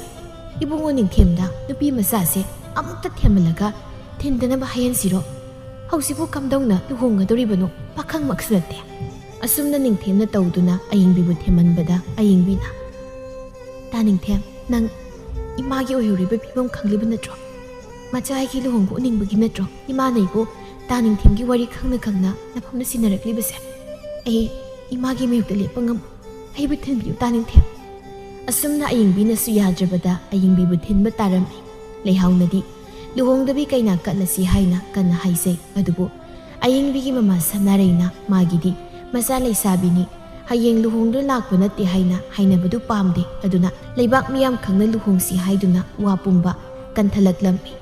ꯏꯕꯨꯡꯉꯣ ꯅꯤꯡꯊꯦꯝꯗ ꯅꯨꯄꯤ ꯃꯆꯥꯁꯦ ꯑꯃꯨꯛꯇ ꯊꯦꯝꯍꯜꯂꯒ ꯊꯤꯟꯗꯅꯕ ꯍꯥꯏꯍꯟꯁꯤꯔꯣ? ꯍꯧꯖꯤꯛꯄꯨ ꯀꯝꯗꯧꯅ ꯂꯨꯍꯣꯡꯒꯗꯧꯔꯤꯕꯅꯣ? ꯄꯥꯈꯪꯃꯛꯁꯨ ꯅꯠꯇꯦ꯫" ꯑꯁꯨꯝꯅ ꯅꯤꯡꯊꯦꯝꯅ ꯇꯧꯗꯨꯅ ꯑꯌꯤꯡꯕꯤꯕꯨ ꯊꯦꯝꯍꯟꯕꯗ ꯑꯌꯤꯡꯕꯤꯅ, "ꯇꯥ ꯅꯤꯡꯊꯦꯝ, ꯅꯪ ꯏꯃꯥꯒꯤ ꯑꯣꯏꯍꯧꯔꯤꯕ ꯐꯤꯕꯝ ꯈꯪꯂꯤꯕ ꯅꯠꯇ꯭ꯔꯣ? ꯃꯆꯥ ꯑꯩꯒꯤ ꯂꯨꯍꯣꯡꯕ ꯎꯅꯤꯡꯕꯒꯤ ꯅꯠꯇ꯭ꯔꯣ ꯏꯃꯥꯅ ꯑꯩꯕꯨ ꯇꯥ ꯅꯤꯡꯊꯦꯝꯒꯤ ꯋꯥꯔꯤ ꯈꯪꯅ ꯈꯪꯅ ꯅꯐꯝꯗ ꯁꯤꯟꯅꯔꯛꯂꯤꯕꯁꯦ? ꯑꯩ ꯏꯃꯥꯒꯤ ꯃꯥꯌꯣꯛꯇ ꯂꯦꯞꯄ ꯉꯝꯃꯣꯏ꯫ ꯑꯩꯕꯨ ꯊꯤꯟꯕꯤꯌꯨ ꯇꯥ ꯅꯤꯡꯊꯦꯝ꯫" ꯑꯁꯨꯝꯅ ꯑꯌꯤꯡꯕꯤꯅꯁꯨ ꯌꯥꯗ꯭ꯔꯕꯗ ꯑꯌꯤꯡꯕꯤꯕꯨ ꯊꯤꯟꯕ ꯇꯥꯔꯝꯃꯤ꯫ ꯂꯩꯍꯥꯎꯅꯗꯤ ꯂꯨꯍꯣꯡꯗꯕꯤ ꯀꯩꯅꯥ ꯀꯠꯂꯁꯤ ꯍꯥꯏꯅ ꯀꯟꯅ ꯍꯥꯏꯖꯩ꯫ ꯑꯗꯨꯕꯨ ꯑꯌꯤꯡꯕꯤꯒꯤ ꯃꯃꯥ ꯁꯅꯥꯔꯩꯅ ꯃꯥꯒꯤꯗꯤ ꯃꯆꯥ ꯂꯩꯁꯥꯕꯤꯅꯤ, ꯍꯌꯦꯡ ꯂꯨꯍꯣꯡꯗꯨꯅ ꯂꯥꯛꯄ ꯅꯠꯇꯦ ꯍꯥꯏꯅ ꯍꯥꯏꯅꯕꯗꯨ ꯄꯥꯝꯗꯦ꯫ ꯑꯗꯨꯅ ꯂꯩꯕꯥꯛ ꯃꯤꯌꯥꯝ ꯈꯪꯅ ꯂꯨꯍꯣꯡꯁꯤ ꯍꯥꯏꯗꯨꯅ ꯋꯥ ꯄꯨꯝꯕ ꯀꯟꯊꯂꯛꯂꯝꯃꯤ꯫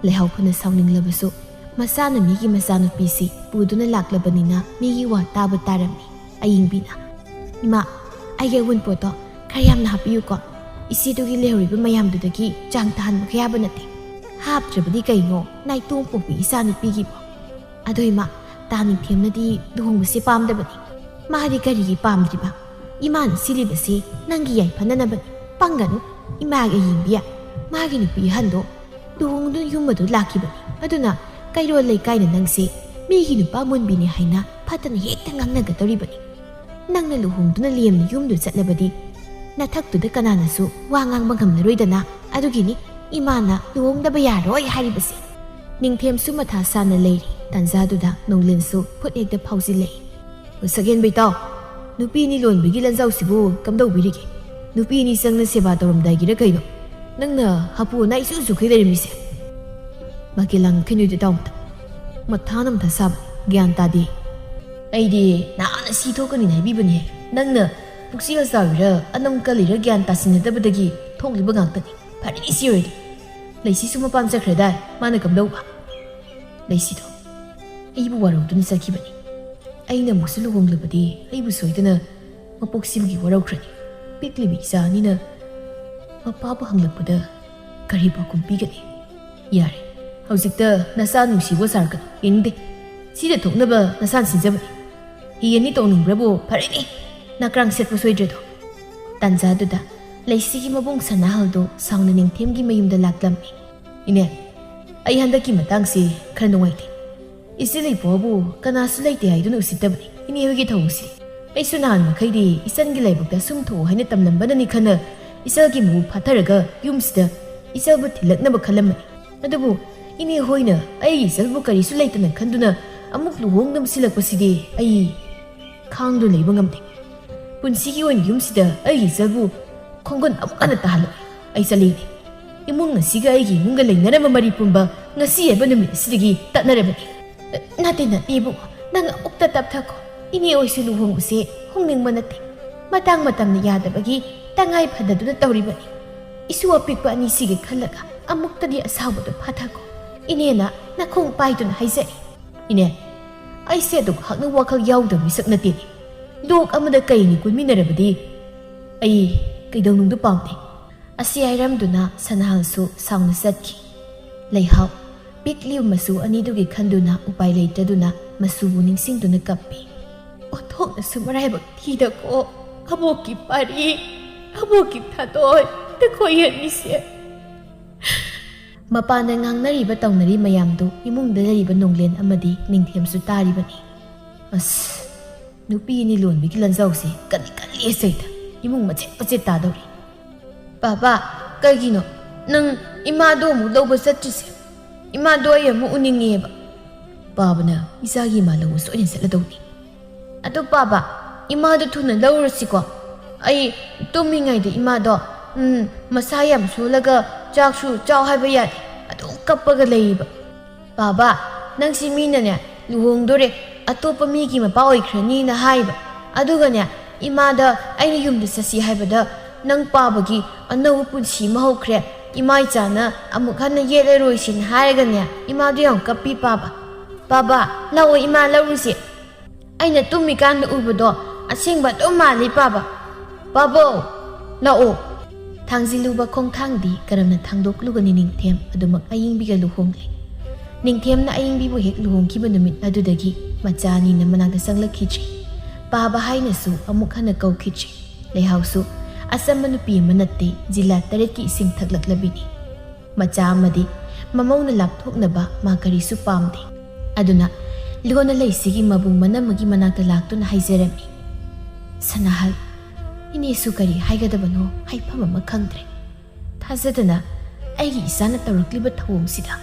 ꯂꯩꯍꯥꯎ ꯐꯅ ꯁꯥꯎꯅꯤꯡꯂꯕꯁꯨ ꯃꯆꯥꯅ ꯃꯤꯒꯤ ꯃꯆꯥꯅꯨꯄꯤꯁꯤ ꯄꯨꯗꯨꯅ ꯂꯥꯛꯂꯕꯅꯤꯅ ꯃꯤꯒꯤ ꯋꯥ ꯇꯥꯕ ꯇꯥꯔꯝꯃꯤ꯫ ꯑꯌꯤꯡꯕꯤꯅ, "ꯏꯃꯥ, ꯑꯩꯒꯤ ꯑꯋꯨꯟꯄꯣꯠꯇꯣ ꯈꯔ ꯌꯥꯝꯅ ꯍꯥꯞꯄꯤꯌꯨꯀꯣ꯫ ꯏꯆꯦꯗꯨꯒꯤ ꯂꯩꯍꯧꯔꯤꯕ ꯃꯌꯥꯝꯗꯨꯗꯒꯤ ꯆꯥꯡ ꯇꯥꯍꯟꯕ ꯌꯥꯕ ꯅꯠꯇꯦ꯫ ꯍꯥꯞꯇ꯭ꯔꯕꯗꯤ ꯀꯩꯅꯣ, ꯅꯥꯏꯇꯣꯝ ꯄꯣꯛꯄꯤ ꯏꯆꯥꯅꯨꯄꯤꯒꯤꯕꯣ?" "ꯑꯗꯣ ꯏꯃꯥ, ꯇꯥ ꯅꯤꯡꯊꯦꯝꯅꯗꯤ ꯂꯨꯍꯣꯡꯕꯁꯦ ꯄꯥꯝꯗꯕꯅꯤ꯫" "ꯃꯥꯗꯤ ꯀꯔꯤꯒꯤ ꯄꯥꯝꯗ꯭ꯔꯤꯕ? ꯏꯃꯥꯅ ꯁꯤꯜꯂꯤꯕꯁꯤ ꯅꯪꯒꯤ ꯌꯥꯏꯐꯅꯅꯕꯅꯤ꯫ ꯄꯪꯒꯅꯨ꯫ ꯏꯃꯥꯒꯤ ꯑꯌꯤꯡꯕꯤ, ꯃꯥꯒꯤ ꯅꯨꯄꯤ ꯑꯍꯟꯗꯣ ꯂꯨꯍꯣꯡꯗꯨꯅ ꯌꯨꯝ ꯑꯗꯨ ꯂꯥꯛꯈꯤꯕꯅꯤ꯫ ꯑꯗꯨꯅ ꯀꯩꯔꯣꯜ ꯂꯩꯀꯥꯏꯅ ꯅꯪꯁꯦ ꯃꯤꯒꯤ ꯅꯨꯄꯥ ꯃꯨꯟꯕꯤꯅꯤ ꯍꯥꯏꯅ ꯐꯠꯇꯅ ꯍꯦꯛꯇ ꯉꯥꯡꯅꯒꯗꯧꯔꯤꯕꯅꯤ꯫ ꯅꯪꯅ ꯂꯨꯍꯣꯡꯗꯨꯅ ꯂꯦꯝꯅ ꯌꯨꯝꯗꯨ ꯆꯠꯂꯕꯗꯤ ꯅꯊꯛꯇꯨꯗ ꯀꯅꯥꯅꯁꯨ ꯋꯥ ꯉꯥꯡꯕ ꯉꯝꯂꯔꯣꯏꯗꯅ꯫ ꯑꯗꯨꯒꯤꯅꯤ ꯏꯃꯥꯅ ꯂꯨꯍꯣꯡꯗꯕ ꯌꯥꯔꯣꯏ ꯍꯥꯏꯔꯤꯕꯁꯦ꯫ ꯅꯤꯡꯊꯦꯝꯁꯨ ꯃꯊꯥ ꯁꯥꯅ ꯂꯩꯔꯤ꯫ ꯇꯥꯟꯖꯥꯗꯨꯗ ꯅꯣꯡꯂꯦꯟꯁꯨ ꯈꯨꯠ ꯍꯦꯛꯇ ꯐꯥꯎꯖꯤꯜꯂꯛꯏ꯫ "ꯁꯛꯍꯦꯟꯕ ꯏꯇꯥꯎ, ꯅꯨꯄꯤ ꯑꯅꯤ ꯂꯣꯟꯕꯒꯤ ꯂꯟꯖꯥꯎꯁꯤꯕꯨ ꯀꯝꯗꯧꯕꯤꯔꯤꯒꯦ? ꯅꯨꯄꯤ ꯑꯅꯤ ꯆꯪꯅ ꯁꯦꯕꯥ ꯇꯧꯔꯝꯗꯥꯏꯒꯤꯔ ꯀꯩꯅꯣ? ꯅꯪꯅ ꯍꯥꯄꯨ ꯑꯅꯥ ꯏꯆꯨ ꯆꯨꯈꯩ ꯂꯩꯔꯝꯃꯤꯁꯦ?" ꯃꯥꯀꯦꯂꯥꯡ ꯈꯩꯅꯣꯏꯗꯨ ꯏꯇꯥꯎ ꯑꯝꯇ꯫ ꯃꯊꯥꯅ ꯃꯊꯥ ꯁꯥꯕ, ꯒ꯭ꯌꯥꯟ ꯇꯥꯗꯦ꯫ "ꯑꯩꯗꯤ ꯅꯍꯥꯟꯅ ꯁꯤ ꯊꯣꯛꯀꯅꯤꯅ ꯍꯥꯏꯕꯤꯕꯅꯦ꯫ ꯅꯪꯅ ꯄꯨꯛꯆꯦꯜ ꯆꯥꯎꯔꯤꯔ, ꯑꯅꯝ ꯀꯜꯂꯤꯔ ꯒ꯭ꯌꯥꯟ ꯇꯥꯁꯤꯟꯅꯗꯕꯗꯒꯤ ꯊꯣꯛꯂꯤꯕ ꯉꯥꯛꯇꯅꯤ꯫ ꯐꯔꯦꯅꯦ ꯁꯤ ꯑꯣꯏꯔꯗꯤ꯫ ꯂꯩꯁꯤꯁꯨ ꯃꯄꯥꯝ ꯆꯠꯈ꯭ꯔꯗꯥꯏ? ꯃꯥꯅ ꯀꯝꯗꯧꯕ?" "ꯂꯩꯁꯤꯗꯣ ꯑꯩꯕꯨ ꯋꯥꯔꯧꯗꯨꯅ ꯆꯠꯈꯤꯕꯅꯤ꯫ ꯑꯩꯅ ꯑꯃꯨꯛꯁꯨ ꯂꯨꯍꯣꯡꯂꯕꯗꯤ ꯑꯩꯕꯨ ꯁꯣꯏꯗꯅ ꯃꯄꯣꯛꯁꯤꯕꯒꯤ ꯋꯥꯔꯧꯈ꯭ꯔꯅꯤ꯫ ꯄꯤꯛꯂꯤꯕꯤ ꯏꯆꯥ ꯑꯅꯤꯅ ꯃꯄꯥꯕꯨ ꯍꯪꯂꯛꯄꯗ ꯀꯔꯤ ꯄꯥꯎꯈꯨꯝ ꯄꯤꯒꯅꯤ?" "ꯌꯥꯔꯦ, ꯍꯧꯖꯤꯛꯇ ꯅꯆꯥ ꯅꯨꯡꯁꯤꯕ ꯁꯥꯔꯛꯀꯅꯨ, ꯌꯦꯡꯅꯤꯡꯗꯦ꯫ ꯁꯤꯗ ꯊꯣꯛꯅꯕ ꯅꯁꯥꯅ ꯁꯤꯟꯖꯕꯅꯤ꯫ ꯍꯤ ꯑꯅꯤ ꯇꯣꯡꯅꯤꯡꯕ꯭ꯔꯕꯨ ꯐꯔꯦꯅꯦ, ꯅꯀ꯭ꯔꯥꯡ ꯁꯦꯠꯄ ꯁꯣꯏꯗ꯭ꯔꯦꯗꯣ꯫" ꯇꯥꯟꯖꯥꯗꯨꯗ ꯂꯩꯁꯤꯒꯤ ꯃꯕꯨꯡ ꯁꯅꯥꯍꯜꯗꯨ ꯁꯥꯎꯅ ꯅꯤꯡꯊꯦꯝꯒꯤ ꯃꯌꯨꯝꯗ ꯂꯥꯛꯂꯝꯃꯤ꯫ "ꯏꯅꯦ, ꯑꯩ ꯍꯟꯗꯛꯀꯤ ꯃꯇꯥꯡꯁꯤ ꯈꯔ ꯅꯨꯡꯉꯥꯏꯇꯦ꯫ ꯏꯆꯦ ꯂꯩꯄꯣꯕꯨ ꯀꯅꯥꯁꯨ ꯂꯩꯇꯦ ꯍꯥꯏꯗꯨꯅ ꯎꯁꯤꯠꯇꯕꯅꯤ꯫ ꯏꯅꯦ ꯍꯣꯏꯒꯤ ꯊꯧꯑꯣꯡꯁꯤ꯫ ꯑꯩꯁꯨ ꯅꯍꯥꯟ ꯃꯈꯩꯗꯤ ꯏꯆꯟꯒꯤ ꯂꯥꯏꯕꯛꯇ ꯁꯨꯝ ꯊꯣꯛꯑꯣ ꯍꯥꯏꯅ ꯇꯝꯂꯝꯕꯅꯅꯤ ꯈꯟꯅ ꯏꯆꯜꯒꯤ ꯃꯍꯨ ꯐꯥꯊꯔꯒ ꯌꯨꯝꯁꯤꯗ ꯏꯆꯜꯕꯨ ꯊꯤꯜꯂꯛꯅꯕ ꯈꯜꯂꯝꯕꯅꯤ꯫ ꯑꯗꯨꯕꯨ ꯏꯅꯦ ꯍꯣꯏꯅ ꯑꯩꯒꯤ ꯏꯆꯜꯕꯨ ꯀꯔꯤꯁꯨ ꯂꯩꯇꯅ ꯈꯟꯗꯨꯅ ꯑꯃꯨꯛ ꯂꯨꯍꯣꯡ ꯅꯝꯁꯤꯜꯂꯛꯄꯁꯤꯗꯤ ꯑꯩ ꯈꯥꯡꯗꯨꯅ ꯂꯩꯕ ꯉꯝꯗꯦ꯫ ꯄꯨꯟꯁꯤꯒꯤ ꯑꯣꯏꯅ ꯌꯨꯝꯁꯤꯗ ꯑꯩꯒꯤ ꯏꯆꯜꯕꯨ ꯈꯣꯡꯒꯨꯟ ꯑꯃꯨꯛ ꯍꯟꯅ ꯇꯥꯍꯜꯂꯣꯏ꯫ ꯑꯩ ꯆꯠꯂꯤꯅꯦ꯫ ꯏꯃꯨꯡ ꯑꯁꯤꯒ ꯑꯩꯒꯤ ꯏꯃꯨꯡꯒ ꯂꯩꯅꯔꯝꯕ ꯃꯔꯤ ꯄꯨꯝꯕ ꯉꯁꯤ ꯍꯥꯏꯕ ꯅꯨꯃꯤꯠ ꯑꯁꯤꯗꯒꯤ ꯇꯠꯅꯔꯕꯅꯤ꯫" "ꯅꯠꯇꯦ, ꯅꯠꯇꯦ ꯏꯕꯨꯡꯉꯣ, ꯅꯪ ꯑꯃꯨꯛꯇ ꯇꯞꯊꯈꯣ꯫ ꯏꯅꯦ ꯑꯣꯏꯁꯨ ꯂꯨꯍꯣꯡꯕꯁꯦ ꯍꯣꯡꯅꯤꯡꯕ ꯅꯠꯇꯦ꯫ ꯃꯇꯥꯡ ꯃꯇꯝꯅ ꯌꯥꯗꯕꯒꯤ ꯇꯉꯥꯏ ꯐꯗꯗꯨꯅ ꯇꯧꯔꯤꯕꯅꯤ꯫ ꯏꯁꯨ ꯑꯄꯤꯛꯄ ꯑꯅꯤꯁꯤꯒꯤ ꯈꯜꯂꯒ ꯑꯃꯨꯛꯇꯗꯤ ꯑꯁꯥꯎꯕꯗꯨ ꯐꯥꯊꯈꯣ꯫ ꯏꯅꯦꯅ ꯅꯈꯣꯡ ꯄꯥꯏꯗꯨꯅ ꯍꯥꯏꯖꯔꯤ꯫" "ꯏꯅꯦ, ꯑꯩꯁꯦ ꯑꯗꯨꯛ ꯍꯛꯅ ꯋꯥꯈꯜ ꯌꯥꯎꯗꯕ ꯃꯤꯁꯛ ꯅꯠꯇꯦꯅꯦ꯫ ꯂꯣꯛ ꯑꯃꯗ ꯀꯩꯅꯤ ꯀꯨꯟꯃꯤꯟꯅꯔꯕꯗꯤ ꯑꯩ ꯀꯩꯗꯧꯅꯨꯡꯗ ꯄꯥꯝꯗꯦ꯫" ꯑꯁꯤ ꯍꯥꯏꯔꯝꯗꯨꯅ ꯁꯅꯥꯍꯜꯁꯨ ꯁꯥꯎꯅ ꯆꯠꯈꯤ꯫ ꯂꯩꯍꯥꯎ ꯄꯤꯛꯂꯤꯕ ꯃꯆꯨ ꯑꯅꯤꯗꯨꯒꯤ ꯈꯟꯗꯨꯅ ꯎꯄꯥꯏ ꯂꯩꯇꯗꯨꯅ ꯃꯆꯨꯕꯨ ꯅꯤꯡꯁꯤꯡꯗꯨꯅ ꯀꯞꯄꯤ꯫ "ꯑꯣꯟꯊꯣꯛꯅꯁꯨ ꯃꯔꯥꯏꯕꯛ ꯊꯤꯗꯀꯣ, ꯑꯕꯣꯛꯀꯤ ꯄꯥꯔꯤ, ꯑꯕꯣꯛꯀꯤ ꯊꯥꯗꯣꯏ, ꯅꯈꯣꯏ ꯑꯅꯤꯁꯦ꯫" ꯃꯄꯥꯟꯗ ꯉꯥꯡꯅꯔꯤꯕ ꯇꯧꯅꯔꯤ ꯃꯌꯥꯝꯗꯨ ꯏꯃꯨꯡꯗ ꯂꯩꯔꯤꯕ ꯅꯣꯡꯂꯦꯟ ꯑꯃꯗꯤ ꯅꯤꯡꯊꯦꯝꯁꯨ ꯇꯥꯔꯤꯕꯅꯤ꯫ "ꯑꯁ, ꯅꯨꯄꯤ ꯑꯅꯤ ꯂꯣꯟꯕꯒꯤ ꯂꯟꯖꯥꯎꯁꯦ ꯀꯜꯂꯤ ꯀꯜꯂꯤ ꯑꯁꯩꯗ꯫ ꯏꯃꯨꯡ ꯃꯆꯦꯠ ꯃꯆꯦꯠ ꯇꯥꯗꯧꯔꯤ꯫ "ꯄꯥꯕ, ꯀꯩꯒꯤꯅꯣ ꯅꯪ ꯏꯃꯥꯗꯣ ꯑꯃꯨꯛ ꯂꯧꯕ ꯆꯠꯇ꯭ꯔꯤꯁꯦ? ꯏꯃꯥꯗꯣ ꯑꯩ ꯑꯃꯨꯛ ꯎꯅꯤꯡꯉꯦꯕ꯫" ꯄꯥꯕꯅ ꯏꯆꯥꯒꯤ ꯏꯃꯥ ꯂꯧꯕ ꯁꯣꯏꯗꯅ ꯆꯠꯂꯗꯧꯅꯤ꯫ "ꯑꯗꯨ ꯄꯥꯕ, ꯏꯃꯥꯗꯣ ꯊꯨꯅ ꯂꯧꯔꯨꯁꯤꯀꯣ꯫ ꯑꯩ ꯇꯨꯝꯃꯤꯉꯩꯗ ꯏꯃꯥꯗꯣ, ꯎꯝ, ꯃꯁꯥ ꯌꯥꯝ ꯁꯣꯜꯂꯒ ꯆꯥꯛꯁꯨ ꯆꯥꯎ ꯍꯥꯏꯕ ꯌꯥꯗꯦ꯫ ꯑꯗꯨꯝ ꯀꯞꯄꯒ ꯂꯩꯌꯦꯕ꯫" "ꯄꯥꯕ, ꯅꯪꯁꯤ ꯃꯤꯅꯅꯦ ꯂꯨꯍꯣꯡꯗꯣꯔꯦ, ꯑꯇꯣꯞꯄ ꯃꯤꯒꯤ ꯃꯄꯥ ꯑꯣꯏꯈ꯭ꯔꯅꯤꯅ ꯍꯥꯏꯕ꯫ ꯑꯗꯨꯒꯅꯦ, ꯏꯃꯥꯗ ꯑꯩꯅ ꯌꯨꯝꯗ ꯆꯠꯁꯤ ꯍꯥꯏꯕꯗ ꯅꯪ ꯄꯥꯕꯒꯤ ꯑꯅꯧꯕ ꯄꯨꯟꯁꯤ ꯑꯃ ꯍꯧꯈ꯭ꯔꯦ꯫ ꯏꯃꯥ ꯏꯆꯥꯅ ꯑꯃꯨꯛ ꯍꯟꯅ ꯌꯦꯠꯂꯔꯣꯏꯁꯤꯅ ꯍꯥꯏꯔꯒꯅꯦ, ꯏꯃꯥꯗꯣ ꯌꯥꯝ ꯀꯞꯄꯤ ꯄꯥꯕ꯫ ꯄꯥꯕ, ꯂꯥꯛꯑꯣ ꯏꯃꯥ ꯂꯧꯔꯨꯁꯦ꯫ ꯑꯩꯅ ꯇꯨꯝꯃꯤꯀꯥꯟꯗ ꯎꯕꯗꯣ ꯑꯁꯦꯡꯕ ꯑꯗꯨꯝ ꯃꯥꯜꯂꯤ ꯄꯥꯕ꯫ ꯄꯥꯕꯧ, ꯂꯥꯛꯑꯣ꯫" ꯊꯥꯡꯖꯤꯜꯂꯨꯕ ꯈꯣꯡꯊꯥꯡꯗꯤ ꯀꯔꯝꯅ ꯊꯥꯡꯗꯣꯛꯂꯨꯒꯅꯤ ꯅꯤꯡꯊꯦꯝ ꯑꯗꯨꯃꯛ ꯑꯌꯤꯡꯕꯤꯒ ꯂꯨꯍꯣꯡꯂꯦ꯫ ꯅꯤꯡꯊꯦꯝꯅ ꯑꯌꯤꯡꯕꯤꯕꯨ ꯍꯦꯛ ꯂꯨꯍꯣꯡꯈꯤꯕ ꯅꯨꯃꯤꯠ ꯑꯗꯨꯗꯒꯤ ꯃꯆꯥ ꯑꯅꯤꯅ ꯃꯅꯥꯛꯇ ꯆꯪꯂꯛꯈꯤꯗ꯭ꯔꯦ꯫ ꯄꯥꯕ ꯍꯥꯏꯅꯁꯨ ꯑꯃꯨꯛ ꯍꯟꯅ ꯀꯧꯈꯤꯗ꯭ꯔꯦ꯫ ꯂꯩꯍꯥꯎꯁꯨ ꯑꯆꯝꯕ ꯅꯨꯄꯤ ꯑꯃ ꯅꯠꯇꯦ, ꯖꯤꯂꯥ ꯇꯔꯦꯠꯀꯤ ꯏꯁꯤꯡ ꯊꯛꯂꯛꯂꯕꯤꯅꯤ꯫ ꯃꯆꯥ ꯑꯃꯗꯤ ꯃꯃꯧꯅ ꯂꯥꯞꯊꯣꯛꯅꯕ ꯃꯥ ꯀꯔꯤꯁꯨ ꯄꯥꯝꯗꯦ꯫ ꯑꯗꯨꯅ ꯂꯣꯟꯅ ꯂꯩꯁꯤꯒꯤ ꯃꯕꯨꯡ ꯃꯅꯝꯃꯒꯤ ꯃꯅꯥꯛꯇ ꯂꯥꯛꯇꯨꯅ ꯍꯥꯏꯖꯔꯝꯃꯤ, "ꯁꯅꯥꯍꯜ, ꯏꯅꯦꯁꯨ ꯀꯔꯤ ꯍꯥꯏꯒꯗꯕꯅꯣ ꯍꯥꯏꯐꯝ ꯑꯃ ꯈꯪꯗ꯭ꯔꯦ꯫ ꯊꯥꯖꯗꯅ ꯑꯩꯒꯤ ꯏꯆꯥꯅ ꯇꯧꯔꯛꯂꯤꯕ ꯊꯧꯑꯣꯡꯁꯤꯗ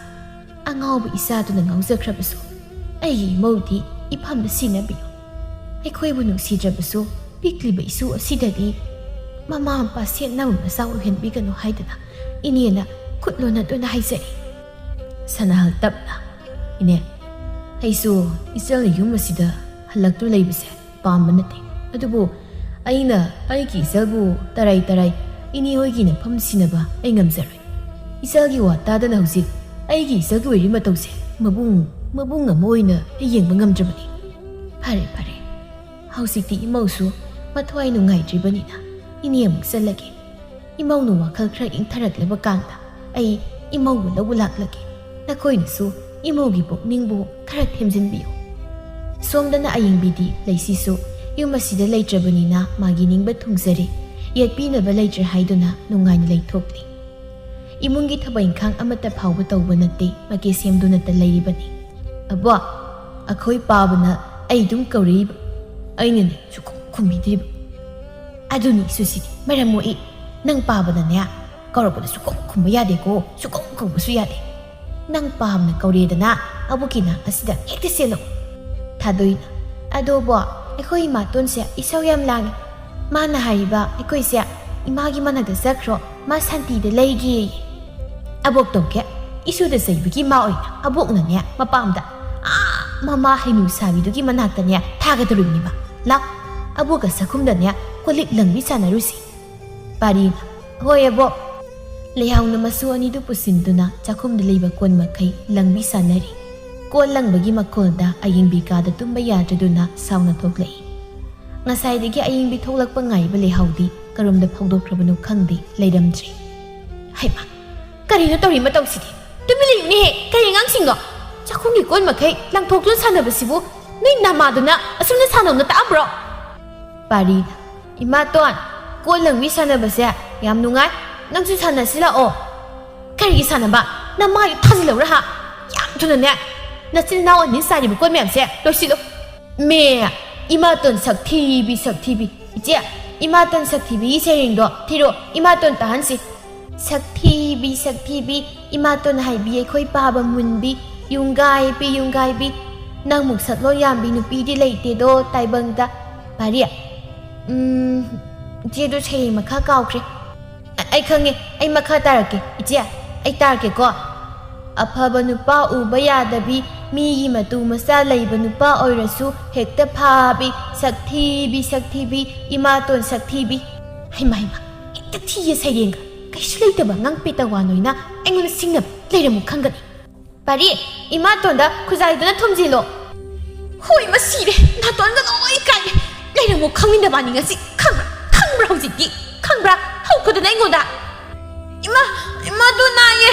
ꯑꯉꯥꯎꯕ ꯏꯆꯥꯗꯨꯅ ꯉꯥꯎꯖꯈ꯭ꯔꯕꯁꯨ ꯑꯩꯒꯤ ꯏꯃꯧꯗꯤ ꯏꯐꯝꯗ ꯁꯤꯟꯅꯕꯤꯌꯨ꯫ ꯑꯩꯈꯣꯏꯕꯨ ꯅꯨꯡꯁꯤꯗ꯭ꯔꯕꯁꯨ ꯄꯤꯛꯂꯤꯕ ꯏꯁꯨ ꯑꯁꯤꯗꯗꯤ ꯃꯃꯥ ꯃꯄꯥ ꯁꯦꯠꯅꯕ ꯃꯆꯥ ꯑꯣꯏꯍꯟꯕꯤꯒꯅꯨ ꯍꯥꯏꯗꯅ ꯏꯅꯦꯅ ꯈꯨꯠ ꯂꯣꯟꯅꯗꯨꯅ ꯍꯥꯏꯖꯔꯤ꯫" ꯁꯅꯥꯍꯜ ꯇꯞꯅ, "ꯏꯅꯦ, ꯑꯩꯁꯨ ꯏꯆꯜꯅ ꯌꯨꯝ ꯑꯁꯤꯗ ꯍꯜꯂꯛꯇꯨ ꯂꯩꯕꯁꯦ ꯄꯥꯝꯕ ꯅꯠꯇꯦ꯫ ꯑꯗꯨꯕꯨ ꯑꯩꯅ ꯑꯩꯒꯤ ꯏꯆꯜꯕꯨ ꯇꯔꯥꯏ ꯇꯔꯥꯏ ꯏꯅꯦ ꯍꯣꯏꯒꯤ ꯅꯐꯝ ꯁꯤꯟꯅꯕ ꯑꯩ ꯉꯝꯖꯔꯣꯏ꯫ ꯏꯆꯜꯒꯤ ꯋꯥ ꯇꯥꯗꯅ ꯍꯧꯖꯤꯛ ꯑꯩꯒꯤ ꯏꯆꯜꯒꯤ ꯑꯣꯏꯔꯤ ꯃꯇꯧꯁꯦ ꯃꯕꯨꯡ, ꯃꯕꯨꯡ ꯑꯃ ꯑꯣꯏꯅ ꯑꯩ ꯌꯦꯡꯕ ꯉꯝꯗ꯭ꯔꯕꯅꯤ꯫ ꯐꯔꯦ, ꯐꯔꯦ, ꯍꯧꯖꯤꯛꯇꯤ ꯏꯃꯧꯁꯨ ꯃꯊ꯭ꯋꯥꯏ ꯅꯨꯡꯉꯥꯏꯇ꯭ꯔꯤꯕꯅꯤꯅ ꯏꯅꯦ ꯑꯃꯨꯛ ꯆꯠꯂꯒꯦ꯫ ꯏꯃꯧꯅ ꯋꯥꯈꯜ ꯈꯔ ꯏꯪꯊꯔꯛꯂꯕ ꯀꯥꯟꯗ ꯑꯩ ꯏꯃꯧꯕꯨ ꯂꯧꯕ ꯂꯥꯛꯂꯒꯦ꯫ ꯅꯈꯣꯏꯅꯁꯨ ꯏꯃꯧꯒꯤ ꯄꯨꯛꯅꯤꯡꯕꯨ ꯈꯔ ꯊꯦꯝꯖꯤꯟꯕꯤꯌꯨ꯫" ꯁꯣꯝꯗꯅ ꯑꯌꯤꯡꯕꯤꯗꯤ ꯂꯩꯁꯤꯁꯨ ꯌꯨꯝ ꯑꯁꯤꯗ ꯂꯩꯇ꯭ꯔꯕꯅꯤꯅ ꯃꯥꯒꯤ ꯅꯤꯡꯕ ꯊꯨꯡꯖꯔꯦ, ꯌꯦꯠꯄꯤꯅꯕ ꯂꯩꯇ꯭ꯔꯦ ꯍꯥꯏꯗꯨꯅ ꯅꯨꯡꯉꯥꯏꯅ ꯂꯩꯊꯣꯛꯂꯤ꯫ ꯏꯃꯨꯡꯒꯤ ꯊꯕꯛ ꯏꯪꯈꯥꯡ ꯑꯃꯠꯇ ꯐꯥꯎꯕ ꯇꯧꯕ ꯅꯠꯇꯦ, ꯃꯀꯦ ꯁꯦꯝꯗꯨꯅꯇ ꯂꯩꯔꯤꯕꯅꯤ꯫ "ꯑꯕꯣ, ꯑꯩꯈꯣꯏ ꯄꯥꯕꯅ ꯑꯩ ꯑꯗꯨꯝ ꯀꯧꯔꯛꯏꯕ, ꯑꯩꯅꯅꯦ ꯁꯨꯈꯨꯝ ꯈꯨꯝꯕꯤꯗ꯭ꯔꯤꯕ꯫" ꯑꯗꯨꯅꯤ ꯁꯨꯁꯤꯗꯤ ꯃꯔꯝ ꯃꯣꯛꯏ꯫ ꯅꯪ ꯄꯥꯕꯗꯅꯦ, ꯀꯧꯔꯛꯄꯗ ꯁꯨꯈꯨꯝ ꯈꯨꯝꯕ ꯌꯥꯗꯦꯀꯣ, ꯁꯨꯀꯧ ꯀꯧꯕꯁꯨ ꯌꯥꯗꯦ꯫ ꯅꯪ ꯄꯥꯕꯅ ꯀꯧꯔꯦꯗꯅ, ꯑꯕꯣꯛꯀꯤ ꯅꯥꯛ ꯑꯁꯤꯗ ꯍꯦꯛꯇ ꯆꯦꯜꯂꯣ꯫ ꯊꯥꯗꯣꯏꯅ, "ꯑꯗꯣꯕꯣ, ꯑꯩꯈꯣꯏ ꯏꯃꯥꯇꯣꯟꯁꯦ ꯏꯁꯧ ꯌꯥꯝ ꯂꯥꯡꯉꯤ꯫ ꯃꯥꯅ ꯍꯥꯏꯔꯤꯕ ꯑꯩꯈꯣꯏꯁꯦ ꯏꯃꯥꯒꯤ ꯃꯅꯥꯛꯇ ꯆꯠꯈ꯭ꯔꯣ, ꯃꯥ ꯁꯥꯟꯇꯤꯗ ꯂꯩꯒꯦꯌꯦ꯫" ꯑꯕꯣꯛ ꯇꯧꯒꯦ, ꯏꯁꯨꯗ ꯆꯩꯕꯒꯤ ꯃꯥ ꯑꯣꯏꯅ ꯑꯕꯣꯛꯅꯅꯦ ꯃꯄꯥꯝꯗ, ꯑꯥ, ꯃꯃꯥ ꯍꯩꯅꯨ ꯁꯥꯕꯤꯗꯨꯒꯤ ꯃꯅꯥꯛꯇꯅꯦ ꯊꯥꯒꯗꯧꯔꯤꯕꯅꯤꯕ꯫ ꯂꯥꯛ, ꯑꯕꯣꯛꯀ ꯆꯥꯛꯈꯨꯝꯗꯅꯦ ꯀꯣꯜ ꯂꯤꯛ ꯂꯪꯕꯤ ꯁꯥꯟꯅꯔꯨꯁꯤ꯫ ꯄꯥꯔꯤꯅ, "ꯍꯣꯏ ꯑꯕꯣꯛ꯫" ꯂꯩꯍꯥꯎꯅ ꯃꯁꯨ ꯑꯅꯤꯗꯨ ꯄꯨꯁꯤꯟꯗꯨꯅ ꯆꯥꯛꯈꯨꯝꯗ ꯂꯩꯕ ꯀꯣꯟ ꯃꯈꯩ ꯂꯪꯕꯤ ꯁꯥꯟꯅꯔꯤ꯫ ꯀꯣꯜ ꯂꯪꯕꯒꯤ ꯃꯈꯣꯜꯗ ꯑꯌꯤꯡꯕꯤ ꯀꯥꯗ ꯇꯨꯝꯕ ꯌꯥꯗ꯭ꯔꯗꯨꯅ ꯁꯥꯎꯅ ꯊꯣꯛꯂꯛꯏ꯫ ꯉꯁꯥꯏꯗꯒꯤ ꯑꯌꯤꯡꯕꯤ ꯊꯣꯛꯂꯛꯄ ꯉꯥꯏꯕ ꯂꯩꯍꯥꯎꯗꯤ ꯀꯔꯣꯝꯗ ꯐꯥꯎꯗꯣꯛꯈ꯭ꯔꯕꯅꯣ ꯈꯪꯗꯦ, ꯂꯩꯔꯝꯗ꯭ꯔꯦ꯫ ꯍꯩꯃꯥ, ꯀꯔꯤꯅꯣ ꯇꯧꯔꯤ ꯃꯇꯧꯁꯤꯗꯤ? ꯇꯨꯃꯤꯟ ꯂꯩꯌꯨꯅꯦꯍꯦ, ꯀꯔꯤ ꯑꯉꯥꯡꯁꯤꯡꯅꯣ? ꯆꯥꯛꯈꯨꯝꯒꯤ ꯀꯣꯟ ꯃꯈꯩ ꯂꯪꯊꯣꯛꯇꯨꯅ ꯁꯥꯟꯅꯕꯁꯤꯕꯨ ꯅꯣꯏ ꯅꯃꯥꯗꯨꯅ ꯑꯁꯨꯝꯅ ꯁꯥꯟꯅꯧꯅ ꯇꯥꯛꯑꯝꯕ꯭ꯔꯣ? ꯄꯥꯔꯤꯅ, "ꯏꯃꯥꯇꯣꯟ, ꯀꯣꯟ ꯂꯪꯕꯤ ꯁꯥꯟꯅꯕꯁꯦ ꯌꯥꯝ ꯅꯨꯡꯉꯥꯏ, ꯅꯪꯁꯨ ꯁꯥꯟꯅꯁꯤ ꯂꯥꯛꯑꯣ꯫" "ꯀꯔꯤꯒꯤ ꯁꯥꯟꯅꯕ? ꯅꯃꯥꯒꯤ ꯊꯥꯖꯤꯜꯂꯧꯔ ꯍꯥ? ꯌꯥꯝ ꯊꯨꯅꯅꯦ, ꯅꯆꯤꯟ ꯅꯅꯥꯎ ꯑꯅꯤ ꯆꯥꯏꯔꯤꯕ ꯀꯣꯟ ꯃꯌꯥꯝꯁꯦ ꯂꯣꯏꯁꯤꯜꯂꯨ꯫" "ꯃꯦ, ꯏꯃꯥꯇꯣꯟ ꯁꯛ ꯊꯤꯕꯤ, ꯁꯛ ꯊꯤꯕꯤ꯫ ꯏꯆꯦ, ꯏꯃꯥꯇꯣꯟ ꯁꯛ ꯊꯤꯕꯤꯒꯤ ꯁꯩꯔꯦꯡꯗꯣ ꯊꯤꯔꯣ, ꯏꯃꯥꯇꯣꯟ ꯇꯥꯍꯟꯁꯤ꯫" "ꯁꯛ ꯊꯤꯕꯤ, ꯁꯛ ꯊꯤꯕꯤ, ꯏꯃꯥꯇꯣꯟ ꯍꯥꯏꯕꯤ ꯑꯩꯈꯣꯏ ꯄꯥꯕ ꯃꯨꯟꯕꯤ, ꯌꯨꯝꯒꯥꯏꯕꯤ, ꯌꯨꯝꯒꯥꯏꯕꯤ, ꯅꯪꯃꯨꯛ ꯁꯛꯂꯣꯟ ꯌꯥꯝꯕꯤ ꯅꯨꯄꯤꯗꯤ ꯂꯩꯇꯦꯗꯣ ꯇꯥꯏꯕꯪꯗ꯫" ꯄꯥꯔꯤ, "ꯎꯝ, ꯏꯆꯦꯗꯣ ꯁꯩꯔꯦꯡ ꯃꯈꯥ ꯀꯥꯎꯈ꯭ꯔꯦ꯫" "ꯑ-, ꯑꯩ ꯈꯪꯉꯦ, ꯑꯩ ꯃꯈꯥ ꯇꯥꯔꯛꯀꯦ, ꯏꯆꯦ, ꯑꯩ ꯇꯥꯔꯛꯀꯦꯀꯣ꯫" "ꯑꯐꯕ ꯅꯨꯄꯥ ꯎꯕ ꯌꯥꯗꯕꯤ, ꯃꯤꯒꯤ ꯃꯇꯨ ꯃꯆꯥ ꯂꯩꯕ ꯅꯨꯄꯥ ꯑꯣꯏꯔꯁꯨ ꯍꯦꯛꯇ ꯐꯥꯕꯤ, ꯁꯛ ꯊꯤꯕꯤ, ꯁꯛ ꯊꯤꯕꯤ, ꯏꯃꯥꯇꯣꯟ ꯁꯛ ꯊꯤꯕꯤ꯫" ꯍꯩꯃꯥ, ꯍꯩꯃꯥ, ꯍꯦꯛꯇ ꯊꯤꯌꯦ ꯁꯩꯔꯦꯡꯒ꯫ ꯀꯩꯁꯨ ꯂꯩꯇꯕ ꯑꯉꯥꯡ ꯄꯦꯇꯋꯥꯟ ꯑꯣꯏꯅ ꯑꯩꯉꯣꯟꯗ ꯁꯤꯡꯅꯕ ꯂꯩꯔꯝꯃꯨ ꯈꯪꯒꯅꯤ꯫ ꯄꯥꯔꯤ, ꯏꯃꯥꯇꯣꯟꯗ ꯈꯨꯖꯥꯏꯗꯨꯅ ꯊꯨꯝꯖꯤꯜꯂꯣ꯫ ꯍꯣꯏ, ꯃꯁꯤꯔꯦ, ꯅꯥꯇꯣꯟꯒ ꯂꯣꯏ ꯀꯥꯏꯔꯦ꯫ ꯂꯩꯔꯝꯃꯨ ꯈꯪꯅꯤꯡꯗꯕ ꯅꯤꯡ ꯑꯁꯤ ꯈꯪꯕ꯭ꯔꯥ? ꯈꯪꯕ꯭ꯔꯥ ꯍꯧꯖꯤꯛꯇꯤ? ꯈꯪꯕ꯭ꯔꯥ? ꯍꯧꯈꯗꯅ ꯑꯩꯉꯣꯟꯗ꯫ ꯏꯃꯥ, ꯏꯃꯥꯗꯣ ꯅꯥꯏꯌꯦ꯫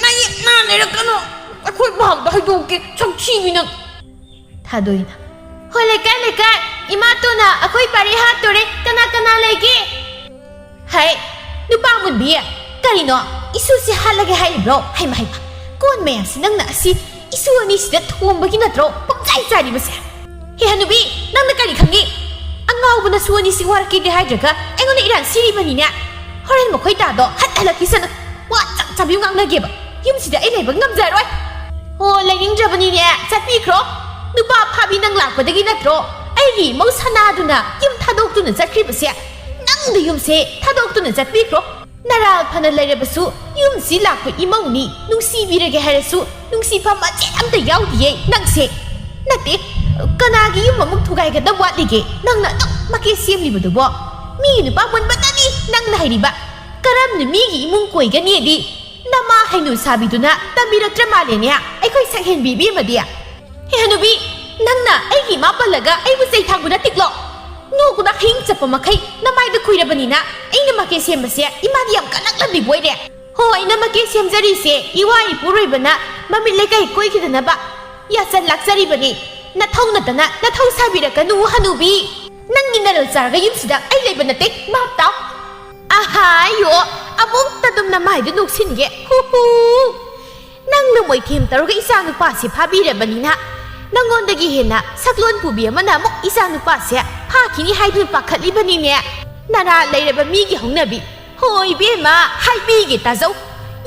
ꯅꯥꯏꯌꯦ, ꯅꯥ ꯂꯩꯔꯛꯀꯅꯨ꯫ ꯑꯩꯈꯣꯏ ꯄꯥꯕꯗ ꯍꯥꯏꯗꯣꯛꯀꯦ, ꯁꯛꯊꯤꯕꯤ ꯅꯪ꯫ ꯊꯥꯗꯣꯏꯅ, "ꯍꯣꯏ, ꯂꯩꯀꯥꯏ, ꯂꯩꯀꯥꯏ, ꯏꯃꯥꯇꯣꯟꯅ ꯑꯩꯈꯣꯏ ꯄꯥꯔꯤ ꯍꯥꯠꯇꯣꯔꯦ, ꯀꯅꯥ ꯀꯅꯥ ꯂꯩꯒꯦ?" "ꯍꯩ, ꯅꯨꯄꯥ ꯃꯨꯟꯕꯤ, ꯀꯔꯤꯅꯣ? ꯏꯁꯨꯁꯤ ꯍꯥꯠꯂꯒꯦ ꯍꯥꯏꯔꯤꯕ꯭ꯔꯣ? ꯍꯩꯃ, ꯍꯩꯃ, ꯀꯣꯟ ꯃꯌꯥꯝꯁꯤ ꯅꯪꯅ ꯑꯁꯤ ꯏꯁꯨ ꯑꯅꯤꯁꯤꯗ ꯊꯣꯝꯕꯒꯤ ꯅꯠꯇ꯭ꯔꯣ ꯄꯨꯡꯆꯥꯏ ꯆꯥꯏꯔꯤꯕꯁꯦ? ꯍꯦ ꯍꯅꯨꯕꯤ, ꯅꯪꯅ ꯀꯔꯤ ꯈꯪꯉꯤ? ꯑꯉꯥꯎꯕ ꯅꯁꯨ ꯑꯅꯤꯁꯤ ꯋꯥꯔꯛꯀꯦꯗꯤ ꯍꯥꯏꯗ꯭ꯔꯒ ꯑꯩꯉꯣꯟꯗ ꯏꯔꯥꯟ ꯁꯤꯔꯤꯕꯅꯤꯅꯦ꯫ ꯍꯣꯔꯦꯟ ꯃꯈꯣꯏ ꯇꯥꯗꯣ ꯍꯠ ꯍꯜꯂꯛꯈꯤꯁꯅꯨ꯫ ꯋꯥ ꯆꯞ ꯆꯥꯕꯤ ꯉꯥꯡꯅꯒꯦꯕ꯫ ꯌꯨꯝꯁꯤꯗ ꯑꯩ ꯂꯩꯕ ꯉꯝꯖꯔꯣꯏ꯫ ꯍꯣ, ꯂꯩꯅꯤꯡꯗ꯭ꯔꯕꯅꯤꯅꯦ, ꯆꯠꯄꯤꯈ꯭ꯔꯣ꯫ ꯅꯨꯄꯥ ꯐꯥꯕꯤ ꯅꯪ ꯂꯥꯛꯄꯗꯒꯤ ꯅꯠꯇ꯭ꯔꯣ ꯑꯩꯒꯤ ꯏꯃꯧ ꯁꯅꯥꯗꯨꯅ ꯌꯨꯝ ꯊꯥꯗꯣꯛꯇꯨꯅ ꯆꯠꯈ꯭ꯔꯤꯕꯁꯦ? ꯅꯪꯗ ꯌꯨꯝꯁꯦ ꯊꯥꯗꯣꯛꯇꯨꯅ ꯆꯠꯄꯤꯈ꯭ꯔꯣ꯫ ꯅꯔꯥꯜ ꯐꯅ ꯂꯩꯔꯕꯁꯨ ꯌꯨꯝꯁꯤ ꯂꯥꯛꯄ ꯏꯃꯧꯅꯤ, ꯅꯨꯡꯁꯤꯕꯤꯔꯒꯦ ꯍꯥꯏꯔꯁꯨ ꯅꯨꯡꯁꯤꯐꯝ ꯃꯆꯦꯠ ꯑꯝꯇ ꯌꯥꯎꯗꯤꯌꯦ ꯅꯪꯁꯦ꯫ ꯅꯠꯇꯦ, ꯀꯅꯥꯒꯤ ꯌꯨꯝ ꯑꯃꯨꯛ ꯊꯨꯒꯥꯏꯒꯗꯕ ꯋꯥꯠꯂꯤꯒꯦ? ꯅꯪꯅ ꯑꯗꯨꯛ ꯃꯀꯦ ꯁꯦꯝꯂꯤꯕꯗꯨꯕꯣ? ꯃꯤꯒꯤ ꯅꯨꯄꯥ ꯃꯨꯟꯕꯇꯅꯤ ꯅꯪꯅ ꯍꯩꯔꯤꯕ꯫ ꯀꯔꯝꯅ ꯃꯤꯒꯤ ꯏꯃꯨꯡ ꯀꯣꯏꯒꯅꯤꯗꯤ ꯅꯃꯥ ꯍꯩꯅꯨ ꯁꯥꯕꯤꯗꯨꯅ ꯇꯝꯕꯤꯔꯛꯇ꯭ꯔ ꯃꯥꯜꯂꯦꯅꯦ, ꯑꯩꯈꯣꯏ ꯁꯛꯍꯦꯟꯕꯤ ꯏꯕꯦꯝꯃꯗꯤ꯫ ꯍꯦ ꯍꯅꯨꯕꯤ, ꯅꯪꯅ ꯑꯩꯒꯤ ꯏꯃꯥ ꯄꯜꯂꯒ ꯑꯩꯕꯨ ꯆꯩ ꯊꯥꯡꯕ ꯅꯠꯇꯤꯛꯂꯣ? ꯅꯣꯛꯄꯗ ꯍꯌꯤꯡ ꯆꯠꯄ ꯃꯈꯩ ꯅꯃꯥꯏꯗ ꯈꯨꯏꯔꯕꯅꯤꯅ ꯑꯩꯅ ꯃꯀꯦ ꯁꯦꯝꯕꯁꯦ ꯏꯃꯥꯗꯤ ꯌꯥꯝ ꯀꯜꯂꯛꯂꯝꯂꯤꯕ ꯑꯣꯏꯔꯦ꯫ ꯍꯣ, ꯑꯩꯅ ꯃꯀꯦ ꯁꯦꯝꯖꯔꯤꯁꯦ ꯏꯋꯥ ꯏꯄꯨꯔꯣꯏꯕꯅ ꯃꯃꯤꯠ ꯂꯩꯀꯥꯏ ꯀꯣꯏꯈꯤꯗꯅꯕ ꯌꯥꯆꯜ ꯂꯥꯛꯆꯔꯤꯕꯅꯤ꯫ ꯅꯊꯧ ꯅꯠꯇꯅ ꯅꯊꯧ ꯁꯥꯕꯤꯔꯛꯀꯅꯨ ꯍꯅꯨꯕꯤ꯫ ꯅꯪꯒꯤ ꯅꯔꯜ ꯆꯥꯔꯒ ꯌꯨꯝꯁꯤꯗ ꯑꯩ ꯂꯩꯕ ꯅꯠꯇꯦ, ꯚꯥꯞ ꯇꯥꯎ꯫ ꯑꯍꯥꯌꯣ, ꯑꯃꯨꯛꯇ ꯑꯗꯨꯝ ꯅꯃꯥꯏꯗꯨ ꯅꯣꯛꯁꯤꯟꯒꯦ꯫ ꯍꯨ ꯍꯨ꯫ ꯅꯪꯅ ꯃꯣꯏꯊꯦꯝ ꯇꯧꯔꯒ ꯏꯆꯥ ꯅꯨꯄꯥꯁꯦ ꯐꯥꯕꯤꯔꯕꯅꯤꯅ ꯅꯪꯉꯣꯟꯗꯒꯤ ꯍꯦꯟꯅ ꯁꯛꯂꯣꯟ ꯄꯨꯕꯤ ꯑꯃꯅ ꯑꯃꯨꯛ ꯏꯆꯥ ꯅꯨꯄꯥꯁꯦ ꯐꯥꯈꯤꯅꯤ ꯍꯥꯏꯗꯨꯅ ꯄꯥꯈꯠꯂꯤꯕꯅꯤꯅꯦ꯫ ꯅꯔꯥ ꯂꯩꯔꯕ ꯃꯤꯒꯤ ꯍꯧꯅꯕꯤ꯫ ꯍꯣ ꯏꯕꯦꯝꯃ, ꯍꯥꯏꯕꯤꯒꯦ ꯇꯥꯖꯧ꯫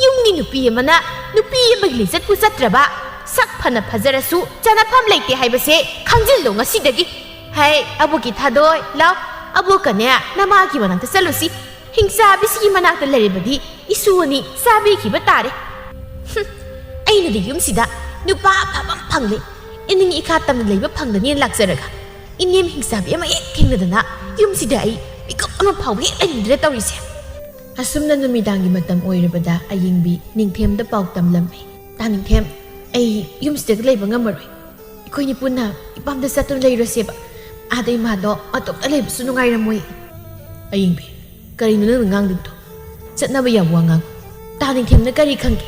ꯌꯨꯝꯒꯤ ꯅꯨꯄꯤ ꯑꯃꯅ ꯅꯨꯄꯤ ꯑꯃꯒꯤ ꯂꯤꯆꯠꯄꯨ ꯆꯠꯇ꯭ꯔꯕ, ꯁꯛ ꯐꯅ ꯐꯖꯔꯁꯨ ꯆꯅꯐꯝ ꯂꯩꯇꯦ ꯍꯥꯏꯕꯁꯦ ꯈꯪꯖꯤꯜꯂꯣ ꯉꯁꯤꯗꯒꯤ꯫ ꯍꯩ, ꯑꯕꯨꯀꯤ ꯊꯥꯗꯣꯏ, ꯂꯥꯎ, ꯑꯕꯣꯛꯀꯅꯦ ꯅꯃꯥꯒꯤ ꯃꯅꯥꯛꯇ ꯆꯠꯂꯨꯁꯤ꯫ ꯍꯤꯡꯆꯥꯕꯤꯁꯤꯒꯤ ꯃꯅꯥꯛꯇ ꯂꯩꯔꯕꯗꯤ ꯏꯁꯨ ꯑꯅꯤ ꯆꯥꯕꯤꯈꯤꯕ ꯇꯥꯔꯦ꯫ ꯍꯨꯝ, ꯑꯩꯅꯗꯤ ꯌꯨꯝꯁꯤꯗ ꯅꯨꯄꯥ ꯑꯐꯕ ꯑꯃ ꯐꯪꯂꯦ, ꯏꯅꯤꯡ ꯏꯈꯥ ꯇꯝꯅ ꯂꯩꯕ ꯐꯪꯒꯅꯤꯅ ꯂꯥꯛꯆꯔꯒ ꯏꯅꯦꯝ ꯍꯤꯡꯆꯥꯕꯤ ꯑꯃ ꯍꯦꯛ ꯊꯦꯡꯅꯗꯅ ꯌꯨꯝꯁꯤꯗ ꯑꯩ ꯃꯤꯀꯨꯞ ꯑꯃ ꯐꯥꯎꯕ ꯍꯦꯛ ꯂꯩꯅꯤꯡꯗ꯭ꯔꯦ ꯇꯧꯔꯤꯁꯦ꯫ ꯑꯁꯨꯝꯅ ꯅꯨꯃꯤꯗꯥꯡꯒꯤ ꯃꯇꯝ ꯑꯣꯏꯔꯕꯗ ꯑꯌꯤꯡꯕꯤ ꯅꯤꯡꯊꯦꯝꯗ ꯄꯥꯎ ꯇꯝꯂꯝꯃꯤ꯫ "ꯇꯥ ꯅꯤꯡꯊꯦꯝ, ꯑꯩ ꯌꯨꯝꯁꯤꯗ ꯂꯩꯕ ꯉꯝꯃꯔꯣꯏ꯫ ꯑꯩꯈꯣꯏꯅꯤ ꯄꯨꯟꯅ ꯏꯄꯥꯝꯗ ꯆꯠꯇꯨꯅ ꯂꯩꯔꯁꯦꯕ꯫ ꯑꯥꯗ ꯏꯃꯥꯗꯣ ꯃꯇꯣꯝꯇ ꯂꯩꯕꯁꯨ ꯅꯨꯡꯉꯥꯏꯔꯝꯃꯣꯏ꯫" "ꯑꯌꯤꯡꯕꯤ, ꯀꯔꯤꯅꯣ ꯅꯪꯅ ꯉꯥꯡꯂꯤꯕꯗꯣ? ꯆꯠꯅꯕ ꯌꯥꯕ ꯋꯥ ꯉꯥꯡ꯫ ꯇꯥ ꯅꯤꯡꯊꯦꯝꯅ ꯀꯔꯤ ꯈꯪꯒꯦ?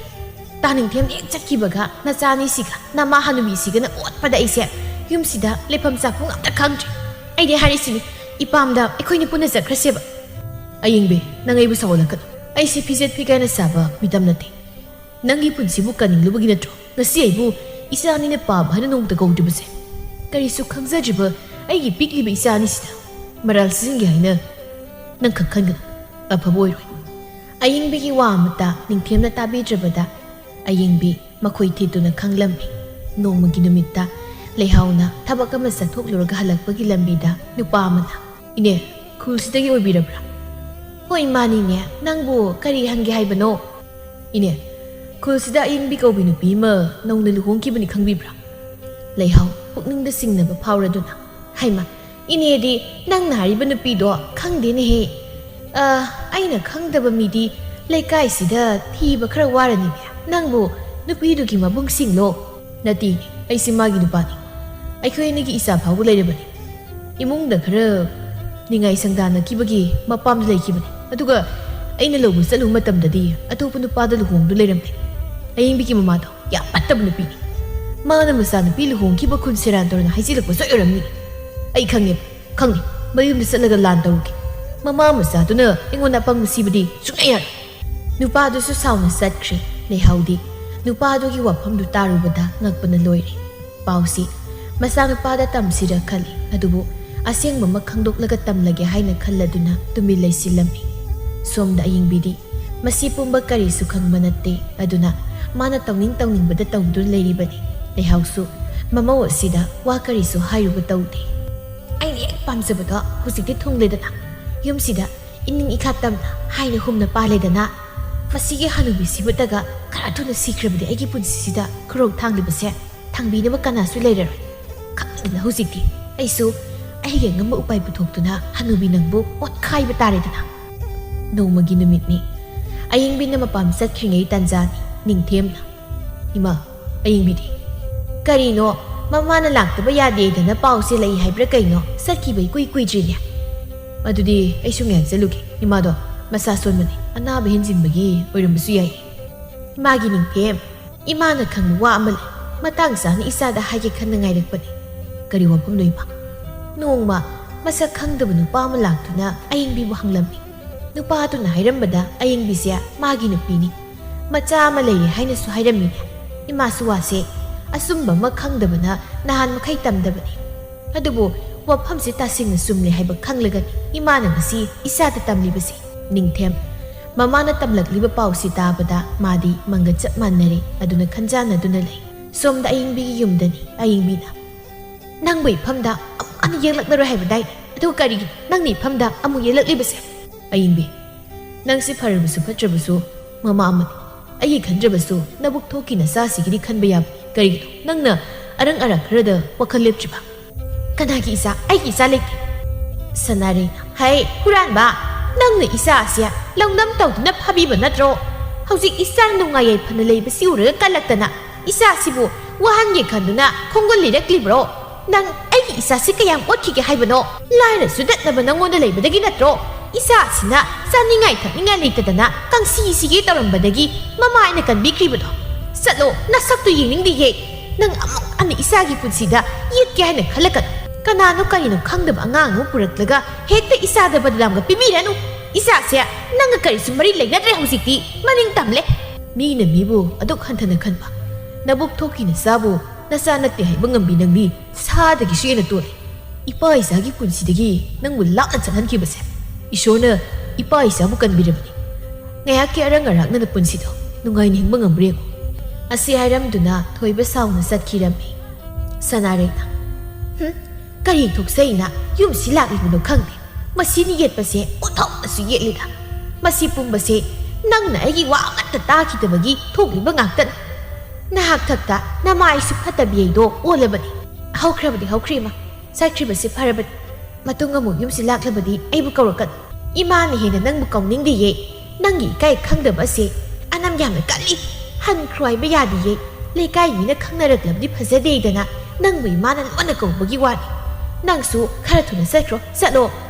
ꯇꯥ ꯅꯤꯡꯊꯦꯝ ꯍꯦꯛ ꯆꯠꯈꯤꯕꯒ ꯅꯆꯥ ꯑꯅꯤꯁꯤꯒ ꯅꯃꯥ ꯍꯅꯨꯕꯤꯁꯤꯒꯅ ꯑꯣꯠꯄꯗ ꯑꯩꯁꯦ ꯌꯨꯝꯁꯤꯗ ꯂꯩꯐꯝ ꯆꯥꯐꯝ ꯑꯝꯇ ꯈꯪꯗ꯭ꯔꯦ꯫ ꯑꯩꯗꯤ ꯍꯥꯏꯔꯤꯁꯤꯅꯤ, ꯏꯄꯥꯝꯗ ꯑꯩꯈꯣꯏꯅꯤ ꯄꯨꯟꯅ ꯆꯠꯈ꯭ꯔꯁꯦꯕ꯫" "ꯑꯌꯤꯡꯕꯤ, ꯅꯪ ꯑꯩꯕꯨ ꯁꯥꯎꯍꯜꯂꯛꯀꯅꯨ꯫ ꯑꯩꯁꯦ ꯐꯤꯖꯦꯠ ꯐꯤꯒꯥꯏꯅ ꯆꯥꯕ ꯃꯤꯇꯝ ꯅꯠꯇꯦ꯫ ꯅꯪꯒꯤ ꯄꯨꯟꯁꯤꯕꯨ ꯀꯟꯅꯤꯡꯂꯨꯕꯒꯤ ꯅꯠꯇ꯭ꯔꯣ ꯉꯁꯤ ꯑꯩꯕꯨ ꯏꯆꯥ ꯑꯅꯤꯅ ꯄꯥꯕ ꯍꯥꯏꯅ ꯅꯣꯡꯃꯇ ꯀꯧꯗ꯭ꯔꯤꯕꯁꯦ? ꯀꯔꯤꯁꯨ ꯈꯪꯖꯗ꯭ꯔꯤꯕ ꯑꯩꯒꯤ ꯄꯤꯛꯂꯤꯕ ꯏꯆꯥ ꯑꯅꯤꯁꯤꯗ ꯃꯔꯥꯜ ꯁꯤꯖꯤꯟꯒꯦ ꯍꯥꯏꯅ ꯅꯪ ꯈꯛ ꯈꯟꯒꯅꯨ꯫ ꯑꯐꯕ ꯑꯣꯏꯔꯣꯏ꯫ ꯑꯌꯤꯡꯕꯤꯒꯤ ꯋꯥ ꯑꯃꯠꯇ ꯅꯤꯡꯊꯦꯝꯅ ꯇꯥꯕꯤꯗ꯭ꯔꯕꯗ ꯑꯌꯤꯡꯕꯤ ꯃꯈꯣꯏ ꯊꯤꯠꯇꯨꯅ ꯈꯪꯂꯝꯃꯤ꯫ ꯅꯣꯡꯃꯒꯤ ꯅꯨꯃꯤꯠꯇ ꯂꯩꯍꯥꯎꯅ ꯊꯕꯛ ꯑꯃ ꯆꯠꯊꯣꯛꯂꯨꯔꯒ ꯍꯜꯂꯛꯄꯒꯤ ꯂꯝꯕꯤꯗ ꯅꯨꯄꯥ ꯑꯃꯅ, "ꯏꯅꯦ, ꯈꯨꯜꯁꯤꯗꯒꯤ ꯑꯣꯏꯕꯤꯔꯕ꯭ꯔꯥ?" "ꯍꯣꯏ, ꯃꯥꯅꯤꯅꯦ꯫ ꯅꯪꯕꯨ ꯀꯔꯤ ꯍꯪꯒꯦ ꯍꯥꯏꯕꯅꯣ?" "ꯏꯅꯦ, ꯈꯨꯜꯁꯤꯗ ꯑꯌꯤꯡꯕꯤ ꯀꯧꯕꯤ ꯅꯨꯄꯤ ꯑꯃ ꯅꯧꯅ ꯂꯨꯍꯣꯡꯈꯤꯕꯅꯤ, ꯈꯪꯕꯤꯕ꯭ꯔꯥ?" ꯂꯩꯍꯥꯎ ꯄꯨꯛꯅꯤꯡꯗ ꯆꯤꯡꯅꯕ ꯐꯥꯎꯔꯗꯨꯅ, "ꯍꯩꯃꯥ, ꯏꯅꯦꯗꯤ ꯅꯪꯅ ꯍꯥꯏꯔꯤꯕ ꯅꯨꯄꯤꯗꯣ ꯈꯪꯗꯦꯅꯦꯍꯦ꯫ ꯑ, ꯑꯩꯅ ꯈꯪꯗꯕ ꯃꯤꯗꯤ ꯂꯩꯀꯥꯏꯁꯤꯗ ꯊꯤꯕ ꯈꯔ ꯋꯥꯔꯅꯤꯅꯦ꯫ ꯅꯪꯕꯨ ꯅꯨꯄꯤꯗꯨꯒꯤ ꯃꯕꯨꯡꯁꯤꯡꯂꯣ?" "ꯅꯠꯇꯦ, ꯑꯩꯁꯤ ꯃꯥꯒꯤ ꯅꯨꯄꯥꯅꯤ꯫ ꯑꯩꯈꯣꯏ ꯑꯅꯤꯒꯤ ꯏꯆꯥ ꯐꯥꯎꯕ ꯂꯩꯔꯕꯅꯤ꯫ ꯏꯃꯨꯡꯗ ꯈꯔ ꯅꯤꯡꯉꯥꯏ ꯁꯪꯗꯥꯅꯈꯤꯕꯒꯤ ꯃꯄꯥꯝꯗ ꯂꯩꯈꯤꯕꯅꯤ꯫ ꯑꯗꯨꯒ ꯑꯩꯅ ꯂꯧꯕ ꯆꯠꯂꯨꯕ ꯃꯇꯝꯗꯗꯤ ꯑꯇꯣꯞꯄ ꯅꯨꯄꯥꯗ ꯂꯨꯍꯣꯡꯗꯨꯅ ꯂꯩꯔꯝꯂꯦ꯫ ꯑꯌꯤꯡꯕꯤꯒꯤ ꯃꯃꯥꯗꯣ ꯌꯥꯝ ꯐꯠꯇꯕ ꯅꯨꯄꯤꯅꯤ꯫ ꯃꯥꯅ ꯃꯆꯥꯅꯨꯄꯤ ꯂꯨꯍꯣꯡꯈꯤꯕ ꯈꯨꯟ ꯁꯦꯔꯥꯟ ꯇꯧꯔꯅ ꯍꯥꯏꯖꯤꯜꯂꯛꯄꯁꯨ ꯑꯣꯏꯔꯝꯅꯤ꯫ ꯑꯩ ꯈꯪꯉꯦ, ꯈꯪꯉꯦ꯫ ꯃꯌꯨꯝꯗ ꯆꯠꯂꯒ ꯂꯥꯟ ꯇꯧꯔꯨꯒꯦ꯫ ꯃꯃꯥ ꯃꯆꯥꯗꯨꯅ ꯑꯩꯉꯣꯟꯗ ꯑꯄꯪꯕ ꯁꯤꯕꯗꯤ ꯁꯨꯡꯌꯥ ꯌꯥꯔꯣꯏ꯫" ꯅꯨꯄꯥꯗꯨꯁꯨ ꯁꯥꯎꯅ ꯆꯠꯈ꯭ꯔꯦ꯫ ꯂꯩꯍꯥꯎꯗꯤ ꯅꯨꯄꯥꯗꯨꯒꯤ ꯋꯥꯐꯝꯗꯨ ꯇꯥꯔꯨꯕꯗ ꯉꯛꯄꯅ ꯂꯣꯏꯔꯦ꯫ ꯄꯥꯎꯁꯤ ꯃꯆꯥꯅꯨꯄꯥꯗ ꯇꯝꯁꯤꯔ ꯈꯜꯂꯤ, ꯑꯗꯨꯕꯨ ꯑꯁꯦꯡꯕꯃꯛ ꯈꯪꯗꯣꯛꯂꯒ ꯇꯝꯂꯒꯦ ꯍꯥꯏꯅ ꯈꯜꯂꯗꯨꯅ ꯇꯨꯃꯤꯟ ꯂꯩꯁꯤꯜꯂꯝꯃꯤ꯫ ꯁꯣꯝꯗ ꯑꯌꯤꯡꯕꯤꯗꯤ ꯃꯁꯤ ꯄꯨꯝꯕ ꯀꯔꯤꯁꯨ ꯈꯪꯕ ꯅꯠꯇꯦ, ꯑꯗꯨꯅ ꯃꯥꯅ ꯇꯧꯅꯤꯡ ꯇꯧꯅꯤꯡꯕꯗ ꯇꯧꯗꯨꯅ ꯂꯩꯔꯤꯕꯅꯤ꯫ ꯂꯩꯍꯥꯎꯁꯨ ꯃꯃꯧ ꯑꯁꯤꯗ ꯋꯥ ꯀꯔꯤꯁꯨ ꯍꯥꯏꯔꯨꯕ ꯇꯧꯗꯦ꯫ "ꯑꯩꯅ ꯍꯦꯛ ꯄꯥꯝꯖꯕꯗꯣ ꯍꯧꯖꯤꯛꯇꯤ ꯊꯨꯡꯂꯦꯗꯅ, ꯌꯨꯝꯁꯤꯗ ꯏꯅꯤꯡ ꯏꯈꯥ ꯇꯝꯅ ꯍꯥꯏꯅ ꯍꯨꯝꯅ ꯄꯥꯜꯂꯦꯗꯅ, ꯃꯁꯤꯒꯤ ꯍꯅꯨꯕꯤ ꯁꯤꯕꯇꯒ ꯈꯔ ꯊꯨꯅ ꯁꯤꯈ꯭ꯔꯕꯗꯤ ꯑꯩꯒꯤ ꯄꯨꯟꯁꯤꯁꯤꯗ ꯈꯨꯔꯧ ꯊꯥꯡꯂꯤꯕꯁꯦ ꯊꯥꯡꯕꯤꯅꯕ ꯀꯅꯥꯁꯨ ꯂꯩꯔꯔꯣꯏ꯫ ꯈꯪꯗꯦꯗꯅ, ꯍꯧꯖꯤꯛꯇꯤ ꯑꯩꯁꯨ ꯑꯩꯒꯤ ꯑꯉꯝꯕ ꯎꯄꯥꯏ ꯄꯨꯊꯣꯛꯇꯨꯅ ꯍꯅꯨꯕꯤ ꯅꯪꯕꯨ ꯑꯣꯠꯈꯥꯏꯕ ꯇꯥꯔꯦꯗꯅ꯫" ꯅꯣꯡꯃꯒꯤ ꯅꯨꯃꯤꯠꯅꯤ꯫ ꯑꯌꯤꯡꯕꯤꯅ ꯃꯄꯥꯝ ꯆꯠꯈ꯭ꯔꯤꯉꯩ ꯇꯥꯟꯖꯥꯅꯤ꯫ ꯅꯤꯡꯊꯦꯝꯅ, "ꯏꯃꯥ, ꯑꯌꯤꯡꯕꯤꯗꯤ?" "ꯀꯔꯤꯅꯣ? ꯃꯃꯥꯅ ꯂꯥꯛꯇꯕ ꯌꯥꯗꯦꯗꯅ ꯄꯥꯎ ꯆꯦꯜꯂꯛꯏ ꯍꯥꯏꯕ꯭ꯔꯥ ꯀꯩꯅꯣ? ꯆꯠꯈꯤꯕ ꯏꯀꯨꯏ ꯀꯨꯏꯗ꯭ꯔꯤꯅꯦ꯫" "ꯑꯗꯨꯗꯤ ꯑꯩꯁꯨ ꯉꯥꯏꯍꯥꯛ ꯆꯠꯂꯨꯒꯦ꯫ ꯏꯃꯥꯗꯣ ꯃꯁꯥ ꯁꯣꯟꯕꯅꯤ, ꯑꯅꯥꯕ ꯍꯦꯟꯖꯤꯟꯕꯒꯤ ꯑꯣꯏꯔꯝꯕꯁꯨ ꯌꯥꯏ꯫" "ꯏꯃꯥꯒꯤ ꯅꯤꯡꯊꯦꯝ, ꯏꯃꯥꯅ ꯈꯪꯕ ꯋꯥ ꯑꯃ ꯂꯩ꯫ ꯃꯇꯥꯡ ꯆꯥꯅ ꯏꯆꯥꯗ ꯍꯥꯏꯒꯦ ꯈꯟꯅ ꯉꯥꯏꯔꯛꯄꯅꯤ꯫" "ꯀꯔꯤ ꯋꯥꯐꯝꯅꯣ, ꯏꯃꯥ?" ꯅꯣꯡꯃ ꯃꯁꯛ ꯈꯪꯗꯕ ꯅꯨꯄꯥ ꯑꯃ ꯂꯥꯛꯇꯨꯅ ꯑꯌꯤꯡꯕꯤꯕꯨ ꯍꯪꯂꯝꯃꯤ꯫ ꯅꯨꯄꯥ ꯑꯗꯨꯅ ꯍꯥꯏꯔꯝꯕꯗ ꯑꯌꯤꯡꯕꯤꯁꯦ ꯃꯥꯒꯤ ꯅꯨꯄꯤꯅꯤ, ꯃꯆꯥ ꯑꯃ ꯂꯩꯔꯦ ꯍꯥꯏꯅꯁꯨ ꯍꯥꯏꯔꯝꯃꯤꯅꯦ꯫ ꯏꯃꯥꯁꯨ ꯋꯥꯁꯦ ꯑꯆꯨꯝꯕ ꯑꯃ ꯈꯪꯗꯕꯅ ꯅꯍꯥꯟ ꯃꯈꯩ ꯇꯝꯗꯕꯅꯤ꯫ ꯑꯗꯨꯕꯨ ꯋꯥꯐꯝꯁꯤ ꯇꯁꯦꯡꯅ ꯆꯨꯝꯂꯦ ꯍꯥꯏꯕ ꯈꯪꯂꯒꯅꯤ ꯏꯃꯥꯅ ꯉꯁꯤ ꯏꯆꯥꯗ ꯇꯝꯂꯤꯕꯁꯤ꯫ ꯅꯤꯡꯊꯦꯝ꯫ ꯃꯃꯥꯅ ꯇꯝꯂꯛꯂꯤꯕ ꯄꯥꯎꯁꯤ ꯇꯥꯕꯗ ꯃꯥꯗꯤ ꯃꯪꯒ ꯆꯞ ꯃꯥꯟꯅꯔꯦ꯫ ꯑꯗꯨꯅ ꯈꯟꯖꯥꯟꯅꯗꯨꯅ ꯂꯩ꯫ ꯁꯣꯝꯗ ꯑꯌꯤꯡꯕꯤꯒꯤ ꯌꯨꯝꯗꯅꯤ꯫ ꯑꯌꯤꯡꯕꯤꯅ, "ꯅꯪꯕꯨ ꯏꯐꯝꯗ ꯑꯃꯨꯛ ꯍꯟꯅ ꯌꯦꯡꯂꯛꯂꯔꯣꯏ ꯍꯥꯏꯕꯗꯥꯏ? ꯑꯗꯨꯒ ꯀꯔꯤꯒꯤꯅꯣ ꯅꯪꯅ ꯏꯐꯝꯗ ꯑꯃꯨꯛ ꯌꯦꯡꯂꯛꯂꯤꯕꯁꯦ?" ꯑꯌꯤꯡꯕꯤ, "ꯅꯪꯁꯦ ꯐꯔꯕꯁꯨ ꯐꯠꯇ꯭ꯔꯕꯁꯨ ꯃꯃꯥ ꯑꯃꯅꯤ꯫ ꯑꯩꯒꯤ ꯈꯟꯗ꯭ꯔꯕꯁꯨ ꯅꯕꯨꯛ ꯊꯣꯛꯀꯤ ꯅꯆꯥꯁꯤꯒꯤꯗꯤ ꯈꯟꯕ ꯌꯥꯕ꯫ ꯀꯔꯤꯒꯤꯅꯣ ꯅꯪꯅ ꯑꯔꯪ ꯑꯔꯥꯛ ꯈꯔꯗ ꯋꯥꯈꯜ ꯂꯦꯞꯇ꯭ꯔꯤꯕ?" "ꯀꯅꯥꯒꯤ ꯏꯆꯥ? ꯑꯩꯒꯤ ꯏꯆꯥ ꯂꯩꯇꯦ꯫" ꯁꯅꯥꯔꯩꯅ, "ꯍꯩ, ꯍꯨꯔꯥꯟꯕ! ꯅꯪꯅ ꯏꯆꯥ ꯑꯁꯦ ꯂꯧꯅꯝ ꯇꯧꯗꯨꯅ ꯐꯥꯕꯤꯕ ꯅꯠꯇ꯭ꯔꯣ? ꯍꯧꯖꯤꯛ ꯏꯆꯥ ꯅꯨꯡꯉꯥꯏ ꯌꯥꯏꯐꯅ ꯂꯩꯕꯁꯤ ꯎꯔꯒ ꯀꯜꯂꯛꯇꯅ ꯏꯆꯥꯁꯤꯕꯨ ꯋꯥꯍꯟꯒꯦ ꯈꯟꯗꯨꯅ ꯈꯣꯡꯒꯨꯜ ꯂꯤꯔꯛꯂꯤꯕ꯭ꯔꯣ? ꯅꯪ ꯑꯩꯒꯤ ꯏꯆꯥꯁꯤ ꯀꯌꯥꯝ ꯑꯣꯠꯈꯤꯒꯦ ꯍꯥꯏꯕꯅꯣ? ꯂꯥꯏꯔ ꯆꯨꯗꯠꯅꯕ ꯅꯪꯉꯣꯟꯗ ꯂꯩꯕꯗꯒꯤ ꯅꯠꯇ꯭ꯔꯣ ꯏꯆꯥꯁꯤꯅ ꯆꯥꯅꯤꯡꯉꯥꯏ ꯊꯛꯅꯤꯡꯉꯥꯏ ꯂꯩꯇꯗꯅ ꯀꯪꯁꯤ ꯁꯤꯒꯦ ꯇꯧꯔꯝꯕꯗꯒꯤ ꯃꯃꯥ ꯑꯩꯅ ꯀꯟꯕꯤꯈ꯭ꯔꯤꯕꯗꯣ? ꯆꯠꯂꯣ, ꯅꯁꯛꯇꯨ ꯌꯦꯡꯅꯤꯡꯗꯦꯌꯦ꯫ ꯅꯪ ꯑꯃꯨꯛ ꯍꯟꯅ ꯏꯆꯥꯒꯤ ꯄꯨꯟꯁꯤꯗ ꯌꯦꯠꯀꯦ ꯍꯥꯏꯅ ꯈꯜꯂꯛꯀꯅꯨ꯫ ꯀꯅꯥꯅꯣ ꯀꯔꯤꯅꯣ ꯈꯪꯗꯕ ꯑꯉꯥꯡ ꯑꯃ ꯄꯨꯔꯛꯂꯒ ꯍꯦꯛꯇ ꯏꯆꯥꯗ ꯕꯗꯅꯥꯝꯒ ꯄꯤꯕꯤꯔꯅꯨ꯫ ꯏꯆꯥꯁꯦ ꯅꯪꯒ ꯀꯔꯤꯁꯨ ꯃꯔꯤ ꯂꯩꯅꯗ꯭ꯔꯦ ꯍꯧꯖꯤꯛꯇꯤ꯫ ꯃꯅꯤꯡ ꯇꯝꯂꯦ꯫" ꯃꯤꯅ ꯃꯤꯕꯨ ꯑꯗꯨꯛ ꯍꯟꯊꯅ ꯈꯟꯕ꯫ ꯅꯕꯨꯛ ꯊꯣꯛꯀꯤ ꯅꯆꯥꯕꯨ ꯅꯆꯥ ꯅꯠꯇꯦ ꯍꯥꯏꯕ ꯉꯝꯕꯤ ꯅꯪꯗꯤ ꯁꯥꯗꯒꯤꯁꯨ ꯍꯦꯟꯅ ꯇꯣꯜꯂꯤ꯫ ꯏꯄꯥ ꯏꯆꯥꯒꯤ ꯄꯨꯟꯁꯤꯗꯒꯤ ꯅꯪꯕꯨ ꯂꯥꯞꯅ ꯆꯠꯍꯟꯈꯤꯕꯁꯦ ꯏꯁꯣꯔꯅ ꯏꯄꯥ ꯏꯆꯥꯕꯨ ꯀꯟꯕꯤꯔꯕꯅꯤ꯫ ꯉꯥꯏꯍꯥꯛꯀꯤ ꯑꯔꯪ ꯑꯔꯥꯛꯅ ꯄꯨꯟꯁꯤꯗꯣ ꯅꯨꯡꯉꯥꯏꯅ ꯍꯤꯡꯕ ꯉꯝꯕ꯭ꯔꯥ ꯌꯦꯡꯉꯨ꯫ ꯑꯁꯤ ꯍꯥꯏꯔꯝꯗꯨꯅ ꯊꯣꯏꯕ ꯁꯥꯎꯅ ꯆꯠꯈꯤꯔꯝꯃꯤ꯫ ꯁꯅꯥꯔꯩꯅ, "ꯍꯨꯝ, ꯀꯔꯤ ꯊꯣꯛꯆꯩꯅ ꯌꯨꯝꯁꯤ ꯂꯥꯛꯂꯤꯕꯅꯣ ꯈꯪꯗꯦ꯫ ꯃꯁꯤꯅ ꯌꯦꯠꯄꯁꯦ ꯑꯣꯟꯊꯣꯛꯅꯁꯨ ꯌꯦꯠꯂꯤꯗ꯫ ꯃꯁꯤ ꯄꯨꯝꯕꯁꯦ ꯅꯪꯅ ꯑꯩꯒꯤ ꯋꯥ ꯑꯃꯠꯇ ꯇꯥꯈꯤꯗꯕꯒꯤ ꯊꯣꯛꯂꯤꯕ ꯉꯥꯛꯇꯅꯤ꯫ ꯅꯍꯥꯛ ꯊꯛꯇ ꯅꯃꯥꯏꯁꯨ ꯐꯠꯇꯕꯤ ꯑꯩꯗꯣ ꯑꯣꯜꯂꯕꯅꯤ꯫" "ꯍꯧꯈ꯭ꯔꯕꯗꯤ ꯍꯧꯈ꯭ꯔꯦ ꯏꯃꯥ꯫ ꯆꯠꯈ꯭ꯔꯤꯕꯁꯤ ꯐꯔꯕꯅꯤ꯫ ꯃꯇꯨꯡ ꯑꯃꯨꯛ ꯌꯨꯝꯁꯤ ꯂꯥꯛꯂꯕꯗꯤ ꯑꯩꯕꯨ ꯀꯧꯔꯛꯀꯅꯨ꯫ ꯏꯃꯥꯅ ꯍꯦꯟꯅ ꯅꯪꯕꯨ ꯀꯧꯅꯤꯡꯗꯦꯌꯦ꯫ ꯅꯪꯒꯤ ꯏꯀꯥꯏ ꯈꯪꯗꯕ ꯑꯁꯦ ꯑꯅꯝ ꯌꯥꯝꯅ ꯀꯜꯂꯤ꯫ ꯍꯟꯈ꯭ꯔꯣ ꯍꯥꯏꯕ ꯌꯥꯗꯦꯌꯦ꯫ ꯂꯩꯀꯥꯏ ꯃꯤꯅ ꯈꯪꯅꯔꯛꯂꯕꯗꯤ ꯐꯖꯗꯦꯗꯅ ꯅꯪꯕꯨ ꯏꯃꯥꯅ ꯂꯣꯟꯅ ꯀꯧꯕꯒꯤ ꯋꯥꯅꯤ꯫ ꯅꯪꯁꯨ ꯈꯔ ꯊꯨꯅ ꯆꯠꯈ꯭ꯔꯣ, ꯆꯠꯂꯣ꯫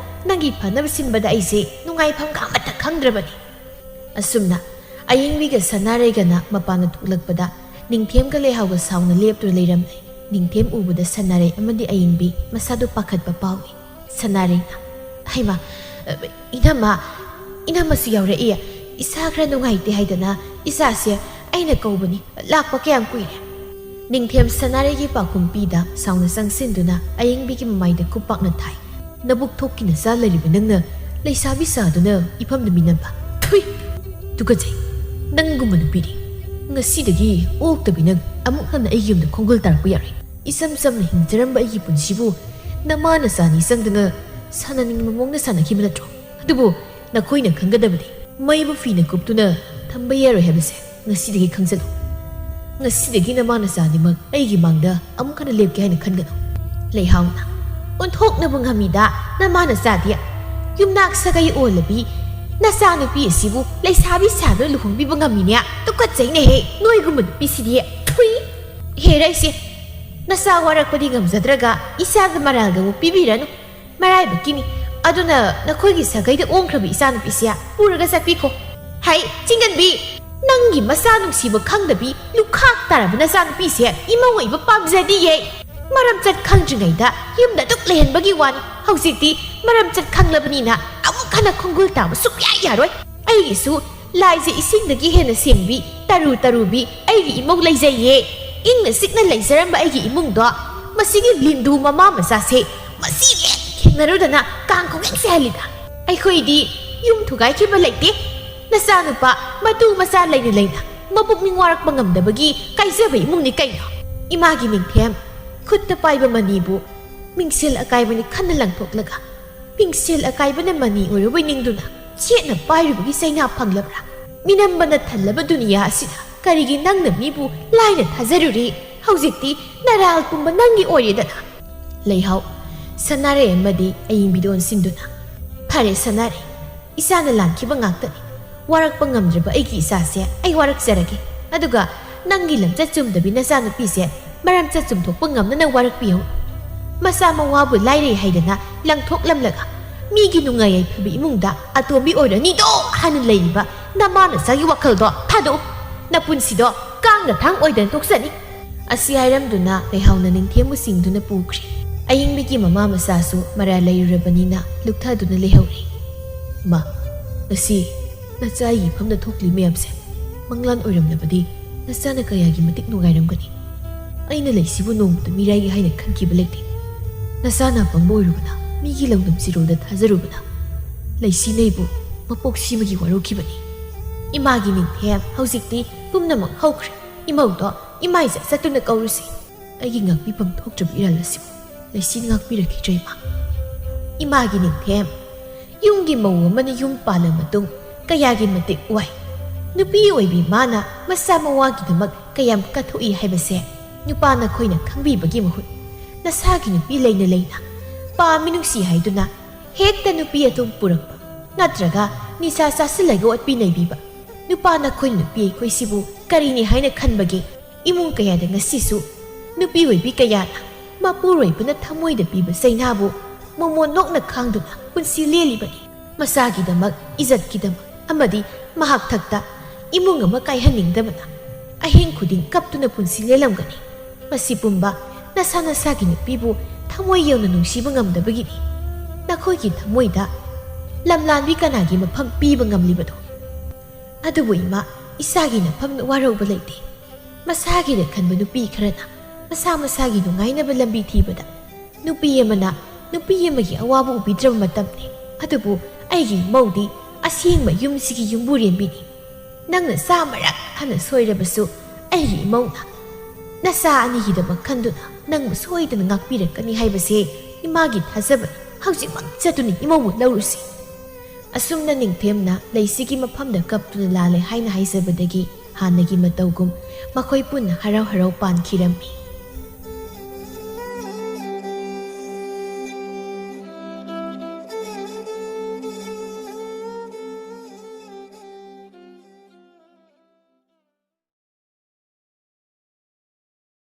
ꯅꯪꯒꯤ ꯐꯅꯕ ꯁꯤꯟꯕꯗ ꯑꯩꯁꯦ ꯅꯨꯡꯉꯥꯏꯐꯝꯒ ꯑꯃꯠꯇ ꯈꯪꯗ꯭ꯔꯕꯅꯤ꯫" ꯑꯁꯨꯝꯅ ꯑꯌꯤꯡꯕꯤꯒ ꯁꯅꯥꯔꯩꯒꯅ ꯃꯄꯥꯟꯗ ꯊꯣꯛꯂꯛꯄꯗ ꯅꯤꯡꯊꯦꯝꯒ ꯂꯩꯍꯥꯎꯒ ꯁꯥꯎꯅ ꯂꯦꯞꯇꯨꯅ ꯂꯩꯔꯝꯂꯦ꯫ ꯅꯤꯡꯊꯦꯝ ꯎꯕꯗ ꯁꯅꯥꯔꯩ ꯑꯃꯗꯤ ꯑꯌꯤꯡꯕꯤ ꯃꯁꯥꯗꯨ ꯄꯥꯈꯠꯄ ꯐꯥꯎꯏ꯫ ꯁꯅꯥꯔꯩꯅ, "ꯍꯩꯃꯥ, ꯏꯅꯝꯃ, ꯏꯅꯝꯃꯁꯨ ꯌꯥꯎꯔꯛꯏ꯫ ꯏꯁꯥ ꯈꯔ ꯅꯨꯡꯉꯥꯏꯇꯦ ꯍꯥꯏꯗꯅ ꯏꯆꯥꯁꯦ ꯑꯩꯅ ꯀꯧꯕꯅꯤ꯫ ꯂꯥꯛꯄ ꯀꯌꯥꯝ ꯀꯨꯏꯔꯦ?" ꯅꯤꯡꯊꯦꯝ ꯁꯅꯥꯔꯩꯒꯤ ꯄꯥꯎꯈꯨꯝ ꯄꯤꯗ ꯁꯥꯎꯅ ꯆꯪꯁꯤꯟꯗꯨꯅ ꯑꯌꯤꯡꯕꯤꯒꯤ ꯃꯃꯥꯏꯗ ꯈꯨꯄꯥꯛꯅ ꯊꯥꯏ꯫ "ꯅꯕꯨꯛ ꯊꯣꯛꯀꯤ ꯅꯆꯥ ꯂꯩꯔꯤꯕ ꯅꯪꯅ ꯂꯩꯁꯥꯕꯤ ꯁꯥꯗꯨꯅ ꯏꯐꯝꯗ ꯃꯤꯅꯝꯕ꯫ ꯊꯨꯏ! ꯇꯨꯀꯠꯆꯩ! ꯅꯪꯒꯨꯝꯕ ꯅꯨꯄꯤꯗꯤ ꯉꯁꯤꯗꯒꯤ ꯑꯣꯛꯇꯕꯤ ꯅꯪ ꯑꯃꯨꯛ ꯍꯟꯅ ꯑꯩꯒꯤ ꯌꯨꯝꯗ ꯈꯣꯡꯒꯨꯜ ꯇꯥꯔꯛꯄ ꯌꯥꯔꯣꯏ꯫ ꯏꯆꯝ ꯆꯝꯅ ꯍꯤꯡꯖꯔꯝꯕ ꯑꯩꯒꯤ ꯄꯨꯟꯁꯤꯕꯨ ꯅꯃꯥ ꯅꯆꯥ ꯑꯅꯤ ꯆꯪꯗꯅ ꯁꯥꯟꯅꯅꯤꯡꯕ ꯃꯑꯣꯡꯗ ꯁꯥꯟꯅꯈꯤꯕ ꯅꯠꯇ꯭ꯔꯣ? ꯑꯗꯨꯕꯨ ꯅꯈꯣꯏꯅ ꯈꯪꯒꯗꯕꯗꯤ ꯃꯩꯕꯨ ꯐꯤꯅ ꯀꯨꯞꯇꯨꯅ ꯊꯝꯕ ꯌꯥꯔꯣꯏ ꯍꯥꯏꯕꯁꯦ ꯉꯁꯤꯗꯒꯤ ꯈꯪꯖꯤꯜꯂꯨ꯫ ꯉꯁꯤꯗꯒꯤ ꯅꯃꯥ ꯅꯆꯥ ꯑꯅꯤꯃꯛ ꯑꯩꯒꯤ ꯃꯥꯡꯗ ꯑꯃꯨꯛ ꯍꯟꯅ ꯂꯦꯞꯀꯦ ꯍꯥꯏꯅ ꯈꯟꯒꯅꯨ꯫" ꯂꯩꯍꯥꯎꯅ: "ꯑꯣꯟꯊꯣꯛꯅꯕꯨ ꯉꯝꯃꯤꯗ ꯅꯃꯥ ꯅꯆꯥꯗꯤ꯫ ꯌꯨꯝꯅꯥꯛ ꯁꯥꯒꯩ ꯑꯣꯜꯂꯕꯤ ꯅꯆꯥꯅꯨꯄꯤ ꯑꯁꯤꯕꯨ ꯂꯩꯁꯥꯕꯤ ꯁꯥꯗꯨꯅ ꯂꯨꯍꯣꯡꯕꯤꯕ ꯉꯝꯃꯤꯅꯦ꯫ ꯇꯨꯀꯠꯆꯩꯅꯦꯍꯦ, ꯅꯣꯏꯒꯨꯝꯕ ꯅꯨꯄꯤꯁꯤꯗꯤ꯫ ꯊꯨꯏ! ꯍꯦꯔꯩꯁꯦ, ꯅꯆꯥ ꯋꯥꯔꯛꯄꯗꯤ ꯉꯝꯖꯗ꯭ꯔꯒ ꯏꯆꯥꯗ ꯃꯔꯥꯜꯒ ꯑꯃꯨꯛ ꯄꯤꯕꯤꯔꯅꯨ꯫ ꯃꯔꯥꯏꯕꯛꯀꯤꯅꯤ꯫ ꯑꯗꯨꯅ ꯅꯈꯣꯏꯒꯤ ꯁꯥꯒꯩꯗ ꯑꯣꯟꯈ꯭ꯔꯕ ꯏꯆꯥꯅꯨꯄꯤꯁꯦ ꯄꯨꯔꯒ ꯆꯠꯄꯤꯈꯣ꯫" "ꯍꯩ, ꯆꯤꯡꯒꯟꯕꯤ! ꯅꯪꯒꯤ ꯃꯆꯥ ꯅꯨꯡꯁꯤꯕ ꯈꯪꯗꯕꯤ ꯂꯨꯈꯥꯛ ꯇꯥꯔꯕ ꯅꯆꯥꯅꯨꯄꯤꯁꯦ ꯏꯃꯧ ꯑꯣꯏꯕ ꯄꯥꯝꯖꯗꯤꯌꯦ꯫ ꯃꯔꯝꯆꯠ ꯈꯪꯗ꯭ꯔꯤꯉꯩꯗ ꯌꯨꯝꯗ ꯑꯗꯨꯛ ꯂꯩꯍꯟꯕꯒꯤ ꯋꯥꯅꯤ꯫ ꯍꯧꯖꯤꯛꯇꯤ ꯃꯔꯝꯆꯠ ꯈꯪꯂꯕꯅꯤꯅ ꯑꯃꯨꯛ ꯍꯟꯅ ꯈꯣꯡꯒꯨꯜ ꯇꯥꯕ ꯁꯨꯛꯌꯥ ꯌꯥꯔꯣꯏ꯫ ꯑꯩꯒꯤꯁꯨ ꯂꯥꯏꯁꯦ ꯏꯁꯤꯡꯗꯒꯤ ꯍꯦꯟꯅ ꯁꯦꯡꯕꯤ, ꯇꯔꯨ ꯇꯔꯨꯕꯤ ꯑꯩꯒꯤ ꯏꯃꯧ ꯂꯩꯖꯩꯌꯦ꯫ ꯏꯪꯅ ꯆꯤꯛꯅ ꯂꯩꯖꯔꯝꯕ ꯑꯩꯒꯤ ꯏꯃꯨꯡꯗꯣ ꯃꯁꯤꯒꯤ ꯂꯤꯟꯗꯨ ꯃꯃꯥ ꯃꯆꯥꯁꯦ ꯃꯁꯤ ꯍꯦꯛ ꯊꯦꯡꯅꯔꯨꯗꯅ ꯀꯥꯡ ꯈꯣꯡꯍꯦꯛ ꯆꯦꯍꯜꯂꯤꯗ꯫ ꯑꯩꯈꯣꯏꯗꯤ ꯌꯨꯝ ꯊꯨꯒꯥꯏꯈꯤꯕ ꯂꯩꯇꯦ꯫ ꯅꯆꯥꯅꯨꯄꯥ ꯃꯇꯨ ꯃꯆꯥ ꯂꯩꯅ ꯂꯩꯅ ꯃꯄꯨꯛꯅꯤꯡ ꯋꯥꯔꯛꯄ ꯉꯝꯗꯕꯒꯤ ꯀꯥꯏꯖꯕ ꯏꯃꯨꯡꯅꯤ ꯀꯩꯅꯣ꯫" ꯏꯃꯥꯒꯤ ꯅꯤꯡꯊꯦꯝ ꯈꯨꯠꯇ ꯄꯥꯏꯕ ꯃꯅꯤꯕꯨ ꯃꯤꯡꯁꯦꯜ ꯑꯀꯥꯏꯕꯅꯤ ꯈꯟꯅ ꯂꯪꯊꯣꯛꯂꯒ, ꯃꯤꯡꯁꯦꯜ ꯑꯀꯥꯏꯕꯅ ꯃꯅꯤ ꯑꯣꯏꯔꯨꯕꯩ ꯅꯤꯡꯗꯨꯅ ꯆꯦꯠꯅ ꯄꯥꯏꯔꯨꯕꯒꯤ ꯆꯩꯅꯥ ꯐꯪꯂꯕ꯭ꯔꯥ? "ꯃꯤꯅꯝꯕꯅ ꯊꯜꯂꯕ ꯗꯨꯅꯤꯌꯥ ꯑꯁꯤꯗ ꯀꯔꯤꯒꯤ ꯅꯪꯅ ꯃꯤꯕꯨ ꯂꯥꯏꯅ ꯊꯥꯖꯔꯨꯔꯤ? ꯍꯧꯖꯤꯛꯇꯤ ꯅꯔꯥꯜ ꯄꯨꯝꯕ ꯅꯪꯒꯤ ꯑꯣꯏꯔꯦꯗꯅ꯫" ꯂꯩꯍꯥꯎ: "ꯁꯅꯥꯔꯩ ꯑꯃꯗꯤ ꯑꯌꯤꯡꯕꯤꯗ ꯑꯣꯟꯁꯤꯟꯗꯨꯅ, ꯐꯔꯦ ꯁꯅꯥꯔꯩ, ꯏꯆꯥꯅ ꯂꯥꯟꯈꯤꯕ ꯉꯥꯛꯇꯅꯤ꯫ ꯋꯥꯔꯛꯄ ꯉꯝꯗ꯭ꯔꯕ ꯑꯩꯒꯤ ꯏꯆꯥꯁꯦ ꯑꯩ ꯋꯥꯔꯛꯆꯔꯒꯦ꯫ ꯑꯗꯨꯒ ꯅꯪꯒꯤ ꯂꯝꯆꯠ ꯆꯨꯝꯗꯕꯤ ꯅꯆꯥꯅꯨꯄꯤꯁꯦ ꯃꯔꯝꯆꯠ ꯆꯨꯝꯊꯣꯛꯄ ꯉꯝꯅꯅ ꯋꯥꯔꯛꯄꯤꯍꯧ꯫ ꯃꯆꯥ ꯃꯋꯥꯕꯨ ꯂꯥꯏꯔꯩ ꯍꯥꯏꯗꯅ ꯂꯪꯊꯣꯛꯂꯝꯂꯒ ꯃꯤꯒꯤ ꯅꯨꯡꯉꯥꯏ ꯌꯥꯏꯐꯕ ꯏꯃꯨꯡꯗ ꯑꯇꯣꯝꯕꯤ ꯑꯣꯏꯔꯅꯤꯗꯣ ꯍꯥꯏꯅ ꯂꯩꯔꯤꯕ ꯅꯃꯥ ꯅꯆꯥꯒꯤ ꯋꯥꯈꯜꯗꯣ ꯊꯥꯗꯣꯛꯎ꯫ ꯅꯄꯨꯟꯁꯤꯗꯣ ꯀꯥꯡꯅ ꯊꯥꯡ ꯑꯣꯏꯗꯅ ꯇꯣꯛꯆꯅꯤ꯫" ꯑꯁꯤ ꯍꯥꯏꯔꯝꯗꯨꯅ ꯂꯩꯍꯥꯎꯅ ꯅꯤꯡꯊꯦꯝꯕꯨ ꯆꯤꯡꯗꯨꯅ ꯄꯨꯈ꯭ꯔꯦ꯫ ꯑꯌꯤꯡꯕꯤꯒꯤ ꯃꯃꯥ ꯃꯆꯥꯁꯨ ꯃꯔꯥ ꯂꯩꯔꯨꯔꯕꯅꯤꯅ ꯂꯨꯞꯊꯗꯨꯅ ꯂꯩꯍꯧꯔꯦ꯫ "ꯃꯥ, ꯉꯁꯤ ꯅꯆꯥ ꯑꯩꯒꯤ ꯏꯐꯝꯗ ꯊꯣꯛꯂꯤ ꯃꯌꯥꯝꯁꯦ ꯃꯪꯂꯥꯟ ꯑꯣꯏꯔꯝꯂꯕꯗꯤ ꯅꯆꯥꯅ ꯀꯌꯥꯒꯤ ꯃꯇꯤꯛ ꯅꯨꯡꯉꯥꯏꯔꯝꯒꯅꯤ꯫" ꯑꯩꯅ ꯂꯩꯁꯤꯕꯨ ꯅꯣꯡꯃꯇ ꯃꯤꯔꯥꯏꯒꯦ ꯍꯥꯏꯅ ꯈꯟꯈꯤꯕ ꯂꯩꯇꯦ꯫ ꯅꯁꯥꯅ ꯑꯄꯪꯕ ꯑꯣꯏꯔꯨꯕꯅ, ꯃꯤꯒꯤ ꯂꯧꯅꯝ ꯁꯤꯔꯣꯜꯗ ꯊꯥꯖꯔꯨꯕꯅ ꯂꯩꯁꯤꯅ ꯑꯩꯕꯨ ꯃꯄꯣꯛ ꯁꯤꯃꯒꯤ ꯋꯥꯔꯧꯈꯤꯕꯅꯤ꯫ ꯏꯃꯥꯒꯤ ꯅꯤꯡꯊꯦꯝ, ꯍꯧꯖꯤꯛꯇꯤ ꯄꯨꯝꯅꯃꯛ ꯍꯧꯈ꯭ꯔꯦ꯫ ꯏꯃꯧꯗꯣ ꯏꯃꯥ ꯏꯆꯥ ꯆꯠꯇꯨꯅ ꯀꯧꯔꯨꯁꯤ꯫ ꯑꯩꯒꯤ ꯉꯥꯛꯄꯤꯐꯝ ꯊꯣꯛꯇ꯭ꯔꯕ ꯏꯔꯥꯜ ꯑꯁꯤꯕꯨ ꯂꯩꯁꯤꯅ ꯉꯥꯛꯄꯤꯔꯛꯈꯤꯗ꯭ꯔꯦ, ꯏꯃꯥ꯫ ꯏꯃꯥꯒꯤ ꯅꯤꯡꯊꯦꯝ, ꯌꯨꯝꯒꯤ ꯃꯧ ꯑꯃꯅ ꯌꯨꯝ ꯄꯥꯜꯂ ꯃꯇꯨꯡ ꯀꯌꯥꯒꯤ ꯃꯇꯤꯛ ꯋꯥꯏ꯫ ꯅꯨꯄꯤ ꯑꯣꯏꯕꯤ ꯃꯥꯅ ꯃꯆꯥ ꯃꯋꯥꯒꯤꯗꯃꯛ ꯀꯌꯥꯝ ꯀꯠꯊꯣꯛꯏ ꯍꯥꯏꯕꯁꯦ ꯅꯨꯄꯥ ꯅꯈꯣꯏꯅ ꯈꯪꯕꯤꯕꯒꯤ ꯃꯍꯨꯠ, ꯅꯁꯥꯒꯤ ꯅꯨꯄꯤ ꯂꯩꯅ ꯂꯩꯅ ꯄꯥꯝꯃꯤ ꯅꯨꯡꯁꯤ ꯍꯥꯏꯗꯨꯅ ꯍꯦꯛꯇ ꯅꯨꯄꯤ ꯑꯇꯣꯞ ꯄꯨꯔꯛꯄ, ꯅꯠꯇ꯭ꯔꯒ ꯅꯤꯁꯥ ꯆꯥꯁꯤꯜꯂꯒ ꯑꯣꯠꯄꯤ ꯅꯩꯕꯤꯕ ꯅꯨꯄꯥ ꯅꯈꯣꯏꯅ ꯅꯨꯄꯤ ꯑꯩꯈꯣꯏꯁꯤꯕꯨ ꯀꯔꯤꯅꯤ ꯍꯥꯏꯅ ꯈꯟꯕꯒꯦ? ꯏꯃꯨꯡ ꯀꯌꯥꯗ ꯉꯁꯤꯁꯨ ꯅꯨꯄꯤ ꯑꯣꯏꯕꯤ ꯀꯌꯥꯅ ꯃꯄꯨꯔꯣꯏꯕꯅ ꯊꯃꯣꯏꯗ ꯄꯤꯕ ꯆꯩꯅꯥꯕꯨ ꯃꯣꯃꯣꯟ ꯅꯣꯛꯅ ꯈꯥꯡꯗꯨꯅ ꯄꯨꯟꯁꯤ ꯂꯦꯜꯂꯤꯕꯅꯤ꯫ ꯃꯆꯥꯒꯤꯗꯃꯛ, ꯏꯖꯠꯀꯤꯗꯃꯛ ꯑꯃꯗꯤ ꯃꯍꯥꯛ ꯊꯛꯇ ꯏꯃꯨꯡ ꯑꯃ ꯀꯥꯏꯍꯟꯅꯤꯡꯗꯕꯅ ꯑꯍꯤꯡ ꯈꯨꯗꯤꯡ ꯀꯞꯇꯨꯅ ꯄꯨꯟꯁꯤ ꯂꯦꯜꯂꯝꯒꯅꯤ꯫ ꯃꯁꯤ ꯄꯨꯝꯕ ꯅꯁꯥ ꯅꯁꯥꯒꯤ ꯅꯨꯄꯤꯕꯨ ꯊꯃꯣꯏ ꯌꯧꯅ ꯅꯨꯡꯁꯤꯕ ꯉꯝꯗꯕꯒꯤꯅꯤ꯫ ꯅꯈꯣꯏꯒꯤ ꯊꯃꯣꯏꯗ ꯂꯝꯂꯥꯟꯕꯤ ꯀꯅꯥꯒꯤ ꯃꯐꯝ ꯄꯤꯕ ꯉꯝꯂꯤꯕꯅꯣ? ꯑꯗꯨꯕꯨ ꯏꯃꯥ, ꯏꯆꯥꯒꯤ ꯅꯐꯝꯗ ꯋꯥꯔꯧꯕ ꯂꯩꯇꯦ꯫ ꯃꯁꯥꯒꯤꯗ ꯈꯟꯕ ꯅꯨꯄꯤ ꯈꯔꯅ ꯃꯁꯥ ꯃꯁꯥꯒꯤ ꯅꯨꯡꯉꯥꯏꯅꯕ ꯂꯝꯕꯤ ꯊꯤꯕꯗ, ꯅꯨꯄꯤ ꯑꯃꯅ ꯅꯨꯄꯤ ꯑꯃꯒꯤ ꯑꯋꯥꯕ ꯎꯕꯤꯗ꯭ꯔꯕ ꯃꯇꯝꯅꯤ꯫ ꯑꯗꯨꯕꯨ ꯑꯩꯒꯤ ꯏꯃꯧꯗꯤ ꯑꯁꯦꯡꯕ ꯌꯨꯝꯁꯤꯒꯤ ꯌꯨꯝꯕꯨꯔꯦꯝꯕꯤꯅꯤ꯫ ꯅꯪꯅ ꯆꯥꯃꯔꯛ ꯍꯟꯅ ꯁꯣꯏꯔꯕꯁꯨ, ꯑꯩꯒꯤ ꯏꯃꯧꯅ ꯅꯆꯥ ꯑꯅꯤꯒꯤꯗꯃꯛ ꯈꯟꯗꯨꯅ ꯅꯪꯕꯨ ꯁꯣꯏꯗꯅ ꯉꯥꯛꯄꯤꯔꯛꯀꯅꯤ ꯍꯥꯏꯕꯁꯦ ꯏꯃꯥꯒꯤ ꯊꯥꯖꯕꯅꯤ꯫ ꯍꯧꯖꯤꯛꯃꯛ ꯆꯠꯇꯨꯅ ꯏꯃꯧꯕꯨ ꯂꯧꯔꯨꯁꯤ꯫ ꯑꯁꯨꯝꯅ ꯅꯤꯡꯊꯦꯝꯅ ꯂꯩꯁꯤꯒꯤ ꯃꯐꯝꯗ ꯀꯞꯇꯨꯅ ꯂꯥꯜꯂꯦ ꯍꯥꯏꯅ ꯍꯥꯏꯖꯕꯗꯒꯤ ꯍꯥꯟꯅꯒꯤ ꯃꯇꯧꯒꯨꯝ ꯃꯈꯣꯏ ꯄꯨꯟꯅ ꯍꯔꯥꯎ ꯍꯔꯥꯎ ꯄꯥꯟꯈꯤꯔꯝꯃꯤ꯫